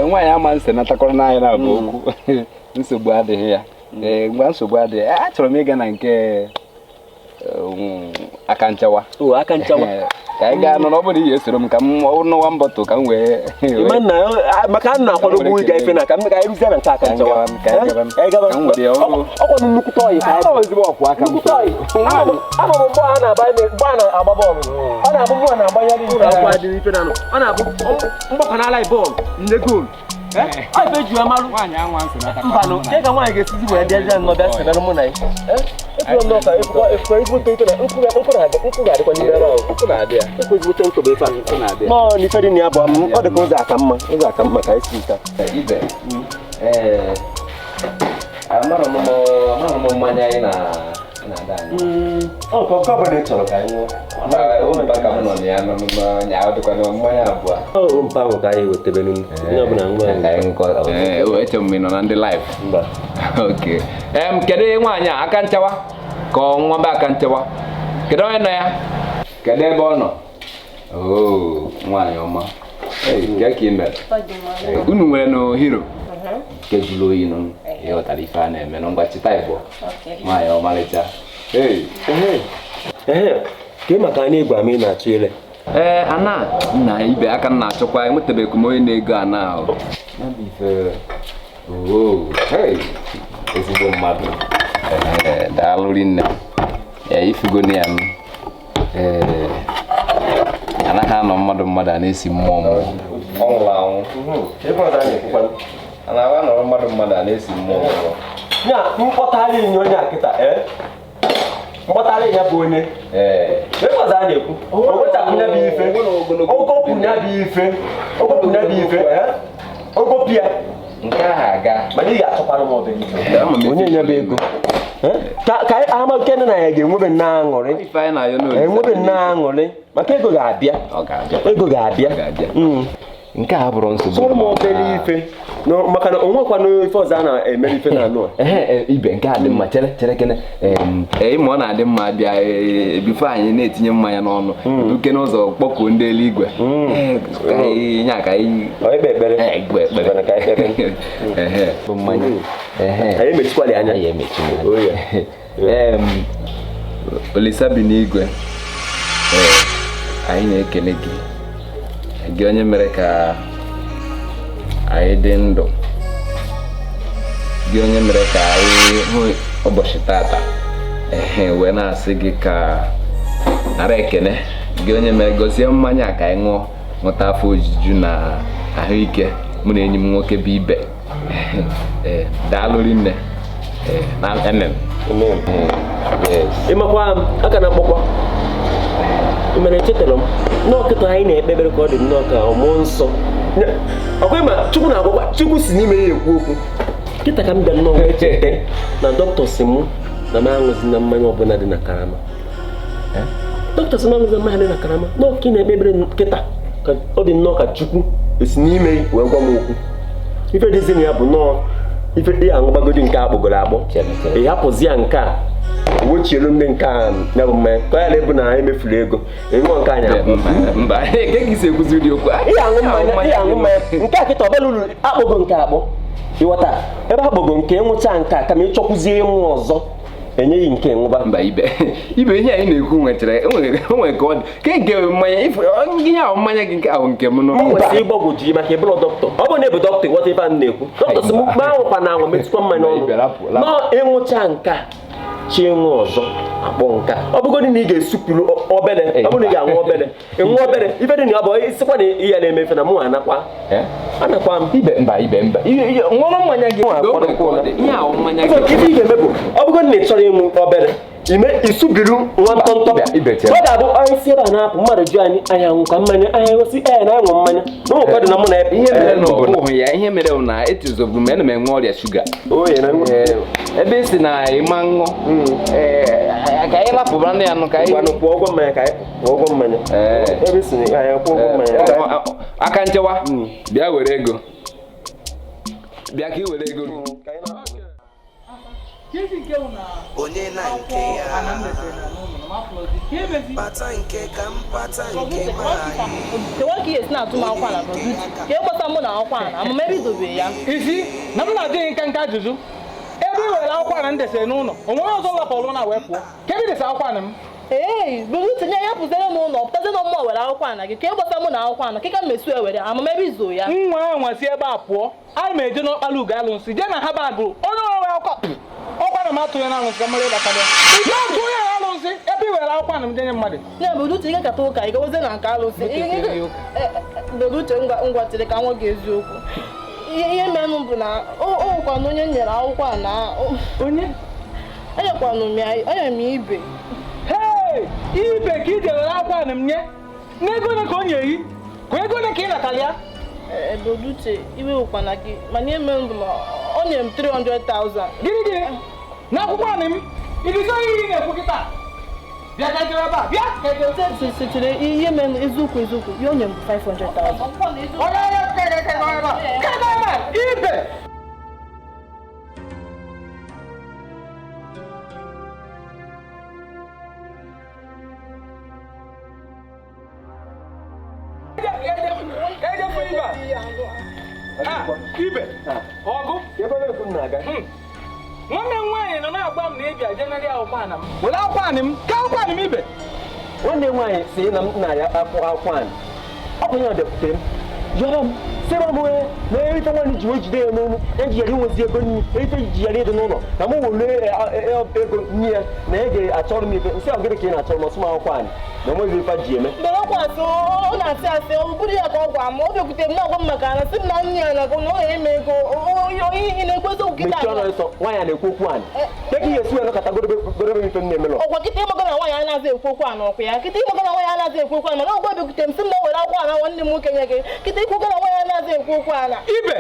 nwaanyị ama nse natakọrọ n'anya na bụ okwu nsogbu adịghị ya ngwa nsogbu adịghị achọrọ m ịga na nke aka nchawa aka nchawa ka anyị gaa nọ ọ bụrụ na ị ga-esoro m ka m nụwa mbọtụ ka m wee maka a na-akwadobu ịga ife na ka m ga eruzie na nke aka nchawa ọkwa nnukwute ọyị ka ama m mgbe a na-agba bọọlụ ọ na-abụ mgbe a na-agbanyere ife na ọ na-abụ mgbakọ n'ala bọọlụ nne goolu ọ ife ji ya marụ mbanụ ke ka nwaanyị ga-esizi wee bịa nnọọ bịa sebere mụ na ya nkụ ga-adịkwa n'ime ebe ahụ ekwu ezigbote nkụ bụ ife a nọọ n'ife dị na ya bụ ọ dị ka ụzọ aka mma ụzọ aka mma ka anyị si nta ibe amara m mmanya anyị na-ada anyị ọ bụ na ị chọrọ ka anyị ṅụọ mpa ka m nọ na ya nya dịkwa na mmanya abụọ mpa ahụ ka anyị wetebelu onye ọbụla nwa eche m ị nọ na ndị laịf oke kedu nwaanyị a aka nchawa ka ọ nwa be aka nchawa kedu onye nọ ya kedu ebe ọ nọ nwaanyị ọma ka ị mere unu nwere na hero nke jụrụ oyi nụ ịghọtara ife a na-eme na ngwa chịta ịbụ nwaanyị ọmarịcha ke maka anyị egwu ama ị na-achọ ile ee ana nna ibe aka m na-achọkwa enwetabeghị m onye na-ego ana ahụ ezigbo mmadụ daalụ rinne ya ifugo ya m ee Anaghị anọ mmadụ mmadụ a na-esi mmụọ mmụọ. Ọ nwụrụ anwụ. A na-agba nọrọ mmadụ mmadụ a na-esi mmụọ mmụọ. Ya mkpọtara inye onye a kịta ee mkpọtara ya bụ onye ebe ọzọ a na-ekwu o wechapụ ya bụ ife ogopụ ya bụ ife ogopụ ya bụ ife ogopụ ya nke ahụ aga mana ị ga-achọkwara m obere ife onye nye bụ ego ka anyị ama nke na ya ga-enwebe nnọọ aṅụrị enwebe nnọọ aṅụrị maka ego ga-abịa ego ga-abịa nke a bụrụ nsogbu sụrụ m obere ife maka na onwekwana ife ọzọ a na-emere ife na anụ a ibe nke a dị mma chere chere kene ịma ọ na-adị mma bịa bifo anyị na-etinye mmanya n'ọnụ duke n'ụzọ kpọkuo ndị eluigwe nya ka anyị ekpe ekpere ekpe ekpere bụ mmanya anyị emechikwala anya anyị emechi Olisa bi n'igwe anyị na-ekele gị gị onye mere ka anyị dị ndụ gị onye mere ka anyị hụ ụbọchị tata wee na-asị gị ka nara ekele gị onye mere gọzie mmanya ka anyị ṅụọ ṅụta afọ ojuju na ahụike mụ na enyi m nwoke bụ Ibe daalụ rinne na emem ịmakwa m aka na mkpọkwa mana echetara m n'ọkịta anyị na-ekpe ekpere ka ọ dị nnọọ ka mmụọ nsọ ọkwa ma Chukwu na-agwakwa Chukwu si n'ime ya ekwu okwu kịta ka m bịa nnọọ wee cheta na dọkịta si mụ na m aṅụzi na mmanya ọbụla dị na karama dọkịta si m aṅụzi na mmanya dị na karama n'ọka ị na-ekpe ekpere kịta ka ọ dị nnọọ ka Chukwu esi n'ime wee gwa m okwu ife dịzi na ya bụ nnọọ ife ị aṅụgbagodi nke a kpọgoro akpọ ị hapụzi ya nke a wochielu ndị nke a ya bụ mmanya ka ọ ghara ịbụ na anyị mefuru ego ịṅụọ nke anyị mba nke ka isi ekwuzi ụdị okwu ị aṅụ mmanya ị aṅụ mmanya nke a kịta ọbara uru akpọgo nke akpọ ịghọta ebe akpọgo nke ịnwụcha nke a kama ịchọkwuzie ịnwụ ọzọ enyeghị nke ṅụba mba ibe ibe ihe anyị na-ekwu nwechara enwere ka ọ dị ke nke mmanya ihe ahụ mmanya gị nke ahụ nke m nụ m kwesịrị ịgbagwoju gị maka ịbụrụ dọkịta ọ bụrụ na ịbụ dọkịta ịghọta ife a na-ekwu dọkịta sị m ma anwụkwa na anwụ metụkwa mmanya ọnụ nọọ ịnwụcha nke a chi ịṅụ ọzọ akpọ nka ọ bụgodị na ị ga-esupụrụ obere ọ bụrụ na ị ga-aṅụ obere ịṅụ obere ife dị na ọ bụ ịsịkwa na ihe na-eme ife na mụ anakwa anakwa m ibe mba ibe mba ṅụrụ mmanya gị ife ị ga-eme bụ ọ bụgodị na ị chọrọ ịṅụ obere ime isubiru nwa ntọntọ ọ ga-abụ onye si ebe a na-apụ mmadụ jụ anyị anyị aṅụkwa mmanya anyị gosi ee na aṅụ mmanya na ụmụ dị na mụ na ebe ihe mere na ọ bụghị ya ihe mere na etizoburu m ana m enwe ọrịa shuga ebe ị si na ịma ṅụọ ka anyị lapụbara ya nụ ka anyị kwụọ ụgwọ mmanya ka anyị kwụọ ụgwọ mmanya ebe ị si na anyị kwụọ ụgwọ mmanya aka nchewa bịa were ego bịa ka ị were ego onye na nke ya kpata nke ka m kpata nke ka esi na-atụ m akwụkwọ na ka ịgbasa mụ na akwụkwọ na amụma ebe idobe ya isi na m na-ajụ gị nka nka ajụjụ ebe ị were akwụkwọ na m desere n'ụlọ o nwere ọzọ lapụrụ na wee pụọ ka ebe desa akwụkwọ na m ee bụrụ tinye ya pụzere n'ụlọ pụtazie na mmụọ were akwụkwọ ana gị ka ịgbasa mụ na akwụkwọ ana ka mmesu ewere amụma ebe izo ya nwa nwa si ebe a pụọ ana m eje n'ọkpala ugo alụnsị jee na ha bagụ onye ọrụ akwụkwọ ọkwa na m atụnye na alụnsị ka mara ịgbakara ya na-atụ onye na alụnsị ebe ị were akwụkwọ na m jenye mmadụ ya bụ uche ị gakọta ụka ị gawozie na nke alụnsị uche ngwa chere ka nwa gị eziokwu ihe merenụ bụ na o nwekwanụ onye nyere akwụkwọ a na onye enyekwanụ m ya enyere m ibe hei ibe ka ije were akwụkwọ na m nye n'ego ole ka ọ nye-eyi ka ego ole ka ị natara ya Uche iwe wekwana gị mana ihe mere bụ na o nyere m 300,000 gịnị gịnị na akwụkwọ anị m ibizo ihe ị na-ekwu kịta bịa ka jere ebe a bịa ka ejere chere ihe mere eziokwu eziokwu ihe o nyere m bụ 500,000 onye ahịa kekekeke ebe a kekeke ebe a ibe ibe ọgụ nwanne m nwaanyị nọ na-agba m na ịbịa jenarị akwụkwọ ana m were akwụkwọ anị m ka akwụkwọ anị m ibe nwanne m nwaanyị si na m na ya akwụkwọ anị ọ bụ ya bịakwutere m yọrọ m Sịba m na ife nwaanyị ji wee jide ya n'onu eji yara inwezi ego nri ife ji yara ịdị n'ụlọ na mụ were ego nri ya na ị ga-achọrọ m ife nsị ọ gịnị ka ị na-achọrọ m ọsụm akwụkwọ anyị na onwezi ife ji eme. Mgbe ọkwa asị ọ na-asị asị ọ bụrụ ya ka ọ gwa m ọ bịakwutere m na-agwa m maka na sị m na nne ya na ọ na-eme ego ị na-ekwu eziokwu kịta. Mechie ọnụ ọsọ, nwaanyị a na-ekwu okwu anyị. Dịka ihe esi wee nọkọta gorobe ife m na-emelọ. Ọkwa kịta ịgbago na nwaanyị anaghị ekwu okwu a n'ọkwa ya kịta ịgbago na nwaanyị anaghị ekwu okwu a mana ọgwa bịakwutere m sị m na o were akwụkwọ ana nwanne m nwoke nye gị kịta ikwugo na nwaanyị anaghị ekwu okwu ana. Ibe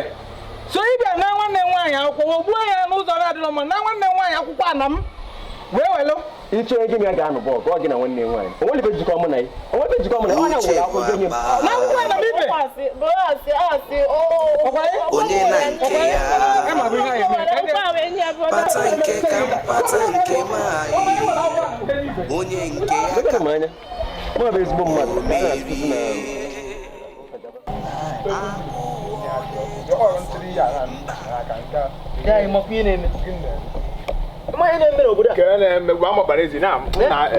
so ibe na nwanne m nwaanyị akwụkwọ ogbuo ya n'ụzọ na-adịrọ mma na nwanne m nwaanyị akwụkwọ ana m wee welụ. Ịchọ ego m ya ga-anụ bọọgụ ọ gị na nwanne nwaanyị o nwere ife jikọ mụ na ya o nwere ife jikọ mụ na ya onye nwere akwụkwọ nye m na akwụkwọ ana m ibe. Onye na nke ya pata nke ka pata nke nwanyị onye nke ya ka m anya mụ bụ ezigbo mmadụ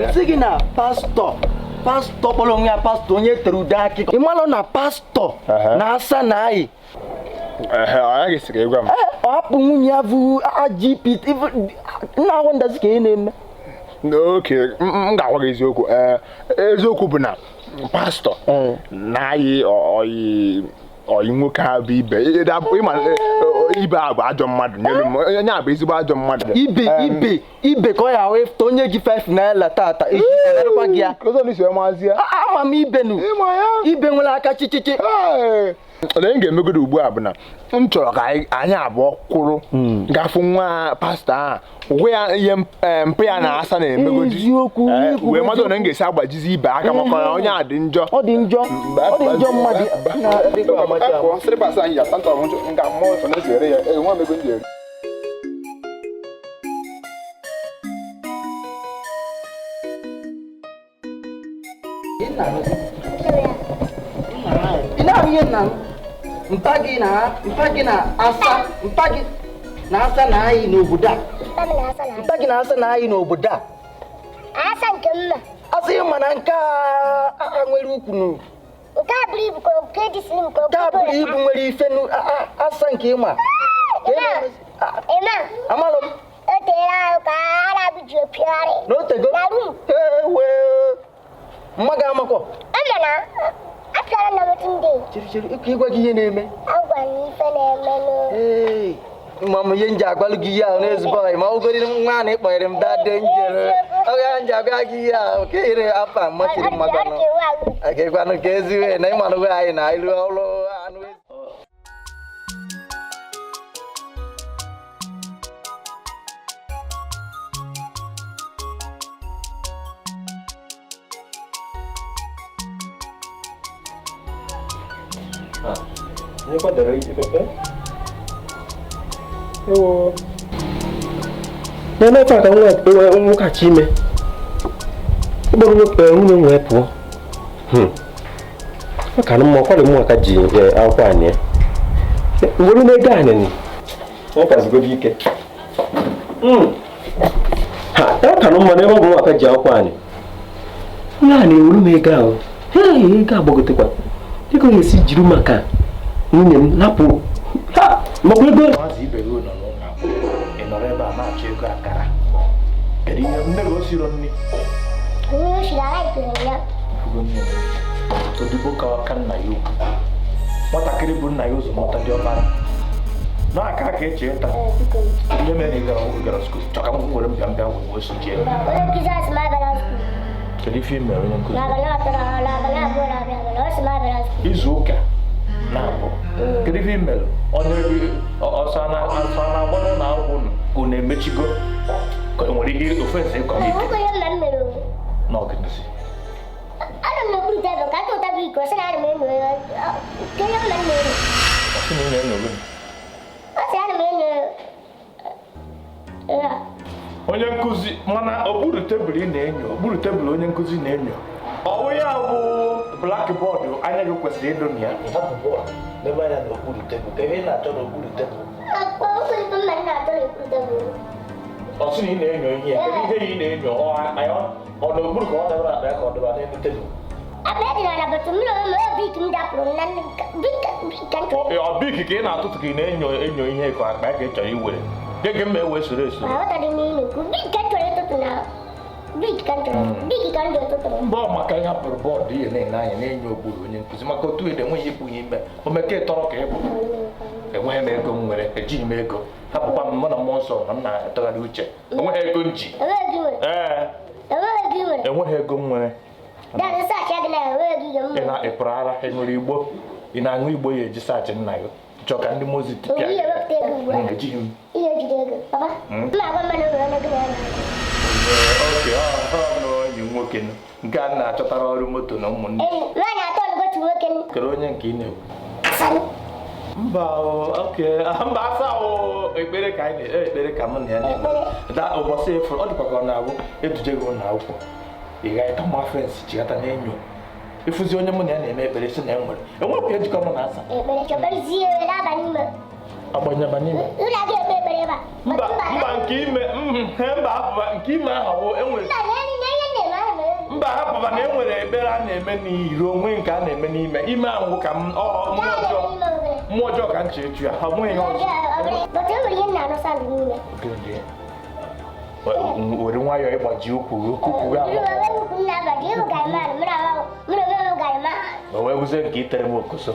Nsị gị na pastọ pastọ kpọrọ onwe ya pastọ onye tere ude akịkọ ị malụ na pastọ na-asa na ayị ọ hapụ nwunye ya bụ IGP nna ahụ ndazi ka ị na-eme. N'oke m ga-agwa gị eziokwu eziokwu bụ na pastọ na-ayị ọyị nwoke a bụ ibe ibe a bụ ajọ mmadụ nyere m onye a bụ ezigbo ajọ mmadụ. Ibe ibe ibe ka ọ ya wee fụta onye gị 5 naira tata echi ọ gị ya. Ama m ibe nụ ibe nwere aka chichichi. Ole m ga-emegodo ugbu a bụ na m chọrọ ka anyị abụọ kwụrụ gafụ nwa pastọ ahụ gwa ya ihe mpụ ya na-asa na-emegodi eziokwu wee mmadụ na m ga-esi agbajizi ibe aka maka na onye a dị njọ. Ọ dị njọ ọ dị njọ mmadụ. Ị na-ahụ ihe nna m mpa gị na asa mpa gị na-asa na anyị n'obodo a mpa gị na-asa na anyị n'obodo a asa nke mma asa ịma na nke a nwere ukwu nụ nke a buru ibu ka nke dị slim ka nke a buru ibu nwere ife nụ asa nke ịma ịma amalụ m o teela ahụ ka ara bụ ji opigharị na otego ewe mma gị amakọ ama na apịara na wetin day chere chere ịkụ ịgwa gị ihe na-eme agwa m ife na-eme nụ ma m ihe nji agwalụ gị ihe ahụ n'ezigbo ọyị ma ogori nwa na ịkpọnyere m dade njere oge a nji agwa gị ihe ahụ ka ire afa mmasịrị mmadụ agịgwanụ ka eziwe na ịmanụgwe anyị na ilu ọrụ anụ ezi. Onye kwadoro ife ewo na-eme ka nwoke ime ịgbọrọ nwunye m wee pụọ maka na mma ọkwado m aka ji akwụkwọ anyị were m ego anyị nwokazigodo ike ha ka na mma na ebe ọ bụ nwaka ji akwụkwọ anyị nwa a na-ewuru m ego ahụ ego agbagotekwa dịka ọ ga-esi jiri maka nwunye m lapụ ha makwa ego ị nọrọ ebe a na-achọ ego akara kedu ihe nne gị o siro nri odibo ka ọka nna ya ukwu nwatakịrị bụ nna ya ụzọ mụta dị ọkpara na-aka ka eche ịta ihe mere ị gara skuul chọka m were mbịa mbịa wee osi jee kedu ife i mere onye nkụzi izu ụka na-abụ kedu ife i mere onye ọsọ na-agba n'ụlọ akwụkwọ unu ka unu emechigo ka nwere ihe ofensi ịkọmite n'ọgịnịzi ọsị na ị na-enyo gịnị? Onye nkụzi mana okpuru tebụl ị na-enyo okpuru tebụl onye nkụzi na-enyo ọwụ ya bụ blackboard anya gị kwesịrị ịdụ na ya hapụ bọọdụ n'ebe anya n'okpuru tebụl ka ebe ị na-achọ n'okpuru tebụl ọ sị na ị na-enyo ihe ya kedu ihe ị na-enyo ọ n'okpuru ka ọ dabara akpa ya ka ọ daba n'elu tebụl Akpa dị n'ala but m na onwe m Bic m dapụrụ na Bic ka m chọrọ. Ọ Bic ka ị na-atụtụ ka ị na-enyo enyo ihe ka akpa ka ị chọrọ iwere. Gị mma ewe soro esoro. Aghọtaghị m ihe ị na-ekwu. Bic ka m chọrọ ịtụtụ na Bic ka m chọrọ. Bic ka m chọrọ ịtụtụ. Mgbe ọ maka ihe hapụrụ bọọdụ ihe na-ene anya na-enyo okpuru onye nkụzi maka otu ede enweghị ịpụ ihe ime omeke tọrọ ka ị bụ. Enweghị m ego m nwere, ejighị m ego. Hapụkwa m mụ na mmụọ nsọ na m na-atụgharị uche. Enweghị ego m ji. Enweghị ego Ee, enweghị ego nwere. Enweghị ego m nwere. Dad, saachị gị na enweghị ego m Ị nwere. na-ịpụrụ ara, ị ṅụrụ igbo, ị na-aṅụ igbo ya eji saachị nna gị. Chọọ ka ndị mozi tipịa Ihe gị. ewepụta ego ugbu a. Ejighị m. Ihe ejide ego. Papa, m na-agwa mmadụ nwere ọnụ gị na ya na. Oke, ọ na enyi m nwoke nụ. Nke a na-achọtara ọrụ moto na ụmụnne. Enyi, nwaanyị atọ na otu nwoke. Kedu onye nke ị na-ekwu? Mba o, oke, mba asa o, ekpere ka anyị na ekpere ka mụ na ya na-ekpe. Da ụbọchị efuru, ọ dịkwa ka ọ na-abụ eduje gị ụlọ akwụkwọ. Ị gaghị tama fensị chighata n'enyo. Ịfụzi onye mụ na ya na-eme ekpere sị na e nwere. Enwekwa ejikọ mụ na asa. Ekpere chọkarịzie n'abalị ime. Agbanyeba n'ime. Ụlọ gị ekpe ekpere ebe a. Mba, mba nke ime, mba hapụba nke ime ahụ enwere. Mba, na enyi na ihe na-eme ahụ mere. Mba hapụba na enwere ekpere a na-eme n'iro onwe nke a na-eme n'ime. Ime ahụ ka m ọ mmụọ ọjọọ. Mmụọ ọjọọ ka m chi echu ya, ọ bụghị ihe ọzọ. But e nwere ihe m na-anụ sandụ n'ime. Were nwayọọ ịgbaji ukwu gị, ukwu gị ahụ. Ukwu m na-agbaji, ịhụ garị mmadụ, mụ na onwe m garị mmadụ. O wee wuzie nke itere m okoso.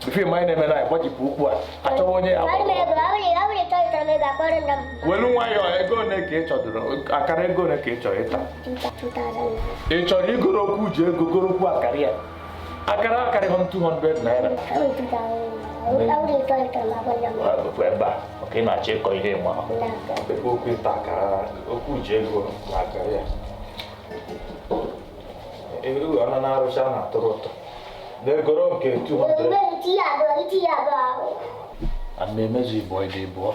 Ife ịma anyị na-eme na agbajipụ ukwu a, achọwa onye ya. Ọrụ m ego, ọ bụrụ ịchọ ịtọrọ m ego, akpọrọ nna m. Welu nwayọọ, ego ole ka ị chọdụrụ, akara ego ole ka ị chọrọ ịta? 2000. Ị chọrọ igoro okwu ji ego goro okwu akara ya? Akara akarịghị m 200 naira. Ọ bụ 2000. Ọ bụrụ ịchọ ịtọrọ m, akpọrọ nna m. Ọ ebe a, maka ị na-achọ ịkọ ihe ịma. Ebe okwu ịta akara, okwu ji ego na akara ya. Ewu ọ na-arụcha na-atụrụ ụtọ. N'egoro nke 200. Itinye abụọ, itinye abụọ ahụ. A na-emezu ịbụọ ịdị ịbụọ.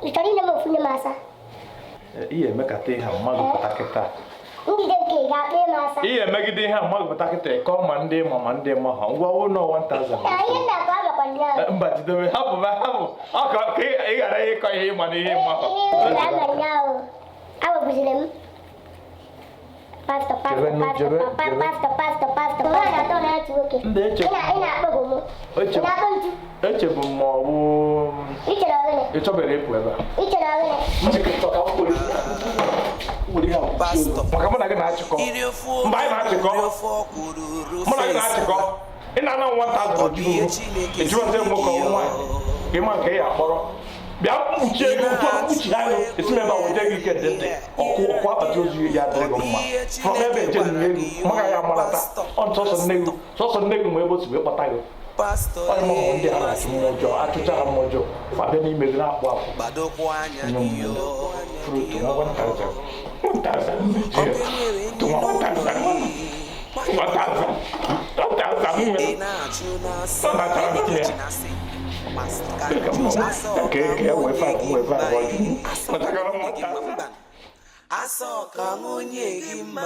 Ị chọrọ inye m ofu nye m asa? Ihe emekata ihe a mmadụ pụta kịta. Njide nke ị ga-akpọ ịma asa. Ihe emegide ihe a mmadụ pụta kịta ịkọ ma ndị ma ma ndị ma ha ngwa ụlọ 1000. Ihe nna akọ amakwa ndị ahụ. Mba jidebe hapụ ba hapụ. Ọ ka ị ghara ịkọ ihe ịma na ihe ịma ha. Ihe nna ama ndị ahụ. Awepụziri m. Pastọ, pastọ, pastọ, pastọ, pastọ, pastọ. Nwaanyị atọ na otu nwoke. Ị na-akpọ homo. Ị na-akpọ ntu. Echebu m ma ọ bụ Ị chere ọgịnị? Ị chọbere ịpụ ebe a. Ị chere ọgịnị? Maka mụ na gị na-achịkọ. Mba anyị na-achịkọ. Mụ na gị na-achịkọ. Ị na-ana 1000 ojuwu. Ejiwazie nwoke ọ nwaanyị. Ka ị ma nke ị akpọrọ. Bịa mkpuchi ego ụtọ mkpuchi ahụ esi m ebe a weta gị ike dị ntị. Ọkụ ọkụ akpati ozu ya adịrị gị mma. From ebe eje nne ego, maka ya amarata. Ọ sọsọ nne gị, sọsọ nne gị ma ebe o si wee kpata gị. Ọ dị mma ndị a na-achụ mmụọ ọjọọ, achụcha ha mmụọ ọjọọ, fa bịa n'ime gị na-akpụ akpụ. Fruit, nwa 1000. 1000. Tụnwa 1000. 1000. 1000. Ọ na-achara m ya. Asọ ka nwunye gị mma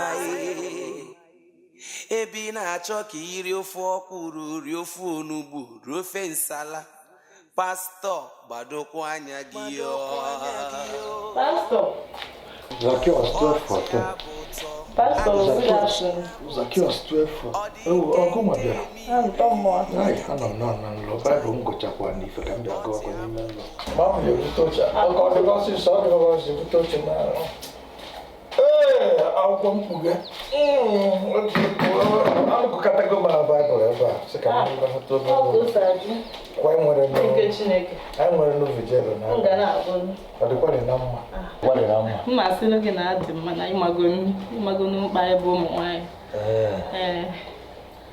ebe ị na-achọ ka iri ofe ọkwụrụ rie ofe onugbu rie ofe nsala. Pastọ gbadokwa anya gị. Pastọ. Zacchaeus 12:14. Pastor, good afternoon. Zacchaeus 12:14. Ọgụ nwa bịara. Ai, anọ m nọ na nlọ. Baịbụl m gụchakwa n'ife ka m bịa gụọ ọgụ n'ime nlọ. Ma m ga-ebute oche. Ọkọ dịkwa ọsịsọ, ọ dịkwa ọsịsọ ebute oche na ee, akwụkwọ mkpughe. Agụkọtago m na Baịbụl ebe a. Sị ka m hụta obere. Kwa anyị nwere n'ovijelu na ọ dịkwa dị na mma. Ọ dị na mma. Mma asị n'oge na-adị mma na ịmago n'mkpa ebe ụmụ nwaanyị. Ee,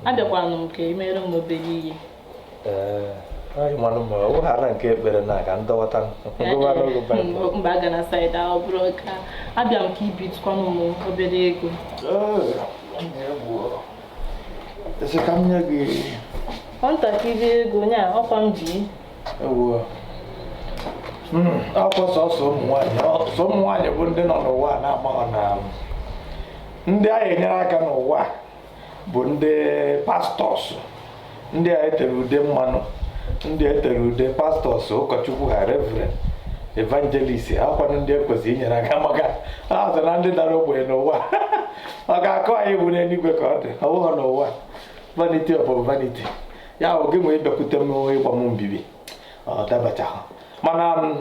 abịakwanụ m ka imere m obere ihe. Ee, anyị malụ ma ọ ghara nke ekpere na ka ndọwata n'oge mba aga na saịdị ọ bụrụ ka abịa m ka ibitụkwanụ m obere ego. Ee, ka m nye gị nwatakịrị ego nya ọkwa m ji. Ewo. Akwụkwọ sọsọ ụmụ nwaanyị sọ ụmụ nwaanyị bụ ndị nọ n'ụwa na-amaghọ na ndị a enyere aka n'ụwa bụ ndị pastọs, ndị a etere ude mmanụ, ndị etere ude pastọs, ụkọchukwu ha, reverend, Evangelist akwanụ ndị ekwesịrị inyere aka maka ha sị na ndị dara ogbenye n'ụwa ọ ga-akọ anyị bụ n'eluigwe ka ọ dị, ọ bụghị n'ụwa. Vanity upon vanity. Ya bụ gị nwee bịakwute m ịgba m mbibi, ọ dabachahụ. Mana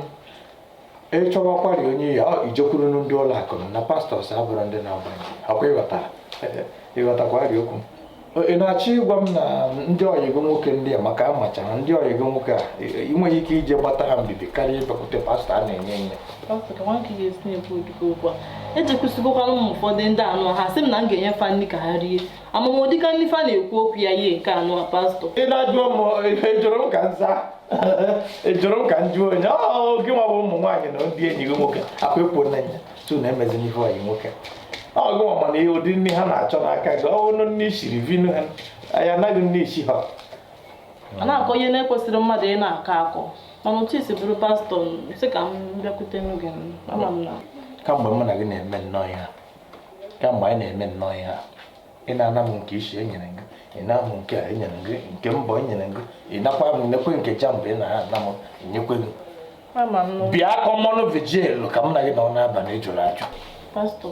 ịchọwakwari onye ya ijekwuru ndị ụlọ akụ na pastọs abụrụ ndị na-agbanye akwa. Ịghọtara, ịghọtakwari okwu ị na-achọ ịgwa m na ndị ọyịgo nwoke ndị a, maka amachara ndị ọyịgo nwoke a, ị nweghị ike ije gbata ha mbibi karịa ịbịakwute pastọ a na-enye enye. Pastọ, ka nwoke ga-esi na-ekwu ụdịka okwu a, ejekwụsịgokwanụ m ụfọdụ ndị anụ ha sị m na m ga-enye fa nri ka ha rie amamụdịka ndị fa na-ekwu okwu ya ihe nke anụ a, pastọ. Ị na-ajụ m, ejụrụ m ka m zaa, ejụrụ m ka m jụọ onye ọ gị nwa bụ ụmụ nwaanyị na ndị enyi gị nwoke akwa ekwu nne ya tu na emezi n'ife ọyị nwoke ọ gị nwa, mana ihe ụdị nri ha na-achọ n'aka gị, ọ bụrụ nne isiri vinu ha, anyị anaghị nne isi ha. A na-akọ ihe na-ekwesịrị mmadụ ị na-akọ akọ, mana otu isi bụrụ pastọ sị ka m bịakwute gị, ama m na Kamgbe mụ na gị na-eme nnọọ ihe a, kamgbe anyị na-eme nnọọ ihe a, ị na-ana m nke isi enyere gị, ị na m nke a enyere gị, nke mbọ enyere gị, ị nakwa m nekwe nke jambụ ị na-ana m enyekwe gị. Ama m nụ. Bịa common vigil ka m na gị nọ n'abalị, jụrụ ajụ. Pastọ,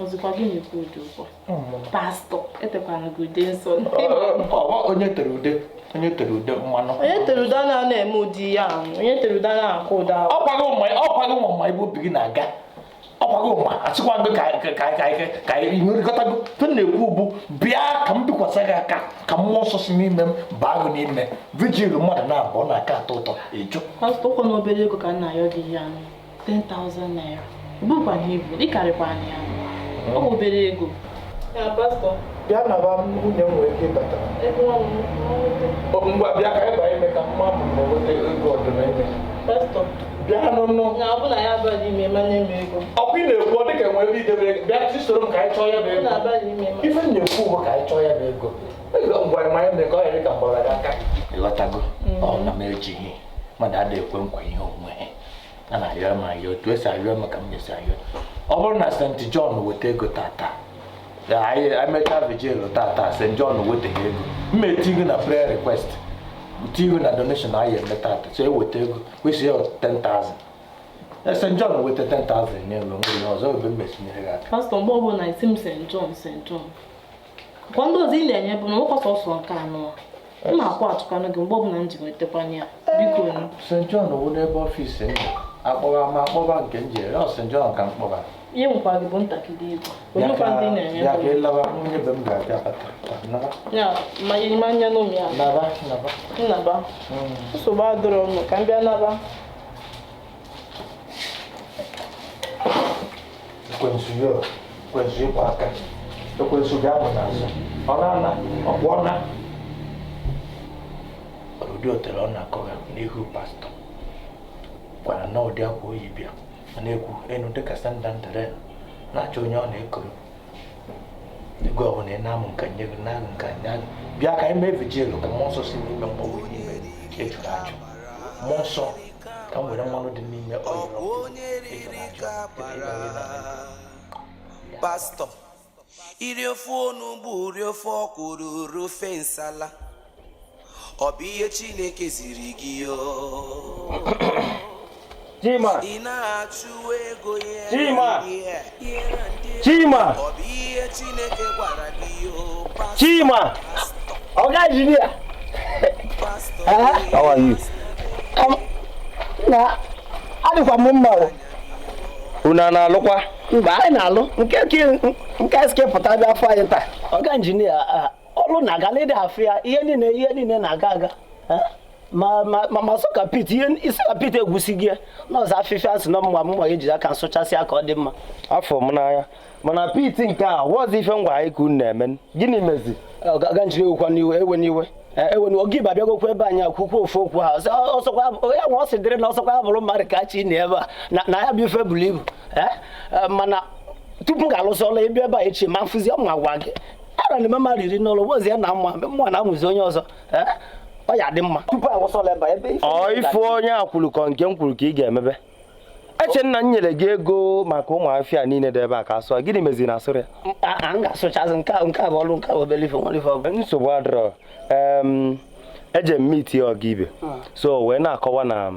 ọzọkwa gị na-ekwu ụdị okwu a? Pastọ, etekwana gị ude nsọ. Onye tere ude, onye tere ude mmanụ. Onye tere ude anaghị na-eme ụdị ya ahụ, onye tere ude anaghị akụ ụda ahụ. Ọkwaghị ụma, ọkwaghị ụma ma ebe obi gị na-aga, ọkwaghị ụma achịkwa gị ka ka ka ka ka ịnwerịkọtago fe na-ekwu bụ bịa ka m bikwasị gị aka ka mmụọ nsọ si n'ime m baa gị n'ime. Vigil mmadụ na-abụọ na-aka atọ ụtọ ịjụ. Pastọ, ụkwa na obere ego ka m na-ayọ gị ihe anụ 10,000 naira bụkwa na ibu ịkarịkwa na ya, ọ bụ obere ego ya, pastọ. Bịa naba, nwunye m nwere ike ịbata. Ego nwa m. Ngwa, bịa ka anyị baa ime ka mma m ma nweta ego ọdịna ime. Pastọ. Bịa nụnụ. Na ọ bụ na ya abaghị ime manye m ego. Ọkwa ị na-ekwu ọ dịka enwere ebe idebere ego. Bịa tisoro m ka anyị chọọ ya bụ ego. Na abaghị ime ma Ife m na-ekwu bụ ka anyị chọọ ya bụ ego. Ego ngwa ma anyị mere ka ọ ghara ka mgbara gị aka. Ịghọtago? Ọ na m ejighị mmadụ ada ekwe nkwa ihe onwe ha a na-arịọ m ayọ otu esi arịọ m ka m na-esi arịọ. Ọ bụrụ na St. John weta ego tata, ya anyị emechaa vigil tata, St. John wetaghị ego, m eti gị na prayer request, ti gị na donation anyị eme tata, so eweta ego kwesịrị ya 10,000. St. John weta 10,000 nye ego, nwere ihe ọzọ ebe m mesinyere gị aka. Pastọ, mgbe ọbụla isi m St. John, St. John, kwa ndị ọzọ ị na-enye bụ na nwekwa sọsọ nke anụ a m na-akwụ achụkwanụ gị mgbe ọbụla m ji nwetakwana ya, biko nụ. St. John wụ n'ebe ọfịs m akpọba ma akpọba nke m ji ere ọ St. John ka m kpọba. Ihe nwekwa gị bụ ntakịrị ego onyekwa ndị ị na-enye. Ya ka ị lawa, nwunye be m ga-abịa bata. Naba. Ya ma ma anya n'ụmụ ya. Naba, naba. Nnaba, nsogbu adịrọ m ka m bịa naba. Ekwensu yo, ekwensu ịkwa aka, ekwensu bịa mụ n'azụ, ọ na-ana, ọ pụọ na ụdị otere ọ na-akọga n'ihu pastọ gwara na ụdị akwa oyi bịa ọ na-ekwu enu dịka sandanderen na-achọ onye ọ na-ekoro ego ọbụla ị na-amụ nka nye gị na-agụ nka nye gị. Bịa ka anyị mee vigil ka mmụọ nsọ si n'ime mgbanwe n'ime ejụrụ ajụ, mmụọ nsọ ka m were mmanụ dị n'ime ọyọrọ. Onye riri ka bara pastọ iri ofe onugbu, rie ofe ọkwụrụ, rie ofe nsala, ọ bụ ihe Chineke ziri gị o. Chima. Ị na-achụ ego ya. Chima. Ihe na ndị Chima. ọ bụ ihe Chineke gwara gị o, pastọ. Chima. Oga engineer. How are you? Na adịkwa m mma o. Unu a na-alụkwa? Mba, anyị na-alụ nke nke esike pụta bịa afọ anyị taa. Oga engineer, ọlụ na-aga n'ịdị afọ ya, ihe niile, ihe niile na-aga aga. Ma ma ma ma soak pit, ihe soak pit egwusi gị n'ọzọ afịfịa nsị na mma mma ejiri aka nsụchasị ka ọ dị mma. Afọ m n'anya mana pit nke a wọzi ife ngwa anyị ka unu na-eme, gịnị mezi? Ọga engineer, ewekwa n'iwe, ewe n'iwe, ewe n'iwe. Oge ibe abịagokwa ebe anyị akwụkwọ ofu okwu ha ọsọkwa ya nwa ọ sị dịrị na ọsọkwa ya bụrụ mmadụ ka chi na ebe a na ya bụ ife buru ibu. Mana tupu m ga-alụsị ọlụ ịbịa ebe a echi ma mfụzi ọma gwa gị ara na mama riri n'ụlọ wozie na mma mma na amụzi onye ọzọ, ọ ya dị mma tupu alụsị ọlụ ebe a ebe Ọ ife onye a kwuru ka nke m kwuru ka ị ga-emebe. Echenna m nyere gị ego maka ụmụ afịa niile dị ebe a ka asụ, gịnị meziri na asụrụ ya? A m ga-asụchazị nke a, nke a bụ ọlụ, nke a bụ obere ife, nwere ife ọ bụ. Nsogbu adịrọ. Eje m meet ọga ibe so wee na-akọwa na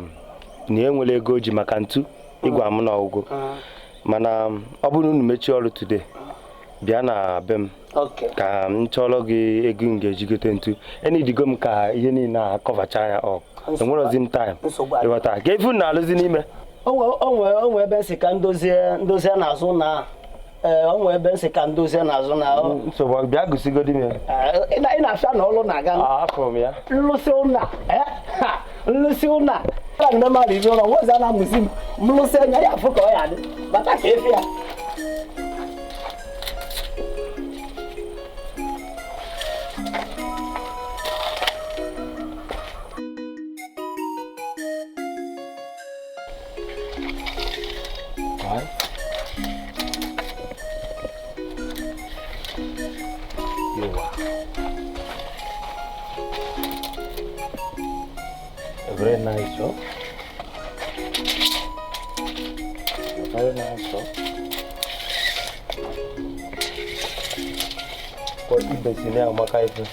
Na enwere ego ji maka ntu ịgwa m na ọgwụgwụ. Mana ọ bụrụ na unu mechie ọrụ today, bịa na be m ka m chọrọ gị ego m ga-eji gote ntu. Enidigo m ka ihe niile a kọvacha ya ọ. Enwerozi m time. Ịghọta ka ifu na-alụzi n'ime. O nwee ebe nsị ka ndozie ndozie n'azụ na o nwee ebe nsị ka ndozie n'azụ na Nsogbu, bịa gosigodi m ya. Ị na-afịa na ọlụ na-aga. Afọ m ya. Nlụsị ụna, nlụsị ụna a na mmadụ ibe ụlọ nwezi a na-amụzi m nlụsị anya ya afụ ka ọ ya dị bata ka efe ya. Right. You are a very nice job. A very nice job. Kwa ibe si na amaka ife.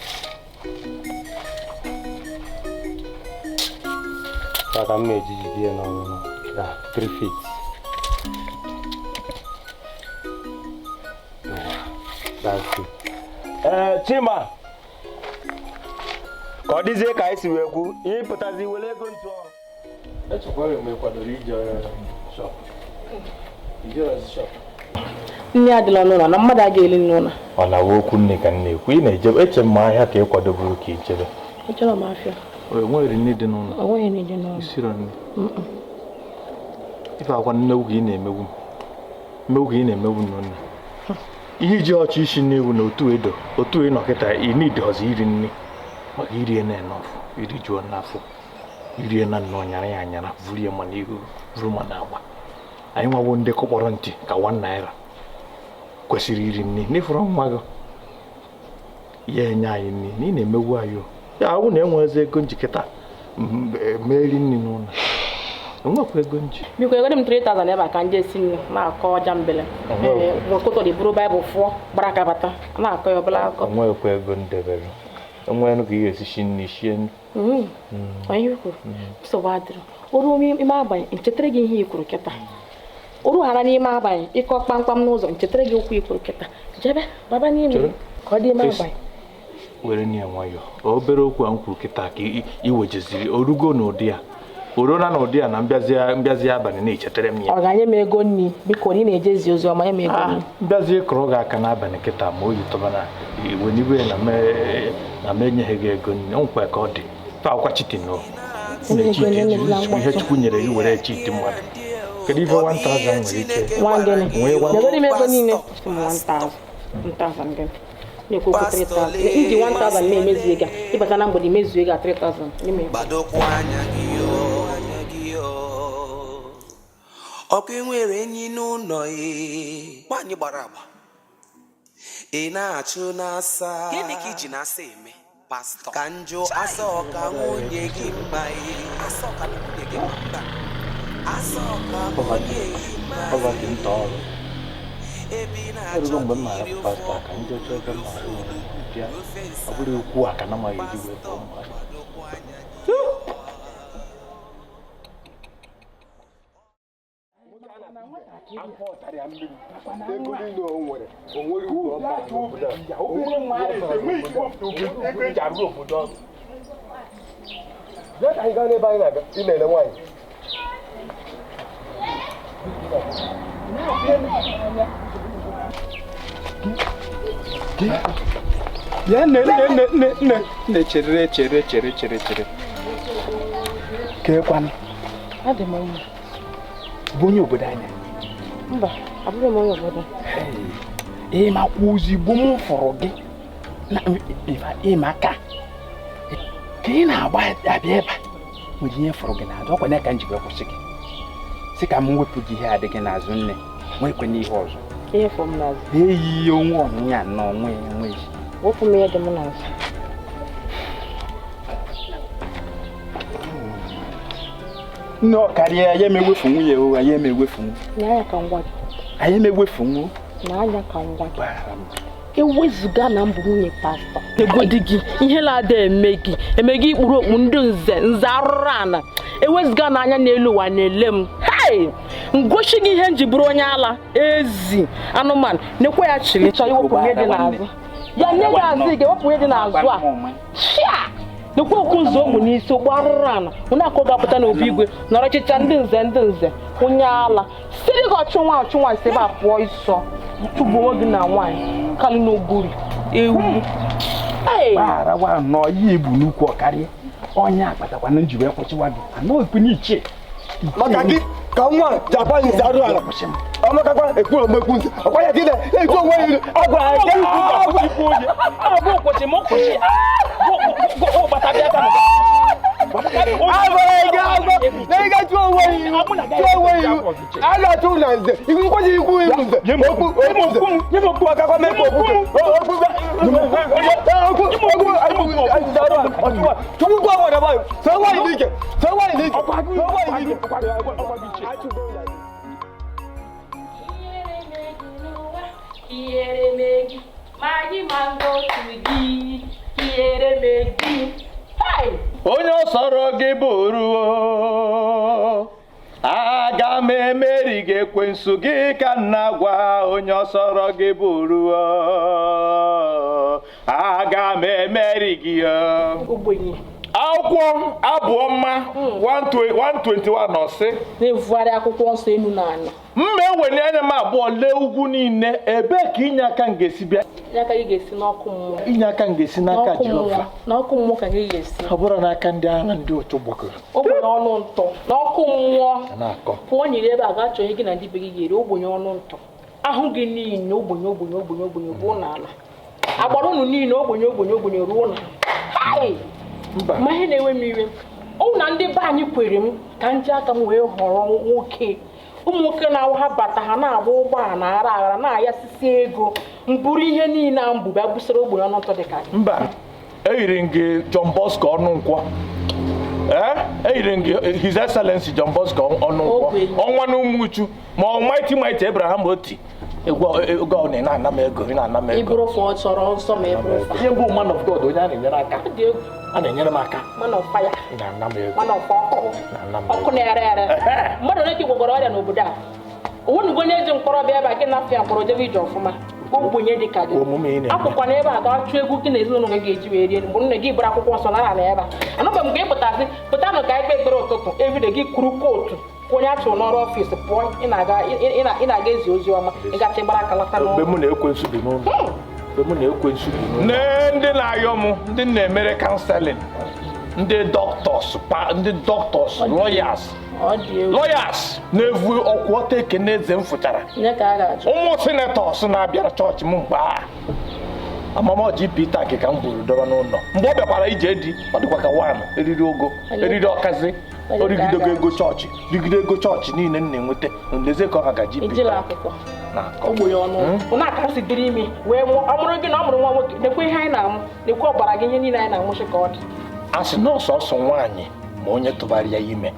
Saka m ejiji die n'ọnụ na 3 feet. That's it. Chima, ka ọ dịzie ka anyị si wee kwu, ihe pụtazi were ego ntụ ọrụ. Echekwara mgbe ị kwadoro ije shop. Ijere shop. Nne adịla n'ụlọ na mmadụ agaghị eli n'ụlọ. Ọ na-awa okwu nne ka nne ekwu, ị na-ejebe eche m ahịa ka ị kwadoburu ka ijebe. Echere m afịa. O nweghị nne dị n'ụlọ. O nweghị nne dị n'ụlọ. Isiro nne. Ife akwa nnegwu ka ị na-emegbu m. Mmegbu ka ị na-emegbu nne. Ihe iji ọchị isi n'iwu na otu edo otu ị nọkịta ị need ọzọ iri nri maka irie na enọfụ iri juo n'afọ irie na nnọọ nyara ya anyara vurie ma n'ihu vuru ma n'agba anyị nwawo ndị kọkpọrọ ntị ka 1 naira kwesịrị iri nri n'ifuru nwa gị ya enye anyị nri na ị na-emegbu anyị ya awụ na enwezi ego njikịta meri nri n'ụlọ enwekwa ego nji. Biko ego m 3000 ebe a ka nje si nri na-akọ ọja mbele. Nwokoto dị buru baịbụl fụọ gbara aka bata na-akọ ya ọbụla akọ. Enwekwa ego ndebere enwere ka ihe esishi nri shie nri. Onye kwuru nsogbu adịrọ o ruo ime abalị nchetara gị ihe i kwuru kịta o rughara n'ime abalị ịkọ kpamkpam n'ụzọ nchetara gị okwu i kwuru kịta jebe baba n'ime ka ọ dị ime abalị. Were nye nwayọọ obere okwu a m kwuru kịta ka i wejeziri orugo n'ụdị a orona na ụdị a na mbịazi abalị na-echetara m ya. Ọ ga-nye m ego nri biko ị na-ejezi ozi ọma nye m ego nri. Mbịazi kụrụ gị aka n'abalị kịta ma oyi tọba na iwe n'iwe na m enyeghị gị ego nri o nkwa ka ọ dị akwa chitin o ihe Chukwu nyere gị were chiti mmadụ. Kedu ife 1000 nwere ike nwee ego niile 1000 gịnị na-ekwu okwu 3000 iji 1000 na-emezu ego ịbata na mgbede imezu ego 3000 n'ime. Ọkụ nwere enyi n'ụlọ nwaanyị gbara agba ị na-achụ n'asa gịnị ka iji na-asa eme pastọ ka njụ asa ọka nwunye gị mma asa ọka nwunye gị mma asa ọka nwunye gị mma. Erugo mgbe m na-arapụ pastọ ka ndị ọchọ ebe m na-arụ ọrụ bịa ọ bụrụ okwu a ka na amaghị eji wee pụọ mmadụ. Ego niile o nwere o nwere uru ọ bara n'obodo a. Ego eji arụ obodo ọzọ. Bịa ka anyị gaa n'ebe anyị na-aga ị na-ele nwaanyị. Ya nne nne nne nne nne chere chere chere chere chere. Kekwanụ. Adị m mma. Bụ onye obodo anyị? Mba, abụghị m onye obodo. Ị makwa ozigbo m fụrụ gị na ịma aka ka ị na-agba abịa ebe a nwere ihe fụrụ gị n'azụ ọkwa ya ka m ji wee kwụsị gị sị ka m wepụ gị ihe adịghị n'azụ nne nwekwana ihe ọzọ. Ihe fụrụ m n'azụ? Eyi onwe ọnyịnya na onwe enweghị. Wepụ m ihe dị m n'azụ. Nne ọ karịa ya emewefu nwunye o anyị emewefu n'anya ka ngwa gị. Anyị emewefu nwu. N'anya ka ngwa gị. Ewezuga na mbụ nwunye pastọ. Egodi gị ihe na-ada eme gị eme gị ikpuru okpu ndị nze nze arụrụ ana. Ewezuga na anya n'elu ụwa na-ele m. Hei! Ngosi gị ihe nji bụrụ onye ala ezi anụmanụ nekwe ya chiri chọọ iwepụ ihe dị n'azụ. Ya nye gị azụ ị ga-ewepụ ihe dị n'azụ a. Shia! Nekwe okwu nze ogbu n'isi okpu arụrụ ana. Onye akọ ga-apụta n'obi igwe nọrọ ọchịcha ndị nze onye ala. Siri gị ọchụ nwa si ebe a pụọ ịsọ. Tụgbuo onwe gị na nwaanyị kalị n'ogori ewu. Gbarawa nọ ya ebu n'ukwu ọkarịa onye akpatakwana nji wee kwụsịwa gị anọghịkwu n'iche maka gị ka nwa ji akwa nze arụ ala ọmakakwa ekwu omekwu nze ọkwa ya gị na-ekwu onwe ya agwa ya abụ ụkwụchị m ụkwụchị gbata bịa ka a na-atụ na nze ikwụkwọ ikwu iwu nze okwu akakwa mekwu Onye ọsọrọ gị bụrụ aga m emeri gị ekwensu gị ka nna gwa onye ọsọrọ gị bụrụ aga m emeri gị. Akwụkwọ abụọma 121 ọsị na-evugharị akwụkwọ nsọ enu na ala. Mma eweli anya m abụọ lee ugwu niile ebee ka inye aka m ga-esi bịa. Inye aka gị ga-esi n'ọkụ mmụọ. Inye aka m ga-esi n'aka Jehova. N'ọkụ mmụọ ka gị ga-esi. Ọ bụrụ n'aka ndị agha ndị otu gbakọrọ. Ogbenye ọnụ ntọ n'ọkụ mmụọ. Na-akọ. Pụọ nyere ebe a gaa chọọ ihe gị na ndị be gị ga-eri ogbenye ọnụ ntọ. Ahụ gị niile ogbenye ogbenye ogbenye ogbenye ruo n'ala. Agbara unu niile ogbenye ogbenye ogbenye ruo n'ala. Ma ihe na-ewe m iwe ọ na ndị be anyị kwere m ka m ji aka m wee họrọ nwoke. Ụmụ nwoke na-awụ ha bata ha na-agba ụgbọala aghara aghara na-ayasisi ego mburu ihe niile a mbụ bịa busoro ogbenye ọnụ ntọ dị ka gị. Mba, eyiri m gị John Bosco ọnụ nkwọ. Eyiri m gị His Excellency John Bosco ọnụ nkwọ. Ọnwa na ụmụ uchu ma ọ Mighty Mighty Abraham Oti. Ego ọ na-ana m ego, ị na-ana m ego. Ịbụrụ fọ chọrọ nsọ ma ịbụrụ fọ. Ihe bụ man of God onye a na-enyere aka. A na-enyere m aka. Man of fire. Na-ana m ego. Man of ọkụ. Ọkụ na-ere ere. Mmadụ ole ka gwọgọrọ ọrịa n'obodo a? Onwenugo onye ji mkpọrọ bịa ebe a gị na-afịa mkpọrọ jebe ije ọfụma. Ogbenye dị ka gị. Akwụkwọ na ebe a gaa chụọ egwu gị na ezinụlọ gị ga-eji wee rie mgbe nne gị bụrụ akwụkwọ nsọ nara na ebe a. Anụba m ka ị pụtasị pụtanụ ka anyị kpee ekpere ụtụtụ evide gị kwuru kootu onye a chụrụ n'ọrụ ọfịs pụọ ị na-aga ezi ozi ọma ịgacha ịgbara aka lata n'ụlọ. Mgbe mụ na ekwensu bi n'ụlọ. Mgbe ndị na-ayọ m ndị na-emere counseling ndị doctors lawyers lawyers na-evu ọkwụ ọtọ ekene eze m fụchara. Ụmụ senators na-abịara chọọchị m mgbe a amamaji Peter nke ka m gburu dọba n'ụlọ mgbe ọ bịakwara ije di ọ dịkwa ka wan eriri ogo eriri ọkazi o rigidego ego chọọchị rigide ego chọọchị niile m na-enweta nleze ka ọ ga-gaji Peter ogbenye ọnụ na-akasị dịrị ime wee mụọ ọ mụrụ gị na ọ mụrụ nwa nwoke nekwe ihe anyị na-amụ nekwe ọbara gị ihe niile anyị na-amụchi ka ọ dị. A sị na ọsọsọ nwaanyị ma onye tụbara ya ime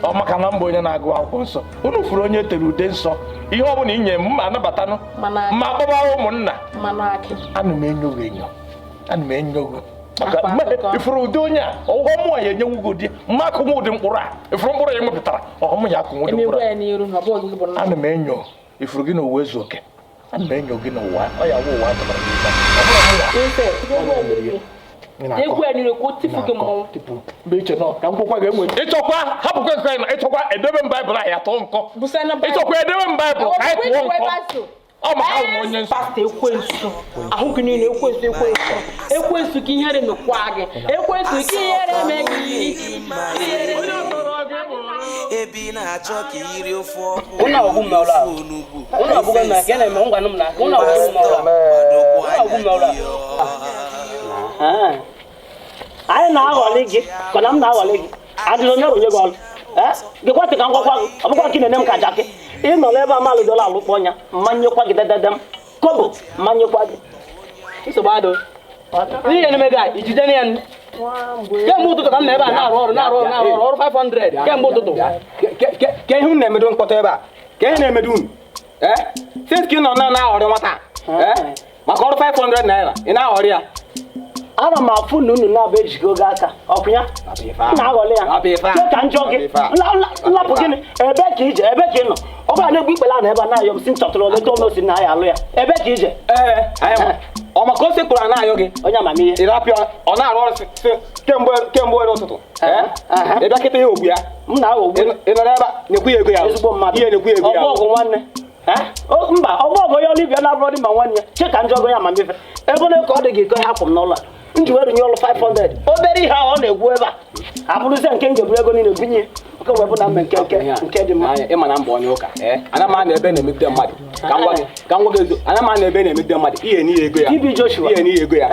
ọ maka na mba onye na-agụ akwụkwọ nsọ unu furu onye tere ude nsọ ihe ọ bụla inye m ma anabatanụ ma kpọbara ụmụnna ana m enyo gị enyo ana m enyo gị maka ifuru ụdị onye a ọghọm mụ ya enyenwu gị ụdị mma akụnwụ ụdị mkpụrụ a ifuru mkpụrụ ya mepụtara ọghọm ya akụnwụ ụdị mkpụrụ a ana m enyo ifuru gị na uwe ezu oke ana m enyo gị n'ụwa ọ ya wụ ụwa tụbara gị ime egwu ya niile ka o tifu gị mmọnwụ mgbe iche nọ ka nkwụkwa ga-enwe ịchọkwa hapụkwa nke anyị na ịchọkwa edebe m baịbụl anyị atụọ nkọ ịchọkwa edebe m baịbụl ka anyị tụọ nkọ ọ maka ahụ m onye nsọ pastọ ekwensu ahụ gị niile ekwensu ekwensu ekwensu ka ihere mekwa gị ekwensu ka ihere mee gị ebe ị na-achọ ka iri ofe ọkụ ụnụ ọgwụ m n'ọrụ a ụnụ ọgwụgo m na ka na-eme ngwanụ m na ụnụ ọgwụ m n'ọrụ a ụnụ ọgwụ m n'ọrụ a anyị na-aghọlị gị ka na m na-aghọlị gị adịrị onye rụnye gị ọrụ gịkwa tị ka ngwakwa gị ọ bụkwa ka ị na-ene m ka jakị ị nọ n'ebe a malụdola alụkpọ ọnya mmanyekwa gị dedede m kobo mmanyekwa gị nsogbu adụ n'ihe na-eme gị a ijide ya kemgbe ụtụtụ ka m na ebe a na-arụ ọrụ na-arụ ọrụ na-arụ ọrụ ọrụ 500 kemgbe ụtụtụ ka ihe unu na-emedo mkpọtụ ebe a ka ihe na-emedo unu since ka ị nọ na-aghọrị nwata Maka ọrụ 500 naira, ị na-aghọrị ya. Ana m afụ na unu na-abụ ejigo gị aka ọkwụ ya na-aghọlị ya ka njọ gị nlapụ gịnị ebe ka ije ebe ka ị nọ ọ bụla na-egbu ikpele a na ebe a na-ayọ m si nchọtụrụ ole too si na ya alụ ya ebe ka ije ọ maka ose kpụrụ a na-ayọ gị onye amamihe ịrapịa ọ na-arụ ọrụ kemgbe ere ụtụtụ ị bịa kịta ya ogbu ya m na-aghọgbu ị nọrọ ebe a na-ekwu ya ego ya ezigbo mmadụ ihe na-ekwu ya ego ya ọgbọ ọgụ nwanne mba ọgbọ ọgụ onye ọlụ ibia na-abụrụ dị ma nwanne ya che ka njọ gị onye amamife ebe na ka ọ dị gị iko hapụ m n'ụlọ a m ji wee runye ọlụ 500 obere ihe ahụ ọ na-egwu ebe a abụrụzie nke m ga-eburu ego niile bunye oke wee bụ na mma nke nke dị mma ịma na mbụ onye ụka ana m ana ebe na-emegide mmadụ ka m gwa gị ezo ana m ana ebe na-emegide mmadụ ihe n'ihe ego ya TB Joshua ihe n'ihe ego ya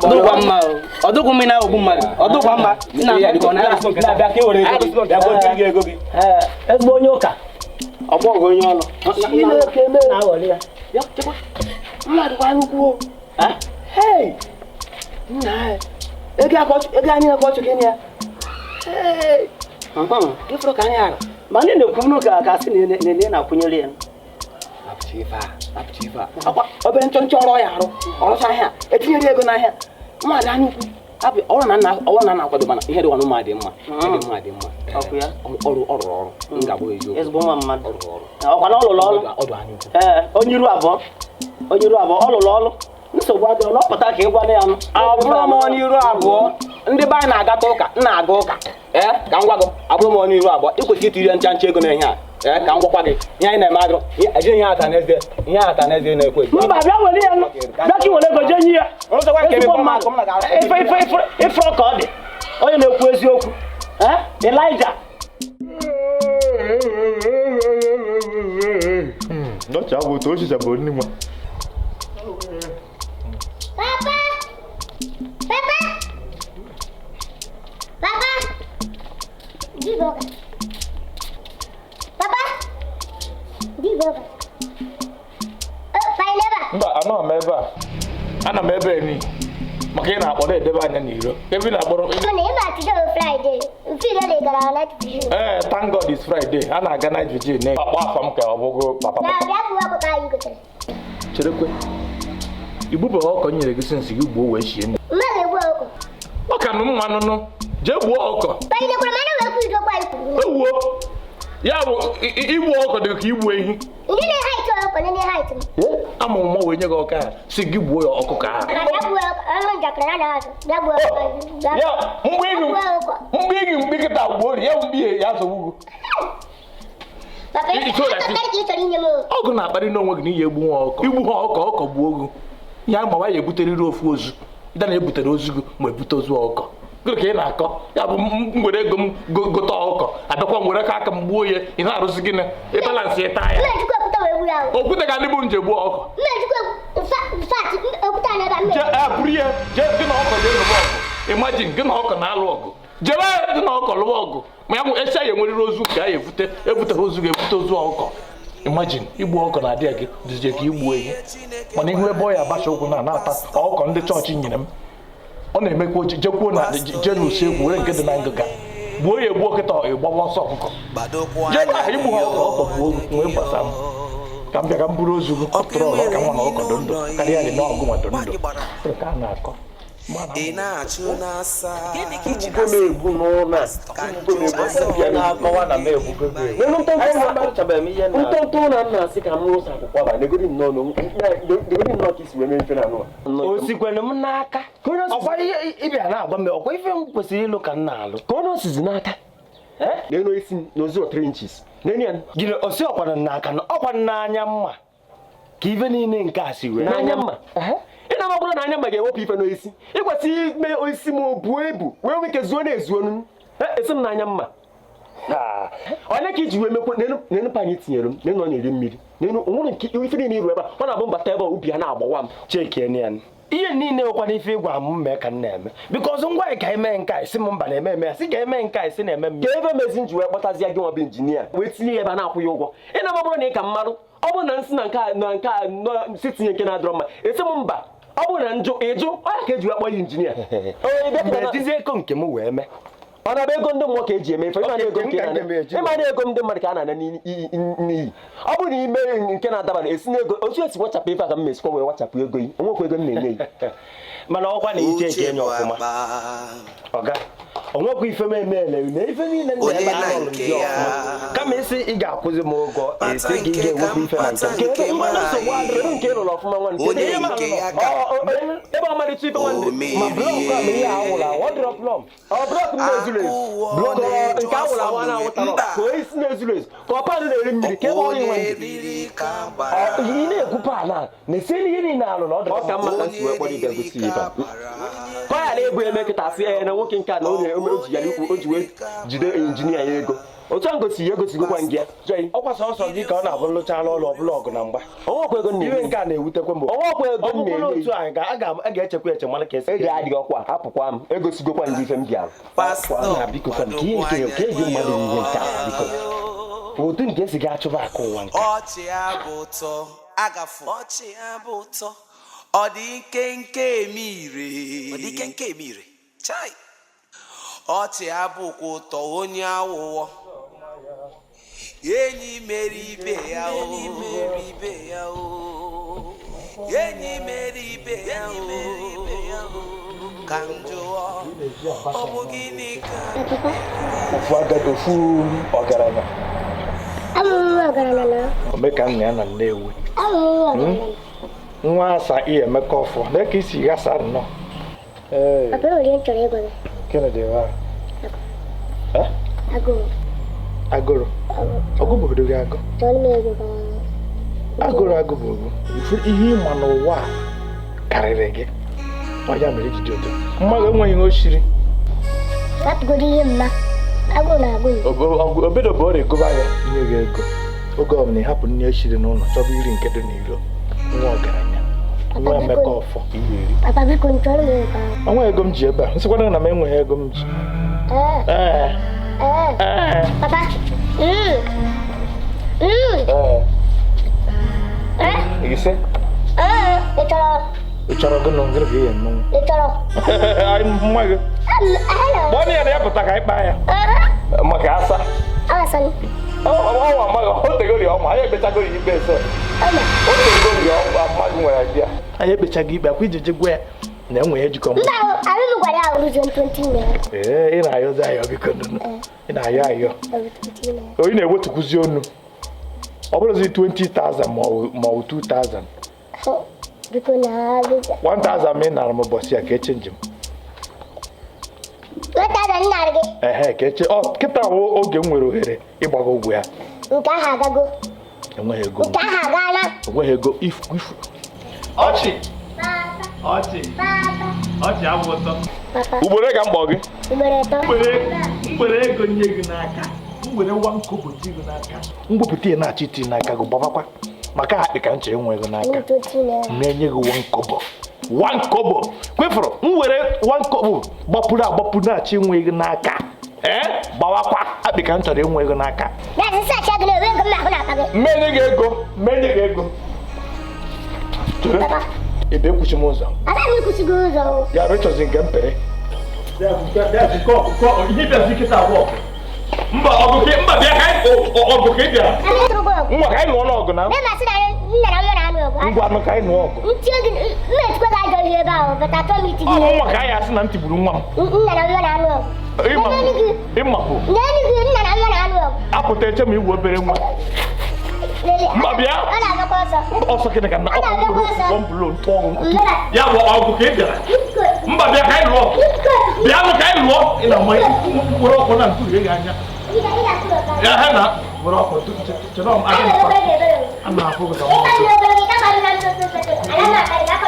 ọdụkwa mma ọdụkwa mma ị na-aghọgbu mmadụ ọdụkwa mma na-abịa ka e were ego gị ezigbo onye ụka ọgbọ ọgụ onye ọlụ na-aghọrị ya mmadụ kwa nnukwu hei nna ego anyị na-akọ chọ gịnị ya ịfụrụ ka anyị ghara ma ndị na-ekwu ka ka sị na na na-akwụnyere ya ọkwa obere nchọnchọ ọrụ ya arụ ọrụcha ahịa etinyere ego n'ahịa mmadụ anya ukwu ọrụ na nna akwado mana ihe dịkwa mma dị mma dị mma dị mma ọrụ ọrụ ọrụ m ga-abụ eziokwu ezigbo nwa mmadụ ọkwa na ọ lụrụ ọrụ ee onye iru abụọ onye iru abụọ ọ lụrụ ọrụ nsogbu adịghị na ọ pụta ka ị gwa ya nụ abụrụ m onye iru abụọ ndị be anyị na-agata ụka m na-aga ụka ee ka m gwa gị abụrụ m onye iru abụọ ị kwesịrị itinye ncha ncha ego n'ihe a ee ka m gwakwa gị ihe anyị na-eme agụrụ ejighị ihe ata n'eze ihe ata n'eze na-ekwe mba bịa were ya nụ bịa ka ị were ego jee nye ya ezigbo mmadụ ịfụrụ ka ọ dị onye na-ekwu eziokwu Elijah Nọcha bụ otu osisi bụ nne nwa. Papa! Papa! Papa! Diboga. Papa! Diboga. Oh, fine. Mba, anọ m ebe a. Ana m ebe ni. Maka ị na-akpọ na-edebe anya n'iro. Ebe ị na-akpọrọ. Ee, thank God it's Friday. A na-aga night vigil. Akpọ afa m ka ọ bụgo papa. Cherekwe. Igbubeghị ọkọ m nyere gị sinsi gị gbuo wee shie nne. Ọ ka nụ mma nụnụ. Jee gbuo ọkọ. Ewuo. Ya bụ igbu ọkọ dị ka igbu ehi. Ama ụma wee nye gị ọka a si gị gbuo ya ọkụkọ ahụ. Mgbe ị mkpi kịta gbuo ya mkpi ya zọgbu gị. Ọgụ na-akparị n'onwe gị n'ihi egbu nwa ọkọ. Igbu ha ọkọ ọkọ gbuo gị. Ya ma ya ebuteriri ofu ozu. Ịda na ebutere ozu gị ma ebute ozu ọkọ. Gịnị ka ị na-akọ? Ya bụ m were ego m gote ọkọ abịakwa m were aka m gbuo ya ị na-arụzi gịnị ịbalansị ịta ya okwute ka ndị bụ nje gbuo ọkọ buru ya jee gị na ọkọ jee lụba ọgụ imagine gị na ọkọ na-alụ ọgụ jebe gị na ọkọ lụba ọgụ ma ya bụ echa ya enweriri ozu ka ya evute ebutere ozu gị ebute ozu ọkọ imagine igbu ọkọ na-adị ya gị dịzie ka igbu ehi mana ihu ebe ọ ya agbasa ụkwụ na na-ata ọkọ ndị chọọchị nyere m ọ na-emekwa oche jekwuo na jee n'usekwu were nke dị na ngịga gbuo ya egbuo kịta ịgbawa ọsọ ọkụkọ jee ahụ igbu ha ọkọ ọkọ gbuo nwee gbasa m ka m bịa ka m buru ozu gị tụrụ ọlọ ka nwa na ọkọ dị ndụ karịa dị na ọgụ nwa dị ndụ ka a na-akọ na-egbu n'ụlọ a ntọntọ na nna asị ka m rụsa akwụkwọ aba negodi nnọọ ka isi wee mee mfe na anụwa o sikwere m n'aka ọkwa ihe ịbịa na-agwa m ọkwa ife m kwesịrị ịlụ ka m na-alụ ka ọ na-osizi n'aka n'elu isi n'ozu 3 inches n'elu ya gịnị osi ọkwana n'aka na ọkwa n'anya mma ka ife niile nke a si wee n'anya mma ị na bụrụ na anya mma ga-ewepụ ife n'isi ị kwesịrị ime osisi ma o buo ebu wee nwee ike zuo na-ezuo nu esi m n'anya mma onye ka iji wee mekwe n'elu pa anyị tinyere m n'elu ọ na-eri mmiri n'elu onwere nke ife niile iru ebe a ọ na-abụ mbata ebe a ubi ya na-agbawa m chekie ya ihe niile nwekwana ife ịgwa m mee ka m na-eme bikọz ngwa anyị ka eme nke a isi m mba na-eme eme ya si ga eme nke a isi na-eme m ka ebe mezi nji wee kpọtazie gị nwa bụ injinia wee tinye ya ebe a na-akwụghị ụgwọ ị na-ama bụrụ na ị ka mmarụ ọ bụrụ na nsị na nke a na nke a si tinye nke na-adọrọ mma esi m mba ọ bụrụ na njụ ịjụ ọ ya ka eji wee kpọ ya injinia etizie ego nke m wee mee Ọ na-abụ ego ndị mmụọ ka eji eme ife. Ịma na ego nke ịma na ego ndị mmadụ ka a na-ana n'iyi. Ọ bụrụ na ime nke na-adaba na esi n'ego otu esi wachapụ ife aka m mesikwa wee wachapụ ego yi, onwekwa ego m na-enye yi. Mana ọkwa na iche nke enye ọfụma ọga onwekwa ife m emeele na ife niile ndị ebe a lụrụ ndị ọfụma kama isi ị ga-akwụzi m ụgwọ esi gị ga-ewepụ ife na nke nsogbu adịrị nke ị lụrụ ọfụma nwanne ebe ọmalịcha ife nwanne ma blọk a ma ihe awụrụ awụ ọ dịrọ plọm ọ blọk m na-ezuru ezu blọk nke awụrụ awụ na-awụtara ka onye isi na-ezuru ezu ka ọ paanụ na-eri mmiri ka ebe ọrụ nwanne ị na-ekwu paanụ a na-esi n'ihe niile alụ na ọ dịrọ ka mma ka nsi wee kpọrọ ịbịa gosi ife ka ọ ghara ịbụ eme kịta sị ee na nwoke nke a na onye o ji ya ikwu o ji wee jide injinia ya ego otu a ngosi ya egosigokwa gị ya ọkwa sọsọ gị ka ọ na-abụ lụchala ọlụ ọbụla ọgụ na mgba onwekwa ego nna iwe nke a na-ewutekwa m onwekwa ego ọ bụrụ otu anyị a ga-echekwa eche mara ka esi ego adịghị ọkwa apụkwa m egosigokwa ndị ife m bịara na biko ka nke ihe nke ka eji mmadụ ihe nke a biko otu nke esi ga-achụba akụ ụwa nke ọchị abụ ụtọ agafu ọchị abụ ụtọ ọ dị ike nke eme ire ọ dị ike nke eme ire chai ọchị abụkwa ụtọ onye awụwọ enyi mere ibe ya o enyi mere ibe ya o enyi mere ibe ya o ka m jụọ ọ bụ gịnị ka ofu agadi ofu ọgaranya omeka nna ya na Nnewi nwa asa ihe emeka ọfọ na ka isi ghasa nnọọ. Papa, enwere ihe m chọrọ ịgwa gị. Gịnị dị ebe a? Agụrụ. Agụrụ? Ọgụ bụgodo gị agụ? Chọrọ m ego ka agụrụ agụ bụ ogbu. Ihe ịma n'ụwa a karịrị gị. Ọ ya mere iji dị ụtọ. Mmadụ enweghị ihe o shiri. Rapụgodo ihe mma. Agụụ na-agụ m. Obodo bụ ọrịa gụba ya nye gị ego. Oge ọbụla ị hapụ nne eshiri n'ụlọ chọba iri nke dị n'iro. Nwa ọgaranya. Nwa Emeka ọfọ ihe eri. Papa biko m chọrọ m ego ahụ. Onwe ego m ji ebe a. Nsịkwana na m enweghị ego m ji. Ee. Ee. Papa. Ee. Ise? Ee, ị chọrọ. Ị chọrọ gị na ngịrị ka ihe mmanwụ. Ị chọrọ. Anyị mma gị. Kpọọ ya na ya pụta ka anyị kpaa ya. Maka asa. Asa. Ọ amaghị o tegori ọma anyị ekpechagori ikpe ese. O tegori ọma mmadụ nwere bịa. Anyị ekpechago ikpe akwa ijiji gwa ya na enwe ya ejikọ mba ahụ m gwara ya ọrụzie 20 naira. Ee, ị na-ayọzi ayọ biko nụnụ. Ị na-ayọ ayọ. Onye na-ewetukwuzi onu. Ọ bụrụzi 20,000 ma ọ bụ 2,000. Biko na 1,000 ma ị nara m ụbọchị ya ka echenji m. 1,000 nara gị? Ehe, ka eche. Ọ kịta wụ oge m nwere ohere ịgbago ụgwọ ya. Nke ahụ agago. Enweghị ego. Nke ahụ agaala. Enweghị ego ifu ifu. Ọchị. Ọchị. Ọchị abụ ụtọ. Ugboro ka m kpọọ gị. Ugboro atọ. Mgbere ego nye gị n'aka. Mgbere nwa nkobo ji gị n'aka. Mgbepụta ya na-achị iti n'aka gị gbabakwa. Maka akpị ka nche enwe ego n'aka. Na-enye gị nwa nkobo. Nwa nkobo. Kwefụrụ m were nwa nkobo gbapụrụ agbapụ na-achị enwe ego n'aka. Ee, gbawakwa akpị ka m chọrọ enwe ego n'aka. Mmenye gị ego, mmenye gị ego. Ebe ekwuchi m ụzọ. Ya bụ ịchọzi nke m pere. Mba ọgụ ka mba bịa ka ọgụ ka ị bịara. Ngwa ka anyị nụọ n'ọgụ na. Ngwa nụ ka anyị nụọ ọgụ. Ọ bụ nwa ka anyị asị na ntị gburu nwa m. Ịmapụ. Apụta eche m igwe obere nwa. Mba bịa. Ọsọ gịnị ka na ọkụ ntụ ọgụ. Ya bụ ọgụ ka ị bịara. Mba bịa ka anyị lụọ. Bịa nụ ka anyị lụọ. Ị na-ama were ọkụ na ntụ gị anya. Ya ha na were ọkụ chere m aka mkpa. A na-afụ gị ka mma.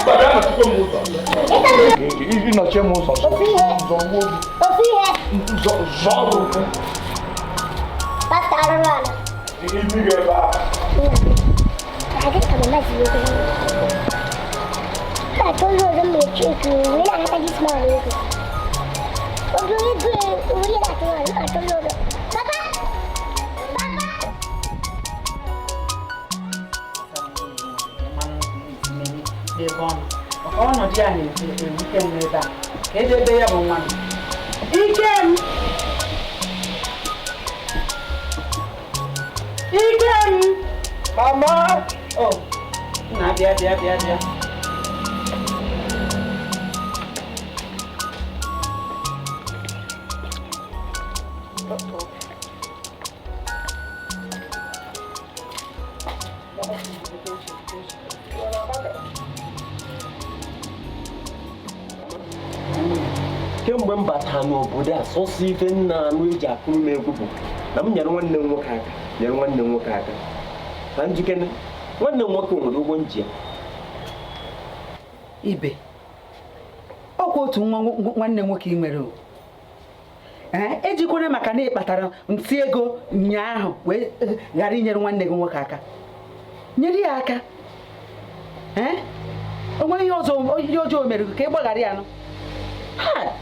Mba bịa nọchikwa m ụzọ. Ịnọchie m ụzọ. Zọọ ụkwụ. Pasta arụrụ ala. Imi gị ebe a. I think I'm a mess. I told you I'm going to check you. We're not having this money. Papa! Papa! Ọnọdụ ya na-ewute m n'ebe a ka edebe ya bụ nwa m. Ike m! Ikem! Mama! Oh, nna bịa bịa bịa bịa. Kemgbe m batara n'obodo a, sọsọ ife nna anụ eji akụrụ m egwu bụ na m nyere nwanne m nwoke aka, nyere nwanne m nwoke aka. Na njikere, nwanne m nwoke nwere ụgwọ nji ya. Ibe, ọkwa otu nwa nwanne nwoke ị nwere o. Ejikwere maka na ị kpatara ntị ego ụnyaahụ wee ghara inyere nwanne gị nwoke aka. Nyere ya aka. O nwere ihe ọzọ, ihe ọjọọ mere gị ka ị gbaghara ya nụ. Ha!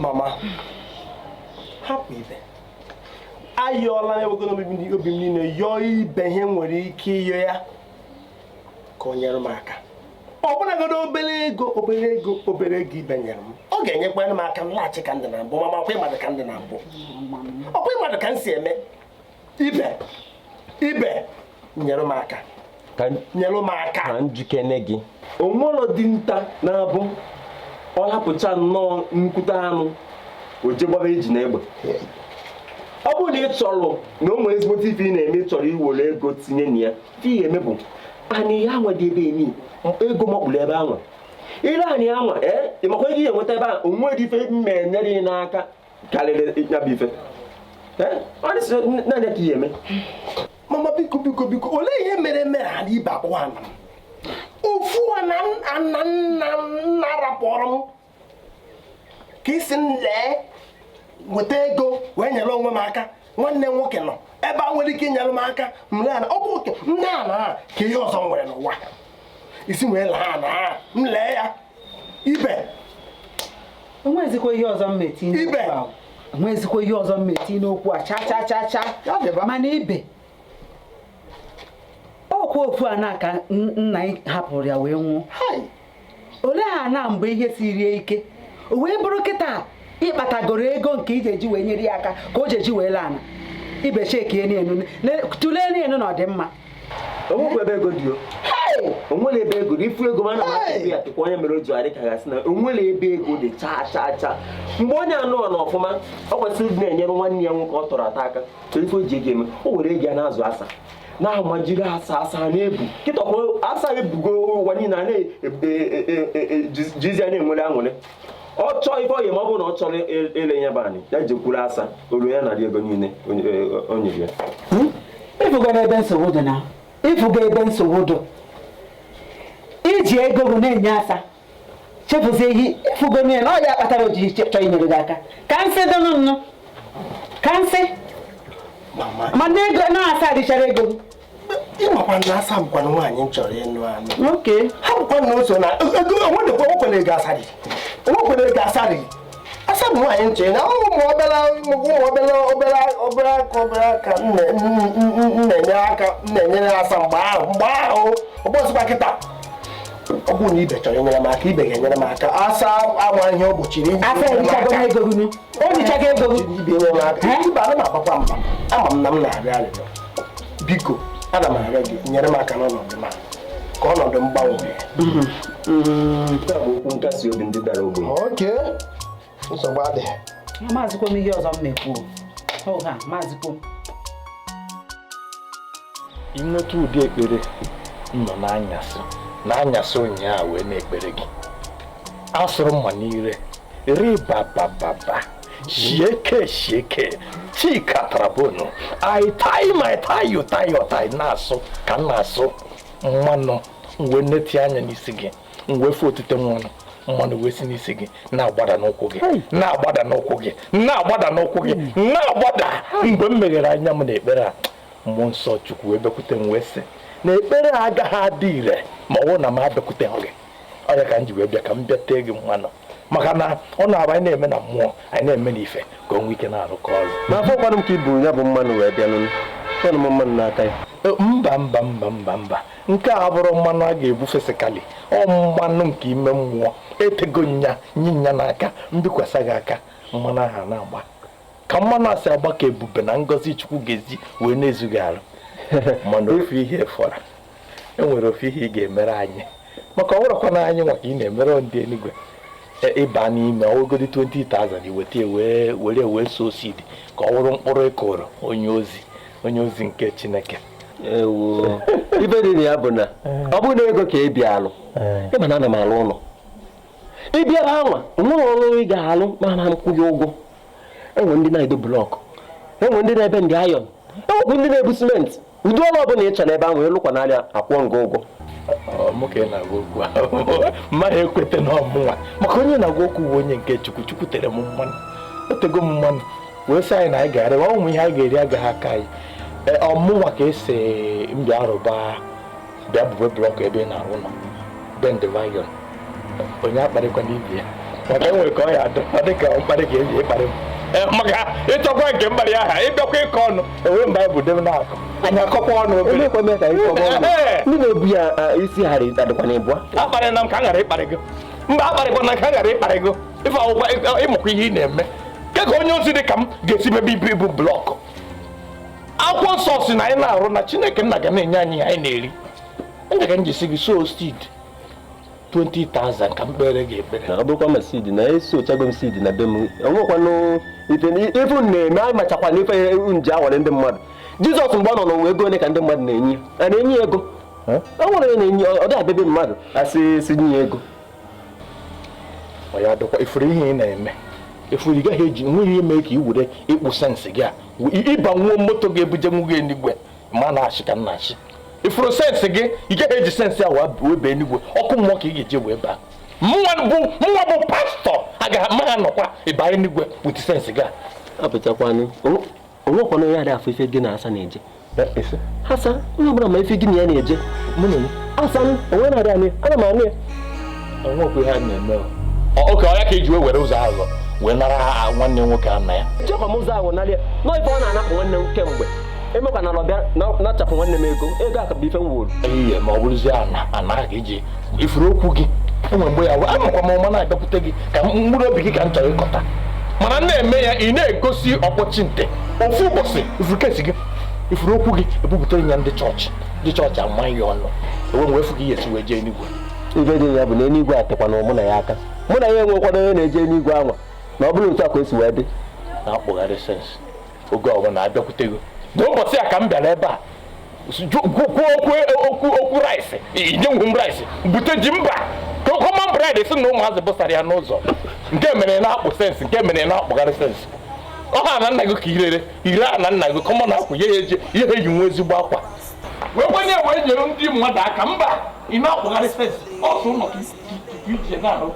Mama, hapụ Ibe. Ayọọla m ewego n'obi m niile yọọ Ibe ihe m nwere ike ịyọ ya ka o nyere m aka. Ọ bụlagodo obere ego obere ego obere ego Ibe nyere m, ọ ga-enyekwara m aka m laghachi ka ndị na mbụ. Mama, ọkwa ịmadụ ka ndị na mbụ, ọkwa ịmadụ ka m si eme. Ibe, Ibe nyere m aka, nyere m aka. Ka njikere gị onwero dinta na-abụ ọ hapụcha nnọọ nkwute anụ o je gbaba eji na egbe. Ọ bụrụ na ị chọrọ na o nwere ezigbote ife ị na-eme, ị chọrọ iwere ego tinye na ya, ife ị ga-eme bụ anị ya nwa dị ebe emi ego makpụrụ ebe anwa ile anị anwa. Ee, ị makwa ego ị ga-enweta ebe a, o nwere ife mma enyere ị n'aka karịrị ya bụ ife. Ee, ọ dị naanị ka ị ga-eme. Mama, biko biko biko, olee ihe mere mere ala Ibe akpọwa ana m? Ofu ana nna nna rapụrụ m ka isi m lee weta ego wee nyere onwe m aka. Nwanne m nwoke nọ ebe a nwere ike inyere m aka, m lee ana ọ bụ oke m lee ana a ka ihe ọzọ m nwere n'ụwa isi wee laa ana a m lee ya. Ibe, onwezikwa ihe ọzọ m eti n'okwu a. Onwezikwa ihe ọzọ m eti n'okwu a cha cha cha cha. Mana Ibe, ọkwa ofu ana ka nna hapụrụ ya wee nwụọ. Olee ana mgbe ihe sirie ike o wee bụrụ kịta ịkpatagoro ego nke iji eji wee nyere ya aka ka o ji eji wee laa ana. Ibe chekie n'enu, tụlee n'enu na ọ dị mma. Onwekwa ebe ego dị o. Onwere ebe ego dị, ifu ego mana m ya tụkwa onye mere o ji adị ka gasị na onwere ebe ego dị chaa chaa chaa. Mgbe onye anụ ọ n'ọfụma, ọ kwesịrị ịdị na-enyere nwanne ya nwoke ọ tọrọ ata aka. Kedu ife o ji ego eme? O were ego ya na-azụ asa, na-amajiri asa asa na-ebu kịta asa ebugo ụwa niile a na-ejizi ya na-enwere aṅụrị. Ọ chọọ ife ọ ga-eme, ọ bụrụ na ọ chọrọ ile ya bụ anị ya jekwuru asa olu ya narị ego niile o nyere ya. Ịfụgo ebe nsogbu dị na ịfụgo ebe nsogbu dị. Iji ego gị na-enye asa chefuzie ihe ịfụgo na ọ ya kpatara o ji chọọ inyere gị aka. Ka nsị dịnụ nnụ, ka nsị mana ego na-asa adịchara ego gị. Ịmakwa na asa bụkwa nwaanyị m chọrọ ịnụ anụ. Ha bụkwa na o so na ego onwedekwa onwekwere ego asa dị, onwekwere ego asa dị. Asa bụ nwaanyị m chọrọ na ụmụ obere ụmụ obere obere obere aka obere aka m na-enyere aka m na-enyere asa mgbe ahụ mgbe ahụ ọgbọsịkwa kịta. Ọ bụrụ na Ibe chọrọ inyere m aka, Ibe ga-enyere m aka. Asa ama ihe ọ gbochiri Asa erichago ego gị, o richago ego gị. Ibe nyere m aka. Ibe ana m agbakwa mba, ama m na m na-arịọ arịrịọ. Biko, ana m arịọ gị nyere m aka n'ọnọdụ m a ka ọnọdụ m gbanwee. Nke a bụ okwu nkasi obi ndị dara ogbenye. Oke, nsogbu adịghị. Maazịkwa m ihe ọzọ m mekwu. Oge a, maazịkwa m. Inweta ụdị ekpere m nọ n'anyasị n'anyasị ụnyaahụ wee na-ekpere gị. Asụrụ mma n'ire ribabababa shieke shieke chika trabonu I tie my tie you tie your tie na-asụ ka m na-asụ mmanụ wee neti anya n'isi gị wee fụ otite mmanụ mmanụ wee si n'isi gị na-agbada n'ụkwụ gị na-agbada n'ụkwụ gị na-agbada n'ụkwụ gị na-agbada. Mgbe m meghere anya m n'ekpere a, mmụọ nsọ Chukwu wee bịakwute m wee sị na ekpere a agaghị adị ire ma ọ bụrụ na m abịakwute gị. Ọ ya ka m ji wee bịa ka m bịa tee gị mmanụ, maka na ọ na-abụ anyị na-eme na mmụọ anyị na-eme n'ife ka o nwee ike na-arụkọ ọrụ. Ma afọ kwanụ m ka i buru ya bụ mmanụ wee bịa nụ kwanụ m mmanụ n'aka ya. Mba mba mba mba mba, nke a bụrụ mmanụ a ga-ebu fesikali, ọ mmanụ nke ime mmụọ. Etego nya nye nya n'aka, mbikwasa gị aka, mmanụ ahụ na-agba Ka mmanụ asị agba ka ebube na ngọzi Chukwu ga-ezi wee na-ezughị arụ. Mana ofu ihe fọrọ, enwere ofu ihe ị ga-emere anyị, maka ọ bụrụkwa na anyị nwa ka ị na-emere ndị eluigwe. Ịba n'ime ọwụgodi 20,000 iweta wee were wee sow seed ka ọ wụrụ mkpụrụ ịkụrụ onye ozi nke Chineke. Ewo, ife dị na ya bụ na ọ bụrụ na ego ka ị bịa alụ, ịma na ana m alụ ụlọ. Ị bịara anwa, onwere ọrụ ị ga-alụ ma na m kwụghị ụgwọ. Enwe ndị na-edo block, enwe ndị na-ebe ndị iron, enwekwu ndị na-ebu simenti. Ụdị ọrụ ọbụla ị chọrọ ebe ahụ, ịlụkwa n'anya akwụọ nga ụgwọ. Mụ ka ị na-agwa okwu ahụ, mmaghị ekweta na ọmụnwa, maka onye na-agwa okwu bụ onye nke Chukwu. Chukwu tere m mmanụ, o tego m mmanụ wee sị anyị na anyị ga-arịwa ụmụ ihe anyị ga-eri agaghị aka anyị. Ọmụnwa ka esi mbịa arụba bịa bube block ebe ị na-arụ ụlọ bend iron. Onye akparịkwa n'ibi ya, maka enwere ka ọ ya adị, ọ dị ka mkparị ka eji ịkparị m, maka ịchọkwa nke mkparị aha ịbịakwa ịkọ ọnụ enwere mgbe anyị bụ debe na-akọ anyị akọkwa ọnụ obere. Ndị na-ebu ya isi ghara adịkwa na ịbụa. Akparị na m ka m ghara ịkparị gị, mba akparịkwa na ka m ghara ịkparị gị. Ife akwụkwọ ịmụkwa ihe ị na-eme ke ka onye ozi dị ka m ga-esi mebe ibu ibu block. Akwụkwọ nsọ si na anyị na-arụ na Chineke nna ga na-enye anyị ihe anyị na-eri. Ndị ka m ji si gị sow seed 20,000 ka m kpere gị ekpere. Ọ bụrụkwa ma seed na eso ochago m seed na be m, onwekwanụ ife na-eme anyị machakwa na ife nji awale ndị mmadụ. Jizọs mgbe ọ nọ n'ụwa, ego ole ka ndị mmadụ na-enye? A na-enye ego? O nwere onye na-enye? Ọ dị abịa mmadụ asị si nye ego. Ọ ya dịkwa ifuru ihe ị na-eme ifuru, ị gaghị eji nweghị ihe mee ka ị were ịkpụ sense gị a ịbanwuo moto ga-ebuje nwu gị eluigwe. Ma na-achị ka m na-achị ifuru sense gị, ị gaghị eji sense a wee bee eluigwe. Ọkụ mmụọ ka ị ga-eji wee baa. Mụnwa bụ pastọ agaghị ma ha nọkwa ịba eluigwe with sense gị a. Apụtakwanụ onwekwana onye adị afọ ife gị na asa na-eje. Asa onye ọbụla ma ife gị na ya na-eje. Asa onwe na-adị anụ ya, ana m anụ ya. Onwekwa ihe a na-eme oke ọya ka eji wee were ụzọ aghụghọ wee nara nwanne nwoke a na ya. Chekwa m ụzọ ahụ narị ya nọ ife ọ na-anapụ nwanne m kemgbe. Emekwa na ọbịa nachapụ nwanne m ego ego a ka bụ ife m wuru. Ihe ma ọ bụrụzie ana ana ka eji ifuru okwu gị. Enwe mgbe ya amakwa m ụma na-abịakwute gị ka mkpụrụ obi gị ka m chọrọ ịkọta, mana m na-eme ya ị na-egosi ọkpọchi nte. Ofu ụbọchị ifuru kesi gị ifuru okwu gị ebupụtara ya ndị chọọchị, ndị chọọchị amaghị ya ọnụ ewe m wee fụ gị ihe esi wee jee eluigwe. Ife dị ya bụ na eluigwe atịkwana mụ na ya aka, mụ na ya enwekwana onye na-eje eluigwe anwa, na ọ bụrụ otu a ka o si wee dị. Na-akpụgharị sense oge ọbụla abịakwute gị n'ụbọchị a ka m bịara ebe a kwuo okwu okwu rice, inye m rice bute ji mba common bread si na ụmụazị bụsara ya n'ụzọ. Nke mere na-akpụ sense, nke mere na-akpụgharị sense. Ọha na nna gị ka irere ire a na nna gị common akwụ ihe eji ihe eji nwe ezigbo akwa wee gbanye wee nyere ndị mmadụ aka. Mba, ị na-akpụgharị sense ọsọ ụlọ ka ije na-arụ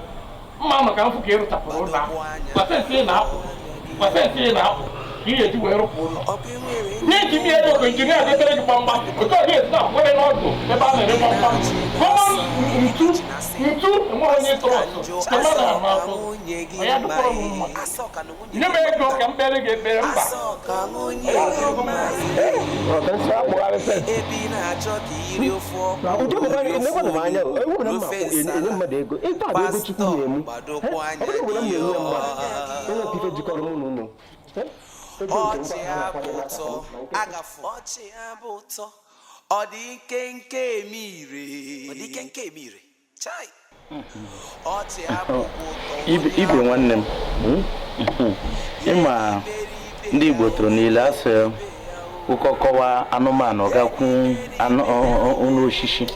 mma nọ ka m fụ ka ị rụchapụrụ ụlọ ahụ ma sense ị na-akpụ, ma sense ị na-akpụ ka ị ga-eji wee rụpụ ụlọ. Nye injinia ego ka injinia gotere gị gbamgbam otu ọ ga-esi na-akwere n'ọdụ ebe a na-ere gbamgbam common ntu ntu enweghị onye tụrụ ọtụ kama na ama atụ ya dịkwara m mma. Nye m ego ka m kpere gị ekpere. Mba, Ụdị anya ewu na mma enye mmadụ ego ife a bụ ego Chukwu na-emu. Ọ bụrụ na m na-enye ya mmadụ enwekwa ife jikọrọ mụ na unu. Ọchị abụ ụtọ agafu, ọchị abụ ụtọ, ọ dị nkenke eme ire, ọ dị nkenke eme ire chai, ọchị abụ ụtọ. Ibe nwanne m, ịma ndị Igbo tụrụ niile asị ụkọkọwa anụmanụ gakwu anụ osisi,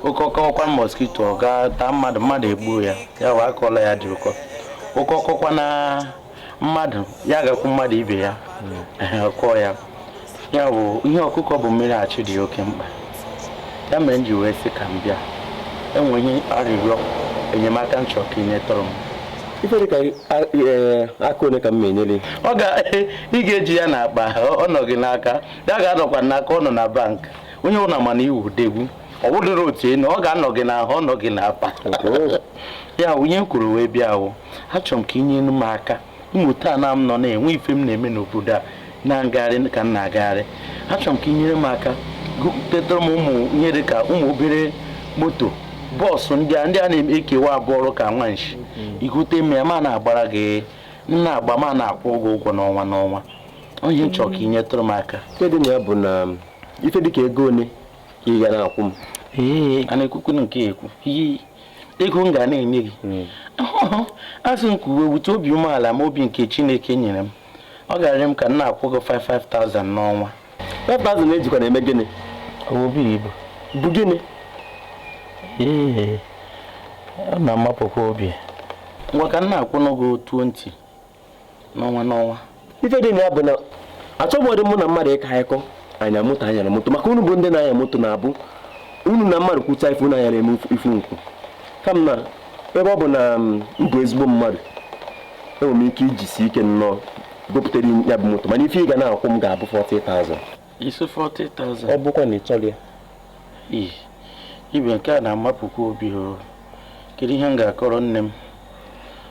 ụkọkọwakwa mosquito ọ ga taa mmadụ, mmadụ egbuo ya, ya wee akọla ya dị ụkọ. Ụkọkọkwa na mmadụ ya gakwu mmadụ ibe ya kọọ ya. Ya bụ ihe ọkụkọ bụ mmiri achị dị oke mkpa. Ya mere m ji wee sị ka m bịa enwe ihe arịrịọ enyemaka m chọrọ ka ị nyetụrụ m. Ife dị ka aka ole ka m enyere? Ọ ga ị ga-eji ya n'akpa, ọ nọ gị n'aka, ya ga-anọkwa n'aka, ọ nọ na bank. Onye ụna mana iwu degwu ọ bụdịrị otu enu, ọ ga-anọ gị n'ahụ, ọ nọ gị n'akpa. Ya onye m kwuru wee bịa awụ, achọrọ m ka ị nyere m aka ịmụta na m nọ na-enwe ife m na-eme n'obodo a na ngagharị ka m na-agagharị. Achọrọ m ka ị nyere m aka tetara m ụmụ ihe dị ka ụmụ obere moto bọọsụ ndị a na-ekewa abụọ ọrụ ka nwanshi igote m ya ma na-agbara gị M na-agba ma na-akwụ ụgwọ n'ọnwa n'ọnwa. Onye nchọ ka ị nyetụrụ m aka. Ife dị na ya bụ na ife dị ka ego ole ka ị ga na-akwụ m? Ee, a na-ekwukwu nke ekwu. Ego m ga na-enye gị. Asị m ka uwe wute obi umeala ma obi nke Chineke nyere m. Ọ gara m ka m na-akwụ gị 5,000 n'ọnwa. 5,000 ejikwa na-eme gịnị? Obi ibu. Bụ gịnị? Ee, ọ na-amapụkwa obi. Ngwa ka m na-akwụ n'ogo 20 n'ọnwa n'ọnwa. Ife dị na ya bụ na achọbọdị mụ na mmadụ ịka ịkọ anya moto anyara moto maka unu bụ ndị na-anya moto na-abụ unu na mmadụ kwucha ife unu anyara eme ifu nkwu. Kam na ebe ọ bụ na m bụ ezigbo mmadụ enwere m ike ijisi ike nnọọ gopụtara ya bụ moto mana ife ị ga na-akwụ m ga-abụ 40,000. Isi 40,000? Ọ bụkwa na ị chọrọ ya. Ee, ibe nke a na-amapụkwa obi o. Kedu ihe m ga-akọrọ nne m?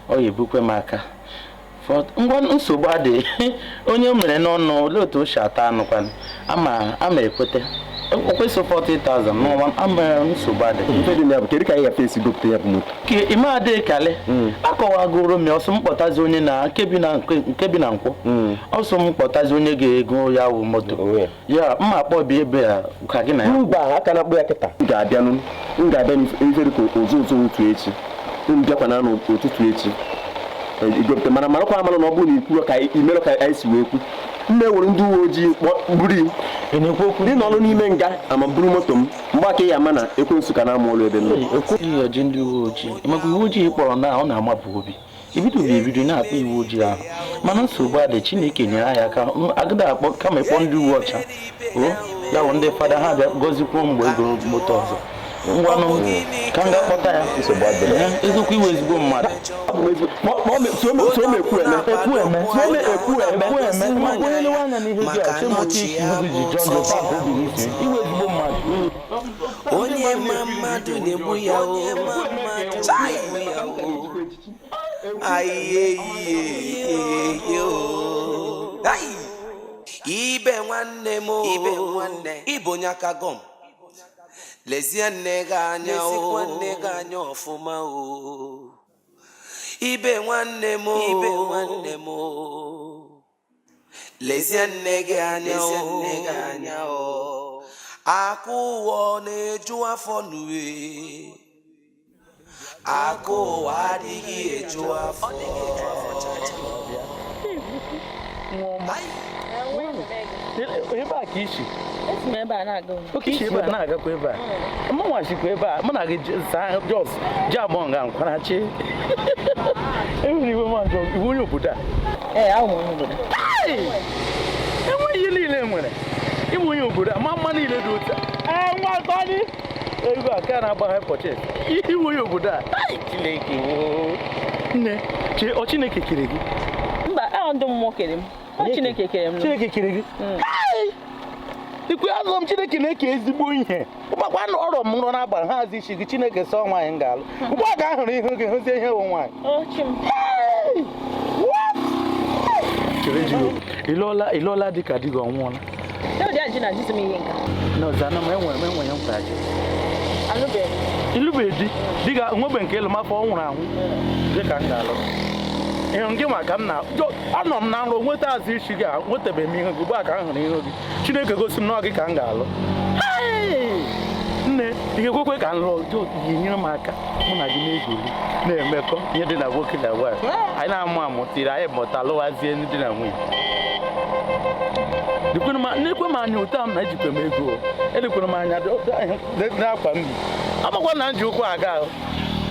Ọ ga-ebukwe m aka. Ngwa nsogbu adịghị. Onye mere n'ọnụ olee otu o si ata anụkwanụ? Ama ekwete. O kwesịrị 40,000 n'ọnwa ama nsogbu adịghị. Ife dị na ya bụ kedu ka anyị ga-efe esi gopụta ya bụ moto? Ke ime adịghị kalị. Akọwagoro m ya ọsọ m kpọtazi onye na nke bi na nkwọ. Ọsọ m kpọtazi onye ga-ego ya wụ moto. Ya mma akpọ bi ebe a ka gị na ya. Mba, aka na-akpọ ya kịta. M ga-abịanụ m ga-abịa n'ife dị ka ụzọ ụzọ otu echi. M bịakwa na ụtụtụ echi. Igopụta mana marakwa amara na ọ bụrụ na ikwuru ka imerụ ka anyị si wee kwu. M na-ewere ndị uwe ojii buru ndị nọ n'ime nga ama buru moto m mgbe aka ya ama na ekwensu ka na-amụ ụlọ ebe nọ. Ekwughị ndị uwe ojii maka uwe ojii kpọrọ na ọ na-amapụ obi ebido na-akpọ iwu ojii ahụ mana nsogbu adị. Chineke nyere anyị aka agịda akpọ kama ịkpọ ndị uwe ọcha o ya bụ ndị fada ha bịa gọzikwuo mgbe ego moto ọzọ. Ngwanụ ka m ga-akpọta ya. Eziokwu iwe ezigbo mmadụ. Onye ma mmadụ na-egbu ya o. Ibe nwanne m ibe onye aka gọm. Lezie nne gị anya o, nne gị anya ọfụma o. Ibe nwanne m o, ibe nwanne m o. Lezie nne gị anya o, nne gị anya o. Akụ ụwa na-eju afọ n'uwe. Akụ ụwa adịghị eju afọ. Ebe a ka isi. Oke ebe a na-agakwa ebe a. Mụ nwa sikwa ebe a. Mụ na gị jos ji abụọ nga nkwarachi. Enwere iwe ma njọ iwe onye obodo a. Ee, ahụ m onye obodo. Enweghị ihe niile nwere. Iwe onye obodo a ma mma niile dị otu a. Ee, nwa gbani. Ego a ka na-agba hypochess. Iwe onye obodo a. Chineke woo. Nne, chee ọ Chineke kere gị? Mba, ahụ ndị mmụọ kere m. Ọ Chineke kere m. Chineke kere gị? Ikwe azụ m Chineke na-eke ezigbo ihe. Ụgbakwa ọrọ m nrọ n'abalị ha azụ isi gị Chineke sọ nwaanyị m ga-alụ. Ugbu a ka a hụrụ ihu gị hụzie ihe wụ nwaanyị. Ịlụọla dị ka di gị ọ nwụọla? Enwere nkwa ji. Ịlụbeghị di? Di gị nwebe nke ịlụ mafọ ọ nwụrụ anwụ dị ka m ga-alụ. Ịhụ gị ma ka m na anọ m na nrọ nweta azụ isi gị a nwetabeghị m ihu gị ugbu a ka m hụrụ ihu gị. Chineke gosi m na ọ gị ka m ga-alụ. Nne, ị ga-ekwekwe ka m lụọ ga-enyere m aka mụ na gị na-egwuri na-emekọ ihe dị na nwoke na nwaanyị. Anyị na-amụ amụ tiri anyị mụta lụwazie ndị di na nwunye. Nekwe m anya ụta m na ejikwe m ego. Elekwere m anya n'akwa m bi. Amakwa na m ji ụkwụ aga ahụ.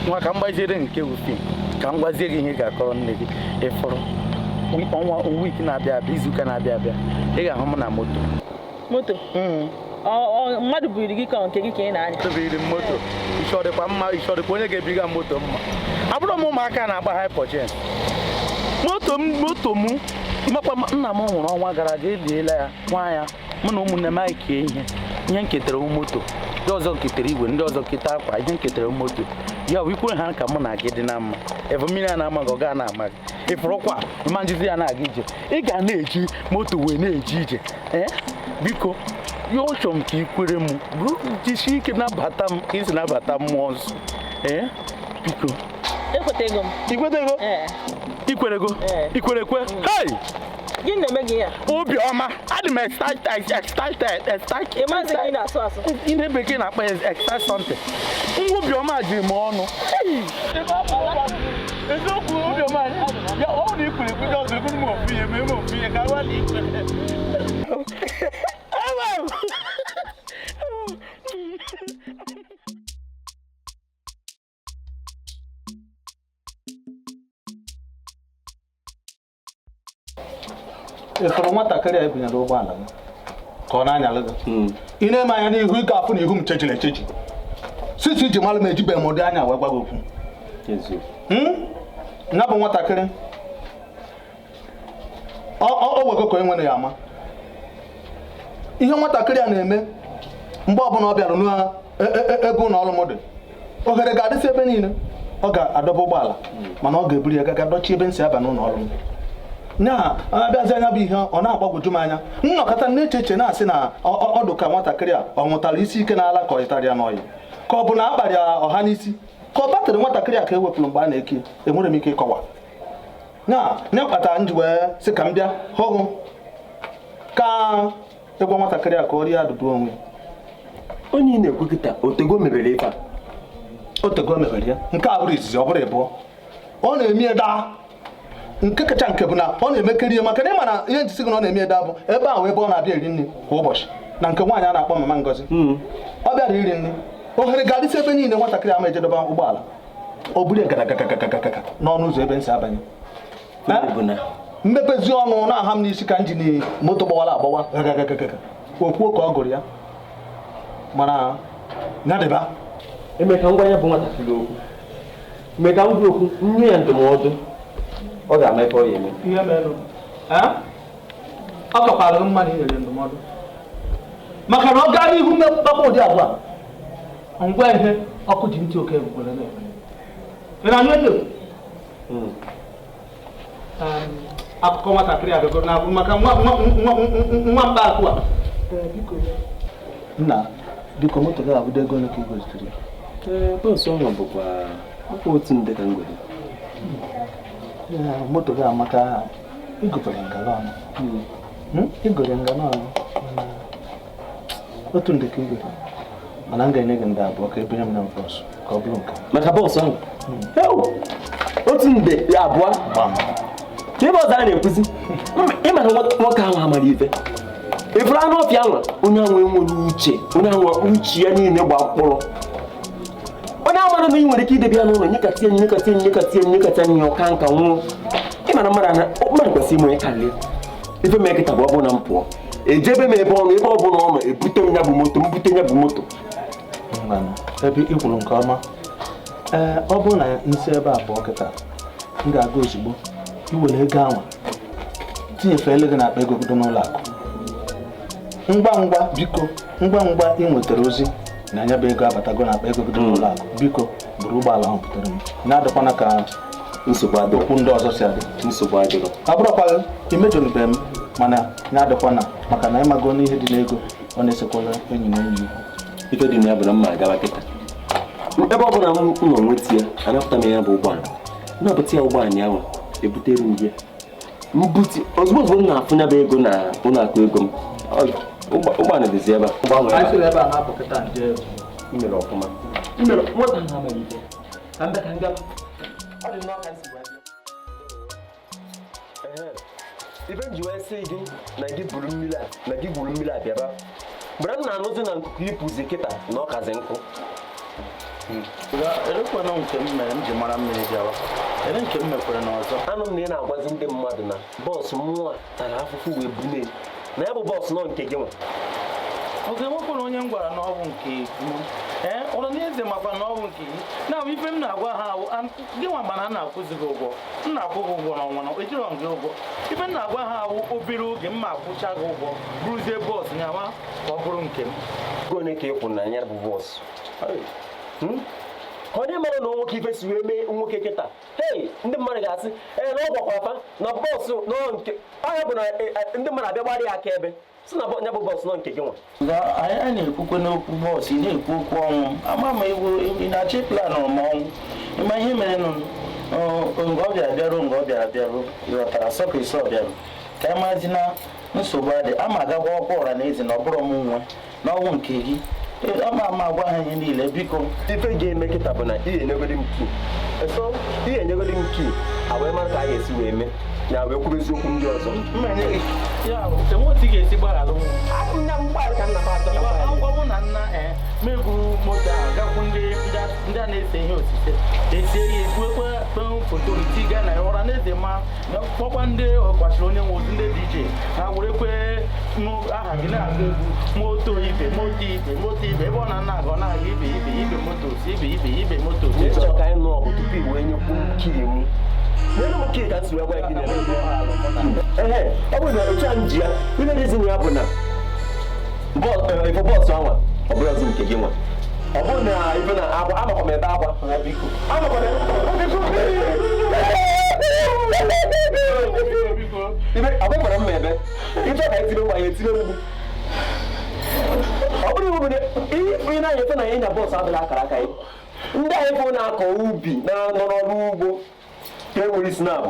Nwa ka m gbaziere nke wufim ka m gwazie gị ihe ị ga-akọrọ nne gị ịfụrụ ọnwa wiiki na-abịa abịa izuụka na-abịa abịa ị ga-ahụ m na moto. Moto? Mmadụ biri gị ka nke gị ka ị na-anya? Biri m moto. Ịchọrịkwa mma ịchọrịkwa onye ga-ebiga moto mma. Abụrụ m ụmụaka na-agba hypochen. Moto m makwa nna m nwụrụ ọnwa gara aga eliela ya nwa ya mụ na ụmụnne m anyị kee ihe nketere moto ndị ọzọ nketere igwe ndị ọzọ nketa akwa ihe nketere moto ya bụ ikwe ha ka mụ na gị dị na mma efu mmiri a na-ama gị ọ ga na-ama gị ịfụrụkwa ma njizi ya na-aga ije ị ga na-eji moto wee na-eje ije ee biko ya ọchọ m ka ị kwere m bụrụ jisie ike nabata m ka isi nabata mmụọ nsọ ee biko ekwetego m ikwetego Ikwerego? Ikwerekwe? Hey! Gịnị na-eme gị ya? Obiọma, adị m excited, excited, excited. Ị maazị ka ị na-asụ asụ. Ihe bekee na-akpọ excite something. Nwa Obiọma jiri m ọnụ. Eziokwu Obiọma, ya ọ na ikwere ekwe ọzọ ekwe m ofu ihe ma eme ofu ihe ka awa na ikwere. Ị fụrụ nwatakịrị a ebunyere ụgbọala m ka ọ na-anyalụ gị ị na-eme anya n'ihu ị ga-afụ na ihu m chejiri echeji sisi iji malụ m ejibeghị m ụdị anya wee gwa gị okwu. Ya bụ nwatakịrị o wego ka enwere ya ama ihe nwatakịrị a na-eme mgbe ọbụla ọ bịara n'ebe ụlọ ọrụ m dị ohere ga-adịsị ebe niile ọ ga-adọba ụgbọala mana ọ ga-eburu ya gaga dọchie ebe nsị aba n'ụlọ ọrụ m. Nya abịazi anya bụ ihe ọ na-agbagwoju m anya nnọkọta na-eche eche na-asị na ọdụ ka nwatakịrị a ọ nwụtara isi ike n'ala ka ọ yịtara ya n'ọyị ka ọ bụ na akparị ọha n'isi ka ọ batịrị nwatakịrị a ka e wepụrụ mgbe a na-eke enwere m ike ịkọwa. Nya kpatara m ji wee sị ka m bịa hụhụ ka ịgwa nwatakịrị a ka ọ rie adụdụ onwe. Onye ị na-ekwu kịta otego mebere ife a? Otego mebere ya nke a bụrụ izizi ọ bụrụ ịbụọ ọ na-eme daa nke kacha nke bụ na ọ na-emekeri ihe maka na ị ma na ihe njisi gị na ọ na-eme ede bụ ebe ahụ ebe ọ na-abịa eri nri kwa ụbọchị na nke nwaanyị a na-akpọ Mama Ngozi. Ọ bịara iri nri ohere ga-adịsị ebe niile nwatakịrị ama ejedebe ụgbọala o buru ya gagagagagagaga n'ọnụ ụzọ ebe nsị abanye mmepezi ọnụ na-aha m n'isi ka njin moto gbawara agbawa gagagagaga o kwuo ka ọ gụrụ ya mana nyadịba. Emeka ngwa ya bụ nwatakịrị okwu Emeka ngwa okwu nye ya ndụmọdụ ọ ga-ama ife ọ ya eme. Ihe mere ọ kakwara mma na inyere ndụmọdụ maka na ọ gaa n'ihu mekpakwa ụdị agwa ngwa ihe ọkụ ji ntị oke ebukwere na-eme. Ị na-anụ ede akụkọ nwatakịrị a bịagoro na-abụ maka nwa mkpa akụ a. Nna biko moto gị abụdo ego ole ka ị gozitere? Bọọsụ ọnwa bụkwa otu nde ka m gwere. Moto gị amaka igopere ngala ọnụ igore ngala ọnụ otu nde ka igore mana m ga-enye gị nde abụọ ka ebunye m na bọọsụ ka ọ bụrụ nke maka bọọsụ ahụ otu nde abụọ ka ebe ọzọ a na-ekwuzi ịma na nwoke ahụ amara ife ifuru anụ ọfịa nwa onye ahụ enwere uche onye ahụ uche ya niile gba mkpụrụ onye amara na ị nwere ike idebe ya n'ụlọ nyekatị ya nyekatị ya nyekatị ya nyekatị ya ọka nka nwụọ ịmara mmadụ kwesịrị ime onye karịa ife mee kịta bụ ọ bụ na m pụọ ejebe m ebe ọnụ ebe ọ bụla ọ nọ ebute m ya bụ moto m bute ya bụ moto. Ebe ị kwuru nke ọma ee ọ bụrụ na nsi ebe a pụọ kịta m ga-aga ozugbo iwere ego anwa tinyefeela gị n'akpa ego bido n'ụlọ akụ ngwa ngwa biko ngwa ngwa ị nwetara ozi na anya bụ ego abatago n'akpa ego bido n'ụlọ akụ biko buru ụgbọala ahụ butere m na-adịkwana ka nsogbu adịrọ okwu ndị ọzọ si adị nsogbu adịrọ abụrụkwaghị imejọrụbeghị m mana na-adịkwana maka na ịmago n'ihe dị n'ego ọ na-esekwala enyi na enyi. Ife dị na ya bụ na mma agawa kịta ebe ọ bụla m nọ nweta ya anapụta m ya bụ ụgbọala napụta ya ụgbọala ahụ ebutere m ya mbute ozugbo ozugbo m na-afụ ya bụ ego na ụlọ akụ ego m ụgbọala dịzi ebe a mere ọfụma nwata ahụ amaghị ife ka m bịa ka m gaba ọ dị nnọọ ka m si wee bịa. Ife m ji wee sị gị na gị buru mmiri a na gị gwuru mmiri a bịaba mgbe m na-anụzi na nkuku ịpụzi kịta na ọkazi nkụ. Elekwana nke m mere m ji mara mmiri bịawa ele nke m mekwere n'ọzọ. Anụ m na ị na-agwazi ndị mmadụ na bọọsụ mmụọ tara afụfụ wee bunye na ya bụ bọọsụ nọ nke gị nwa. Oge nwekwara onye m gwara na ọ bụ nke m ee ụlọ n'eze makwa na ọ bụ nke gị na ife m na-agwa ha gị nwa mana a na-akwụzi gị ụgwọ m na-akwụ gị ụgwọ n'ọnwa na ejirọ m gị ụgwọ ife m na-agwa ha awụ obere oge m ma akwụcha gị ụgwọ bụrụzie bọọsụ ya nwa ka ọ bụrụ nke m. Ego ole ka ị kwụrụ na ya bụ bọọsụ? Ka onye mara na nwoke ife si wee mee nwoke kịta hei ndị mmadụ ga-asị ee na ọ gwakwa afa na bọọsụ nọ nke ọhịa bụ na ndị mmadụ abịa gbara ya aka ebe si na ya bụ bọọsụ nọ nke gị nwa. Anyị na-ekwukwe n'okwu bọọsụ ị na-ekwu okwu ọnwụ ama ma egwu ị na-achọ ịplanụ ma ọnwụ ịma ihe mere nụ Mgbe ọ bịara bịaruo, mgbe ọ bịara bịaruo, ịghọtara sọka isi ọ bịaruo ka anyị mazi na nsogbu adị ama agakwa ọkwa ọra na eze na ọ bụrụ m nwe na ọnwụ nke gị ama ama agwa ha ihe niile biko. Ife ga-eme kịta bụ na ihe enyegodi m kii eso ihe enyegodi m kii a wee mara ka a ga-esi wee mee ya wee kwuru eziokwu ndị ọzọ. Enwe otu ị ga-esi gbaghalụ ngwa mụ na nna megwuru moto ahụ gakwu ndị a na-ese ihe osise esie ya ebuekwe foto tiga na ụra na-eze ma kpọkwa ndị ọkwachiri onye nwe ozu ndị DJ ha werekwe aha gị na-agụ egwu moto ibe moto ibe moto ibe ebe ọ na nna aga ọ na-aga ibe ibe ibe moto ibe ibe ibe moto. Ịchọ ka anyị nụ ọgụ tupu i wee nyekwu kii mụ n'elu m kii ka m si wee gwa gị na ehe ọ bụ na otu a m ji ya ihe dịzi na ya bụ na ifo bọọsụ anwa ọ bụrụ ọzọ nke gị nwa ọ bụrụ na ife na akwa amakwa m ebe akwa amakwa m ebe agbakwara m ebe ịchọ ka etibe mgbe anyị etibe mgbu ọ bụrụ iwu bụ na ihe na-anya efe na ịnya bọọsụ adịla akara aka ya ndị anyị fụ na-akọ ubi na-anọ n'ọrụ ugbo ka e nwere isi na-abụ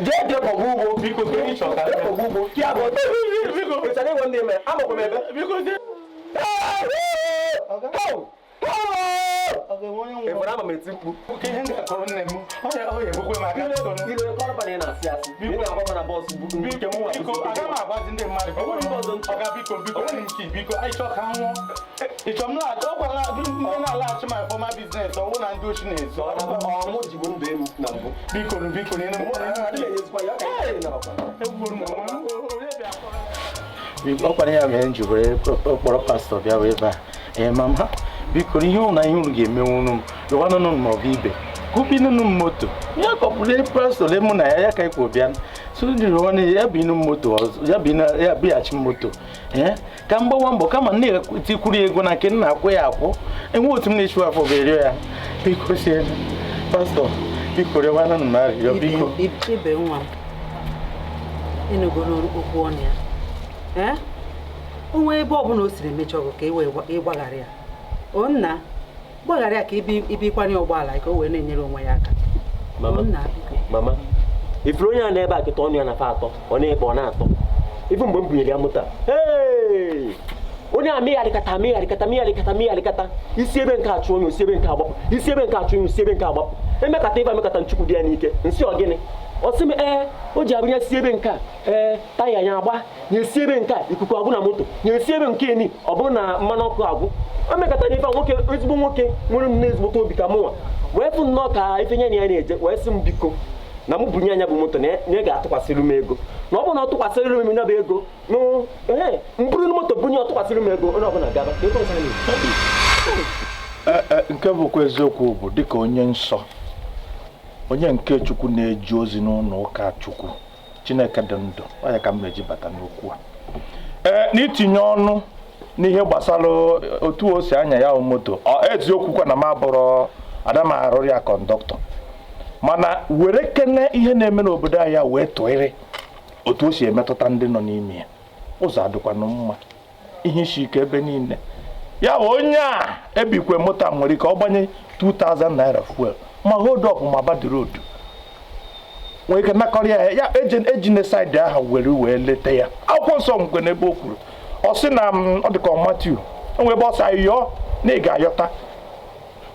jee jee kọgwa ugbo jee kọgwa ugbo ya bụ ịchara ịgwa ndị eme amakwa m ebe ịfọrọ ama m eti mkpu ile kọrọba na ị na-asị asị ị na-agwa m na bọọsụ bụ nke m nwa. Biko, aga m agwazi ndị mmadụ. Ọga biko biko nke biko ịchọ ka m nwụọ ịchọ m na ọ gwara ndị na-alaghachi my former business ọwụ na ndị ochi na-ezu ọmụ jigbo ndụ elu na mbụ. Biko biko ọ kwara ya mere m ji were kpọrọ pastọ bịa wee ebe a. Ee mama biko ihe ụlọ ihe unu ga-emenwuru m rịwanụnụ m maọbụ ibe kụpinụnụ m moto ya kọpụrụ pastọ le mụ na ya ya ka ikwu bịa sodịrịwanụ ya bụ inu moto ọzọ ya bụ ya bịaghachi moto ee ka m gbawa mbọ kama nne tikwuru ya ego na nke nna akwụ ya akwụ enwe otu m na-echu afọ ga-erio ya biko sie pastọ biko rịwanụnụ m arịrịọ biko. Ibe nwa m ịnụgoro okwu ọnụ ya ee o nwee ebe ọbụla o siri emejọ gị ka ị gbaghara ya o nna gbaghara ya ka ibikwanye ụgbọala ka o wee na-enyere onwe ya aka. Mama ifuru onye a na-ebe a kịta ọnụ ya na fa atọ ọ na-ekpe ọ na-atọ ifu mgbe m bunyere ya moto a onye a mịgharịkata mịgharịkata mịgharịkata mịgharịkata isi ebe nke achụ onye osi ebe nke agbapụ isi ebe nke achụ onye osi ebe nke agbapụ emekata ife amekata nchukwu dị ya n'ike nsị ọ gịnị ọ sị m ee o ji abụ ya si ebe nke a ee taya ya agba ya esi ebe nke a ikuku agwụ na moto ya esi ebe nke eni ọ bụrụ na mmanụ ọkụ agwụ o mekata n'ife a nwoke ezigbo nwoke nwere m n'ezigbote obi ka mụnwa wee fụ nnọọ ka ife nye na ya na-eje wee sị m biko na mụ bunye anya bụ moto na ya ga-atụkwasịrị m ego na ọ bụrụ na ọ tụkwasịrị m ya bụ ego ee m bụrụ na moto bunye ọ tụkwasịrị m ego onye ọbụla gaba. Nke bụkwa eziokwu bụ dịka onye nsọ onye nke Chukwu na-eji ozi n'ụlọ ụka Chukwu Chineke dị ndụ ọ ya ka m na-eji bata n'okwu a ee n'itinye ọnụ n'ihe gbasara otu o si anya ya moto eziokwu kwa na m abụrụ ada m arụrụ ya kọndọktọ mana were kene ihe na-eme n'obodo anyị ya wee tụịrị otu o si emetụta ndị nọ n'ime ya ụzọ adịkwanụ mma ihe isi ike ebe niile ya bụ onye a ebikwe moto a nwere ike ọ gbanye 2000 naira fuel ma hold up ma bad road nwere ike nakọrọ ya ya ejine saịdị ahụ were wee leta ya. Akwụkwọ nsọ nkwe n'ebe o kwuru ọ sị na ọ dịka Matiu enwe ebe ọ sị anyị yọọ na ị ga-ayọta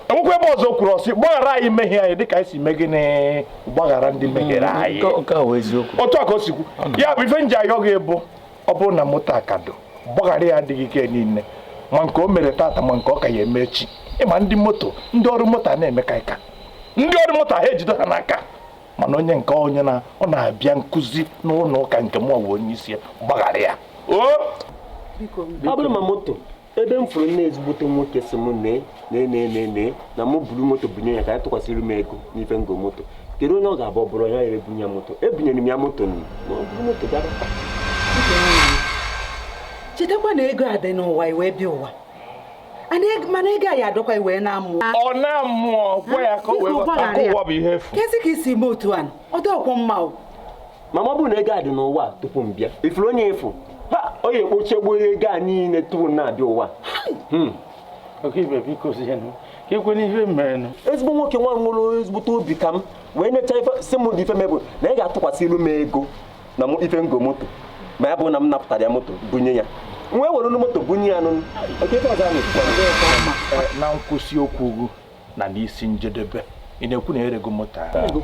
enwekwa ebe ọzọ kwuru ọ sị gbaghara anyị mmehie anyị dịka anyị si mee gịnị gbaghara ndị mehiere anyị otu a ka o si kwu ya bụ ife nji ayọ gị bụ ọ bụrụ na moto akado gbaghara ya adịghị ike niile ma nke o mere tata ma nke ọ ka ya eme echi ịma ndị moto ndị ọrụ moto a na-eme ka ndị ọrụ moto ha ejido ha n'aka mana onye nke onye na ọ na-abịa nkụzi n'ụlọ ụka nke mụ bụ onye isi ya gbaghara ya. Ọ bụrụ ma moto ebe m fụrụ nne ezigbote nwoke si m nee nee nee nee na mụ buru moto bunye ya ka ya tụkwasịrị m ego n'ife ngo moto kedu onye ọ ga-abụ ọ bụrụ ya ya ebunye ya moto ebunyere m ya moto ma ọ bụrụ moto gara. Chetakwa na ego a dị n'ụwa iwee bịa ụwa mana ego a ya adọkwa iwee na-amụ ọ na-amụọ gwa ya ka o wee ghọta ka ụwa bụ ihe efu kezi ka isi mee otu a ọ dị ọkwọ mma o. Mama ọ bụrụ na ego a dị n'ụwa tupu m bịa ifuru onye efu ha ọ ya ekpochegbu ego a niile tupu m na-abịa ụwa. Ọkaibe biko zienụ Ekwe n'ihe mere. Ezigbo nwoke nwa nwere ezigbote obi ka m wee nyecha ife si m na ife mebụ na ị ga-atụkwasị ilu m ego na m ife ngo moto ma ya bụ na m napụtara ya moto bunye ya wee were nu moto bunye ya nụ na nkwụsị okwu ugwu na n'isi njedebe ị na-ekwu na erego moto ahụ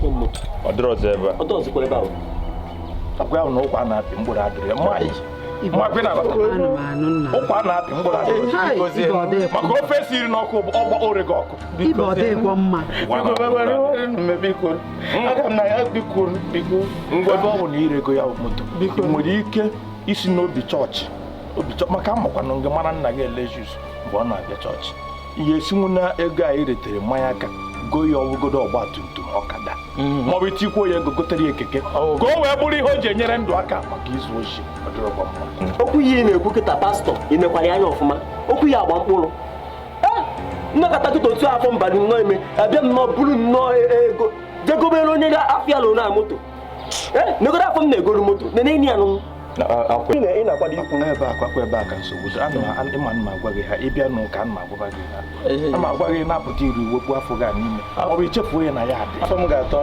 ọ dịrị ọzọ ebe a ọ dọzikwa ebe ahụ agwa ahụ na ụkwa na-apị mkpụrụ adịrị ya ụkwa na-apị mkpụrụ adịrị maka ofe siri n'ọkụ ọgba orego ọkụ ibe ọ dịghịkwa mma ebe ọ bụ na irego ya moto nwere ike isi n'obi chọọchị maka amakwanụ gị mara nna gị Elejius mgbe ọ na-abịa chọọchị ihe esinwu na ego a iretere mmanya aka go ya ọbụgodo ọgba tum tum ọkada maọbụ itikwuo ya ego gotere ya keke ka o wee bụrụ ihe o ji enyere ndụ aka maka izu oshi ọ dịrọkwa mma. Okwu ya ị na-ekwu kịta pastọ ị mekwara ya anya ọfụma okwu ya agba mkpụrụ nnọkọta kịta otu afọ mbadụ nnọọ eme abịa m nnọọ buru nnọọ ego jegobere onye afịa lụrụ na moto negoro afọ m na-egoro moto nene ya nụ ị na-akwado ikwu ebe akwakwa ebe a ka nsogbu dị ịma m agwa gị ha ịbịa n'ụka ana m agwaba gị ha ama agwa gị na-apụta iri wepụ afọ gị n'ime ọ bụ ichefuo ya na ya adị afọ m ga-atọ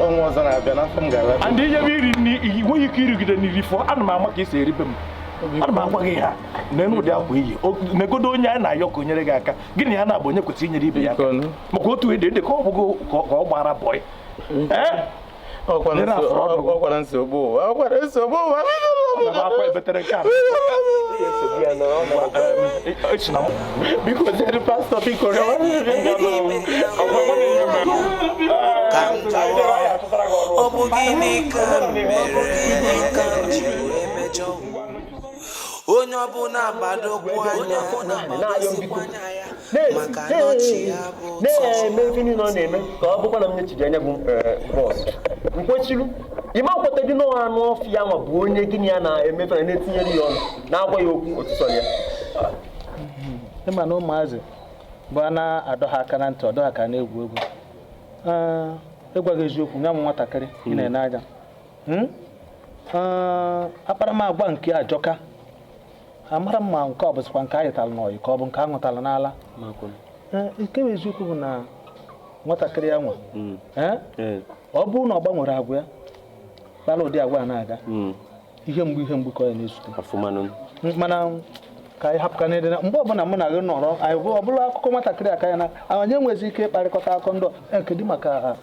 ọnwa ọzọ na-abịa n'afọ m ga-ala ndị ihe bụ iri nri nweghị ike irigide n'iri fọ ana m ama ka esi eribe m ana m agwa gị ha nene ụdị akwa iyi negodo onye anyị na-ayọ ka o nyere gị aka gịnị ya na-abụ onye kwesịrị inyere ibe ya aka maka otu ede dị ka ọ bụgo ka ọ gbara bọị ọkwara nsogbu ụwa ọkwara nsogbu ụwa biko zere pastọ biko ọ bụ gịnị ka mere ka m ji wee mejọ onye ọbụla agbadokwu anya ya maka na ọchị ya bụ na-eme ife niile ọ na-eme ka ọ bụkwa na m nyechiri anya bụ bọs nkwechiru ịma nkweta dị n'ọha anụ ọfịa nwa bụ onye gịnị ya na-emefe na-etinyere ya ọnụ na-agwa ya okwu otu sọrọ ya ịma na ụmụazị bụ a na-adọ ha aka na ntị ọdọ ha ka na-egwu egwu ịgwa gị eziokwu nye m nwatakịrị ị na-ene anya akparamagwa nke ajọka amara m ma nke ọ bụzikwa nke anyị tara n'ọyị ka ọ bụ nke a ṅụtara n'ala nke bụ eziokwu bụ na nwatakịrị ya nwa ọ bụrụ na ọ gbanwere agwa ya kpara ụdị agwa a na-aga ihe mgbu ka ọ ya na-ezute mana ka anyị hapụka n'ede na mgbe ọbụla mụ na gị nọrọ anyị ọ bụrụ akụkọ nwatakịrị aka ya na anyị enwezi ike ịkparịkọta akọ ndụ kedu maka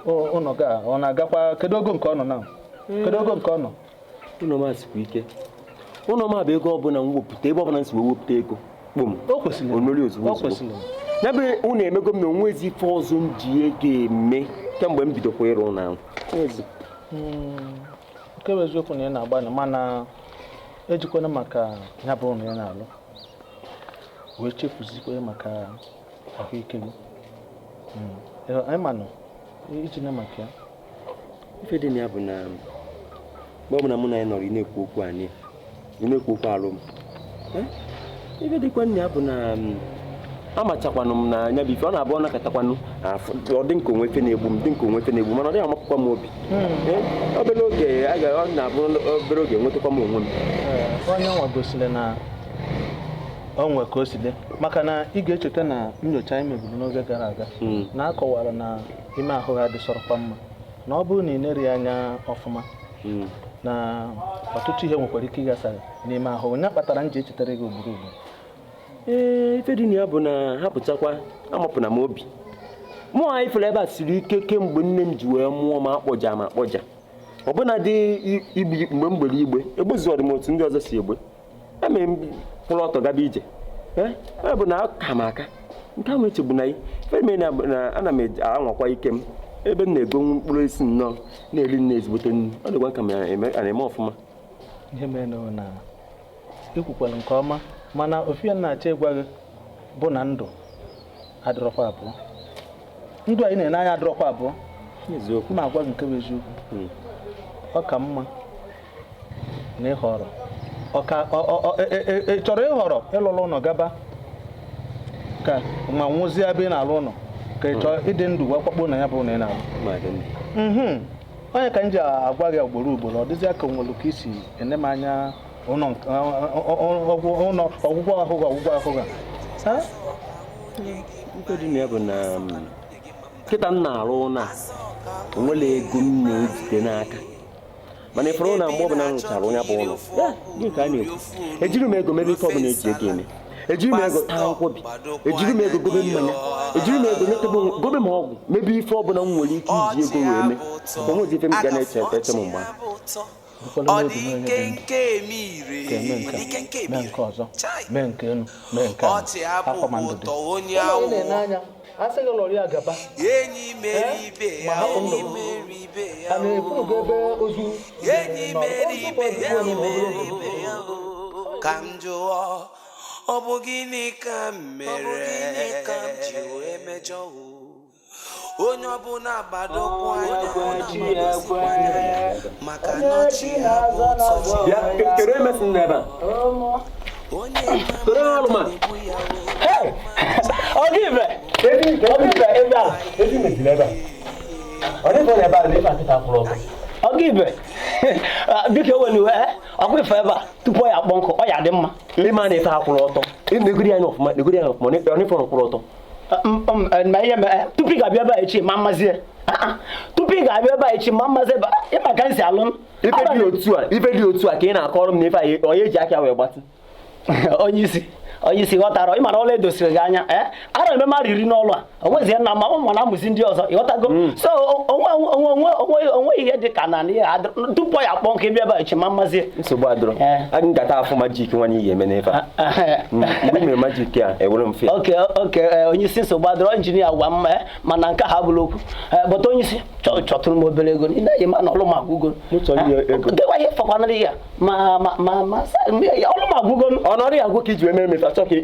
ụnọ gị a ọ na-agakwa kedu ogo nke ọ nọ na kedu ogo nke ọ nọ ụlọ m sikwa ike ụlọ m bụ ego ọbụla m wepụta ebe ọbụla m si wee wepụta ego kpom onori ozugbo ozugbo ya bụ ụnụ emego m na onwezi ife ọzọ m ji ego eme kemgbe m bidokwa ịrụ ụlọ ahụ nke bụ eziokwu na ị na-agbanị mana ejikwana maka ya bụ ụlọ ị na-alụ wee chefuzikwa maka ahụike gị anyị manụ ijine maka ya ife dị na ya bụ na mgbe ọbụla mụ na ya nọrọ ị na-ekwu okwu anyị ị na-ekwu okwu alụ m ife dịkwa nna ya bụ na amachakwanụ m na anya bụ ife ọ na-abụ ọ nakatakwanụ ọ dị nke onwe ife na-egbu m dị nke onwe ife na-egbu mana ọ dịghị amapụkwa m obi obere oge ọ na-abụ obere oge nwetakwa m onwe m onye nwa gosiri na o nwe ka o si dị maka na ị ga-echeta na nyocha anyị mebiri n'oge gara aga na akọwara na ime ahụ ha dịsọrọkwa mma na ọ bụrụ na ị neri anya ọfụma na ọtụtụ ihe nwekwara ike ịghasa n'ime ahụ onye kpatara m ji echetara gị ugboro ugboro ee ife dị na ya bụ na ha pụtakwa amapụna m obi mụ anyị fere ebe a siri ike kemgbe nne m ji wee mụọ m akpọja ma akpọja ọbụna dị igbe mgbe m gbere igbe egbezụọrọ m otu ndị ọzọ si egbe emere m kwụrụ ọtọ gaba ije ee bụ na aka m aka nke ahụ echegbu na ife mere na ana m anwakwa ike m ebe m na-ego mkpụrụ osisi nnọọ na-eri nne ezigbote nri ọ dịkwa ka m na-eme ọfụma ihe mere na ikwukwara nke ọma mana ofu ya na-achọ ịgwa gị bụ na ndụ adịrọkwa abụọ ndụ anyị na-ene anya adịrọkwa abụọ ma agwa gị nke bụ eziokwu ọ ka mma na ịhọrọ ị chọrọ ịhọrọ ịlụlụ ụlọ gaba ka ma nwụzie ebe ị na-alụ ụlọ ka ị chọọ ịdị ndụ wee kwakpo na ya bụ na ị na-alụ onye ka m ji agwa gị ugboro ugboro ọ dịzịa ka onwere ka isi ene m anya ụlọ ọgwụgwọ ahụ ọgwụgwọ ahụ Ife dị na ya bụ na kịta m na-arụ ụlọ a, onwere ego m na-ejide n'aka, mana ịfụrụ na mgbe ọbụla m rụchara onye bụ ụlọ ya, gịnị ka a na-ekwu? Ejiri m ego mebe ife ọbụla eji ego eme. Ejiri m ego taa nkwọbi, ejiri m ego gobe mmanya, ejiri m ego nyetebe onwe, gobe m ọgwụ, mebe ife ọbụla m nwere ike iji ego wee mee. Onwezi ife m ga na-eche eche m mgbe ahụ. Ọ dị ike nke eme ire. Ka eme nke a, mee nke ọzọ, mee nke enu, mee nke ala. Ọchị abụghị Afọ ma ndụ dị. ụtọ onye Ụlọ ị awụ. na-ene anya, a sị gị lọrọ ya gaba. Enyi mere ibe Ma ya, hapụ ndụ enyi m. mere ibe ya, A na-ekwurugo ebe ozu enyi nọ. mere Ozu ibe bụ ya, ozu enyi bụ mere obere ibe ya. Ka m jụọ, ọ bụ gịnị ka m mere ka m ji wee mejọ o? Onye ọbụla gbadokwa anya, maka na ọchị ya bụ ụtọ. Bịa, kere emesi m n'ebe a. Kere ọrụ ma. Ọgịbe! Ọgịbe ebe a. Ezi meziri ebe a. Ọ dịghị onye ebe a na ife akịta kwụrụ ọtọ. Ọgịbe! Biko ewela iwe, ọkwa ife ebe a tupu ọ ya akpọ nkụ, ọ ya dị mma. Ịma na ife akwụrụ ọtọ. Ị na-egori anya ọfụma, negori anya ọfụma, ọ n'ife ọ kwụrụ ọtọ. Ma ihe mee, tupu ị ga-abịa ebe a echi ma mmazie. Tupu ị ga-abịa ebe a echi ma mmazie ebe a, ịma ka m si alụ m. Ife dị otu a, ife dị otu a ka ị na-akọrọ m na ife a onye ji aka wee gbatị. Onye isi, onye isi ghọtara, ị mara ọla edosiri gị anya, ara eme mmadụ iri n'ọlụ a, o nwezie nna ma ụmụ na-amụzi ndị ọzọ, ịghọtago? So onwe onwe onwe onwe ihe dị ka na ihe tupu ya akpọ nke bịa ebe a echi ma mmazie. Nsogbu adịrọ. Anyị gata afụ majik nwanne ị ga-eme n'ife a. Mgbe i mere majik a, ewere m fe. Oke oke, onye isi nsogbu adịrọ, injinia gwa m, mana nke ha abụla okwu. Bọta onye isi chọtụrụ m obere ego, ị na-eyi ma na ọlụ m agwụgo. Dewa ihe fọkwanara ya ma ma ma ma ọlụ m agwụgo. Ọnọdụ ya agwụ ka iji wee mere mefe achọ ka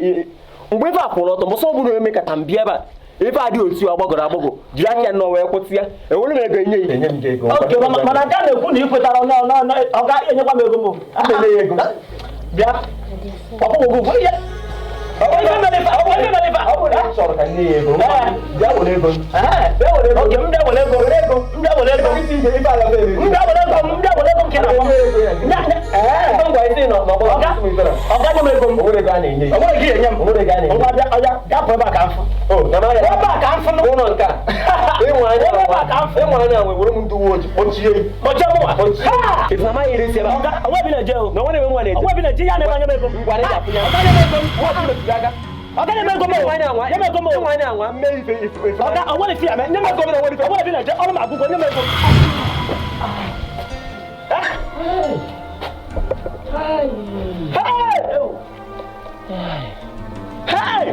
mgbe ife a kwụrụ ọtọ, mbọsọ ọ bụla eme kata m bịa ebe a, ife a dị otu a gbagọrọ agbagọ, jiri aka ya nnọọ wee kwụsị ya, ewere m ego enye ya. Enye m gị ego. Oke, mana nke a na-ekwu na ị kwetara ọ ga-enyekwa m ego m. Bịa. Ọkwụghị ụgwọ ihe. Ọ bụrụ na ị chọrọ ka nye ya ego, bịa were ego. Oke, m bịa were ego. M bịa were ego. M bịa were ego. M bịa were ego nke na-akpọ m. Ọga nye m ego m. Onwere ego a na-enye ya. Onwere gị enye m. Onwere ego a na-enye. Ngwa bịa, ọya, bịa pụọ ebe a ka m fụ. Ebe a ka m fụ. Ụlọ nke a. Ịnwe anya ịnwe anya nwe were m ndị uwe ojii kpọchie. Kpọchie mụ nwa. Kpọchie. Ị na amaghị iri si ebe a. Ọga, onwe bi na-eje o. Na onwere ebe nwa na-eje. Onwe bi na-eje ya na-ebe anya m ego m. Ngwa na ị ga-afụ ya. Ọga nye m ego m. Nwa ọbụla metụrụ aka. Ọga nye m ego m. Ịnwe anya anwa. Nye m ego m. Ịnwe anya anwa mee ife ife ife. Ọga, onwere ife ya mee. Nye m ego m. Onwere bi na-eje. Ọrụ m agwụgwọ. Nye m ego m. Hey! Hey!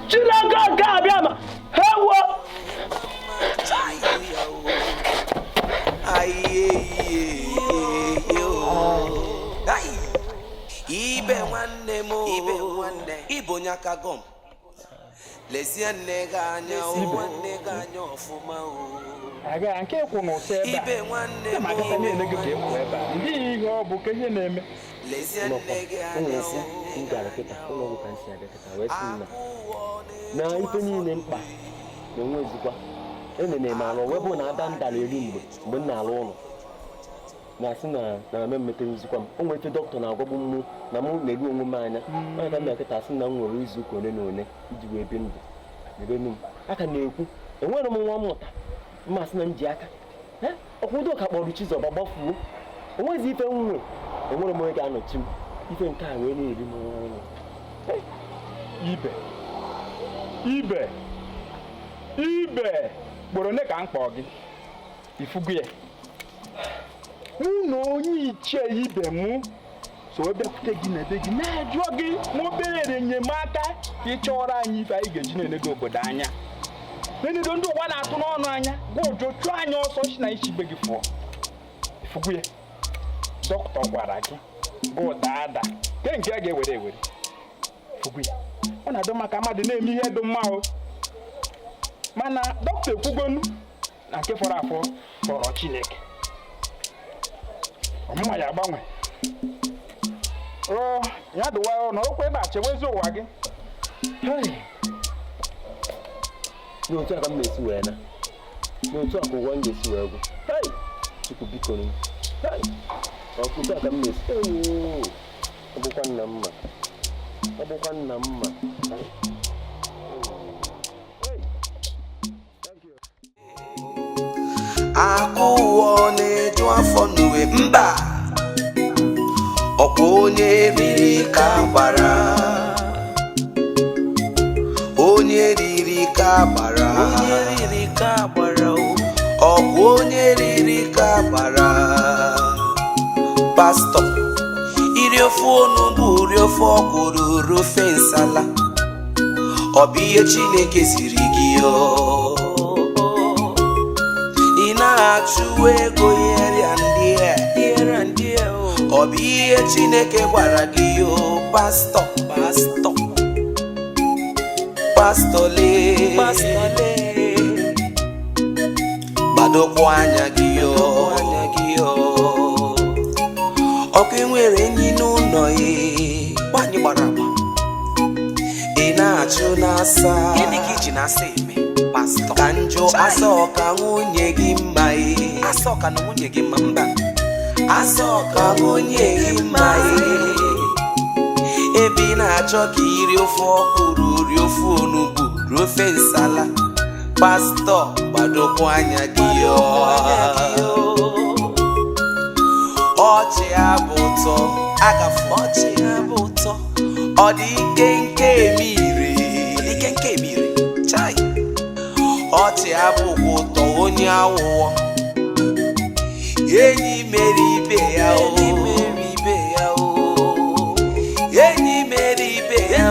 Chineke nke abịa ma ewo! Ibe nwanne m, ibe nwanne, ibe onye aka gọm. Lezie nne gị anya, nwanne gị anya ọfụma o. Aga nke kwụ n'ụsọ ebe a. Ibe nwanne m, Ma agata na-ele gị ka ị kwụ ebe a. Ndị ihe ọ bụ ka ihe na-eme. Lezie nne gị anya. M gara kịta ụlọ ọgwụ ka m si abịa kịta wee sị m na ife niile mkpa na-enwezikwa enene m alụ wee bụ na ada m dara elu mgbe m na-alụ ụlọ na-asị na na mmetezikwa m o nwere ife dọkịta na-agwagbu m na mụ na-eru onwe m anya onye ka m bịa kịta asị na m nwere izu ụka ole na ole iji wee bi ndụ ebenu m aka na-ekwu enwere m nwa mmụta mmasị na m ji aka ọkwa Udoka kpọrọ Chizọba gbafuo onwezi ife m nwe enwere m onye ga-anọchi m ife nke a wee na-eri m ọnụ. Ibe ibe ibe gboro ole ka m kpọọ gị ifugu ya mụ na onye ichie ibe mụ so bịakwute gị na ebe gị na-ajụọ gị ma obere enyemaka ka ị chọrọ anyị ife anyị ga-eji na-enedo obodo anya na-enedo ndị ụwa na-atụ n'ọnụ anya gwa ụjọ chụọ anyị ọsọ si na isi be gị fụọ ifugu ya dọkịta gwara gị bụ daa ke nke a ga-ewere ewere fugu ya ọ na-adọ maka mmadụ na-eme ihe dị mma o mana dọkịta ekwugonu na nke fọrọ afọ fọrọ Chineke ọmụma ya agbanwe ọ ya dụwa nọrọkwa ebe a chewezi ụwa gị. N'otu a ka m na-esi wee na n'otu a ka ụwa m ga-esi wee gwụ. Chukwu biko m ọkụkọ a ka m na-esi ọ bụkwa nna mma ọ bụkwa nna mma. Akụ ụwa ọ na-eju afọ n'uwe mba. Ọkwa onye riri ka gbara. Onye riri ka gbara. Onye riri ka gbara. Ọkwa onye riri ka gbara. Pastọ, iri ofe onugbu, rie ofe ọkwụrụ, rie ofe nsala. Ọ bụ ihe Chineke ziri gị o. Ị na-achụ ego here and there. Ọ bụ ihe Chineke gwara gị o, pastọ, pastọ, pastọ lee, pastọ lee, gbadokwa anya gị o. Ọkụ nwere enyi n'ụlọ ya, nwanyị gbara agba, ị na-achụ n'asa. Gịnị ka iji na-asa eme, pastọ? Ka njụ, asa ọka nwunye gị mma e? Asa ọka na nwunye gị mma mba. Asa ọka nwunye gị mma e? Ebe ị na-achọ ka iri ofe ọkwụrụ, rie ofe onugbu, rie ofe nsala. Pastọ, gbadokwa anya gị ọ. Ọchị abụ ụtọ agafu, ọchị abụ ụtọ, ọ dị ike nke emire, ike nke emire chai. Ọchị abụghị ụtọ onye awụọ. Enyi mere ibe ya o, mere ibe ya o, enyi mere ibe ya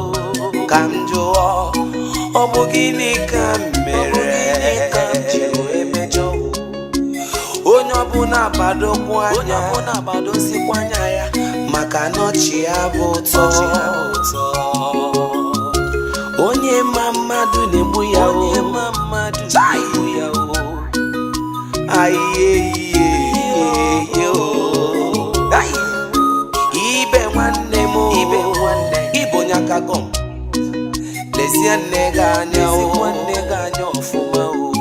o. Ka m jụọ, ọ bụ gịnị ka m mere onye ọbụla agbadokwa anya, onye ọbụla agbadosikwa anya ya, maka na ọchị ya bụ ụtọ. Onye ma mmadụ na-egbu ya o, onye ma mmadụ na-egbu ya o. Ayiye o, ibe nwanne m, ibe nwanne, ịbụ onye aka gọm. Lezie nne gị anya o, nwanne gị anya ọfụma o.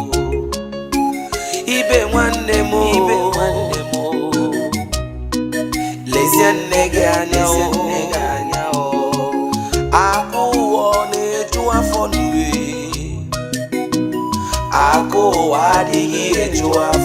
Ibe nwanne m, ibe nwanne m, lezie nne gị anya o, nne gị anya o. Akụ ụwa na-eju afọ n'uwe, akụ ụwa adịghị eju afọ.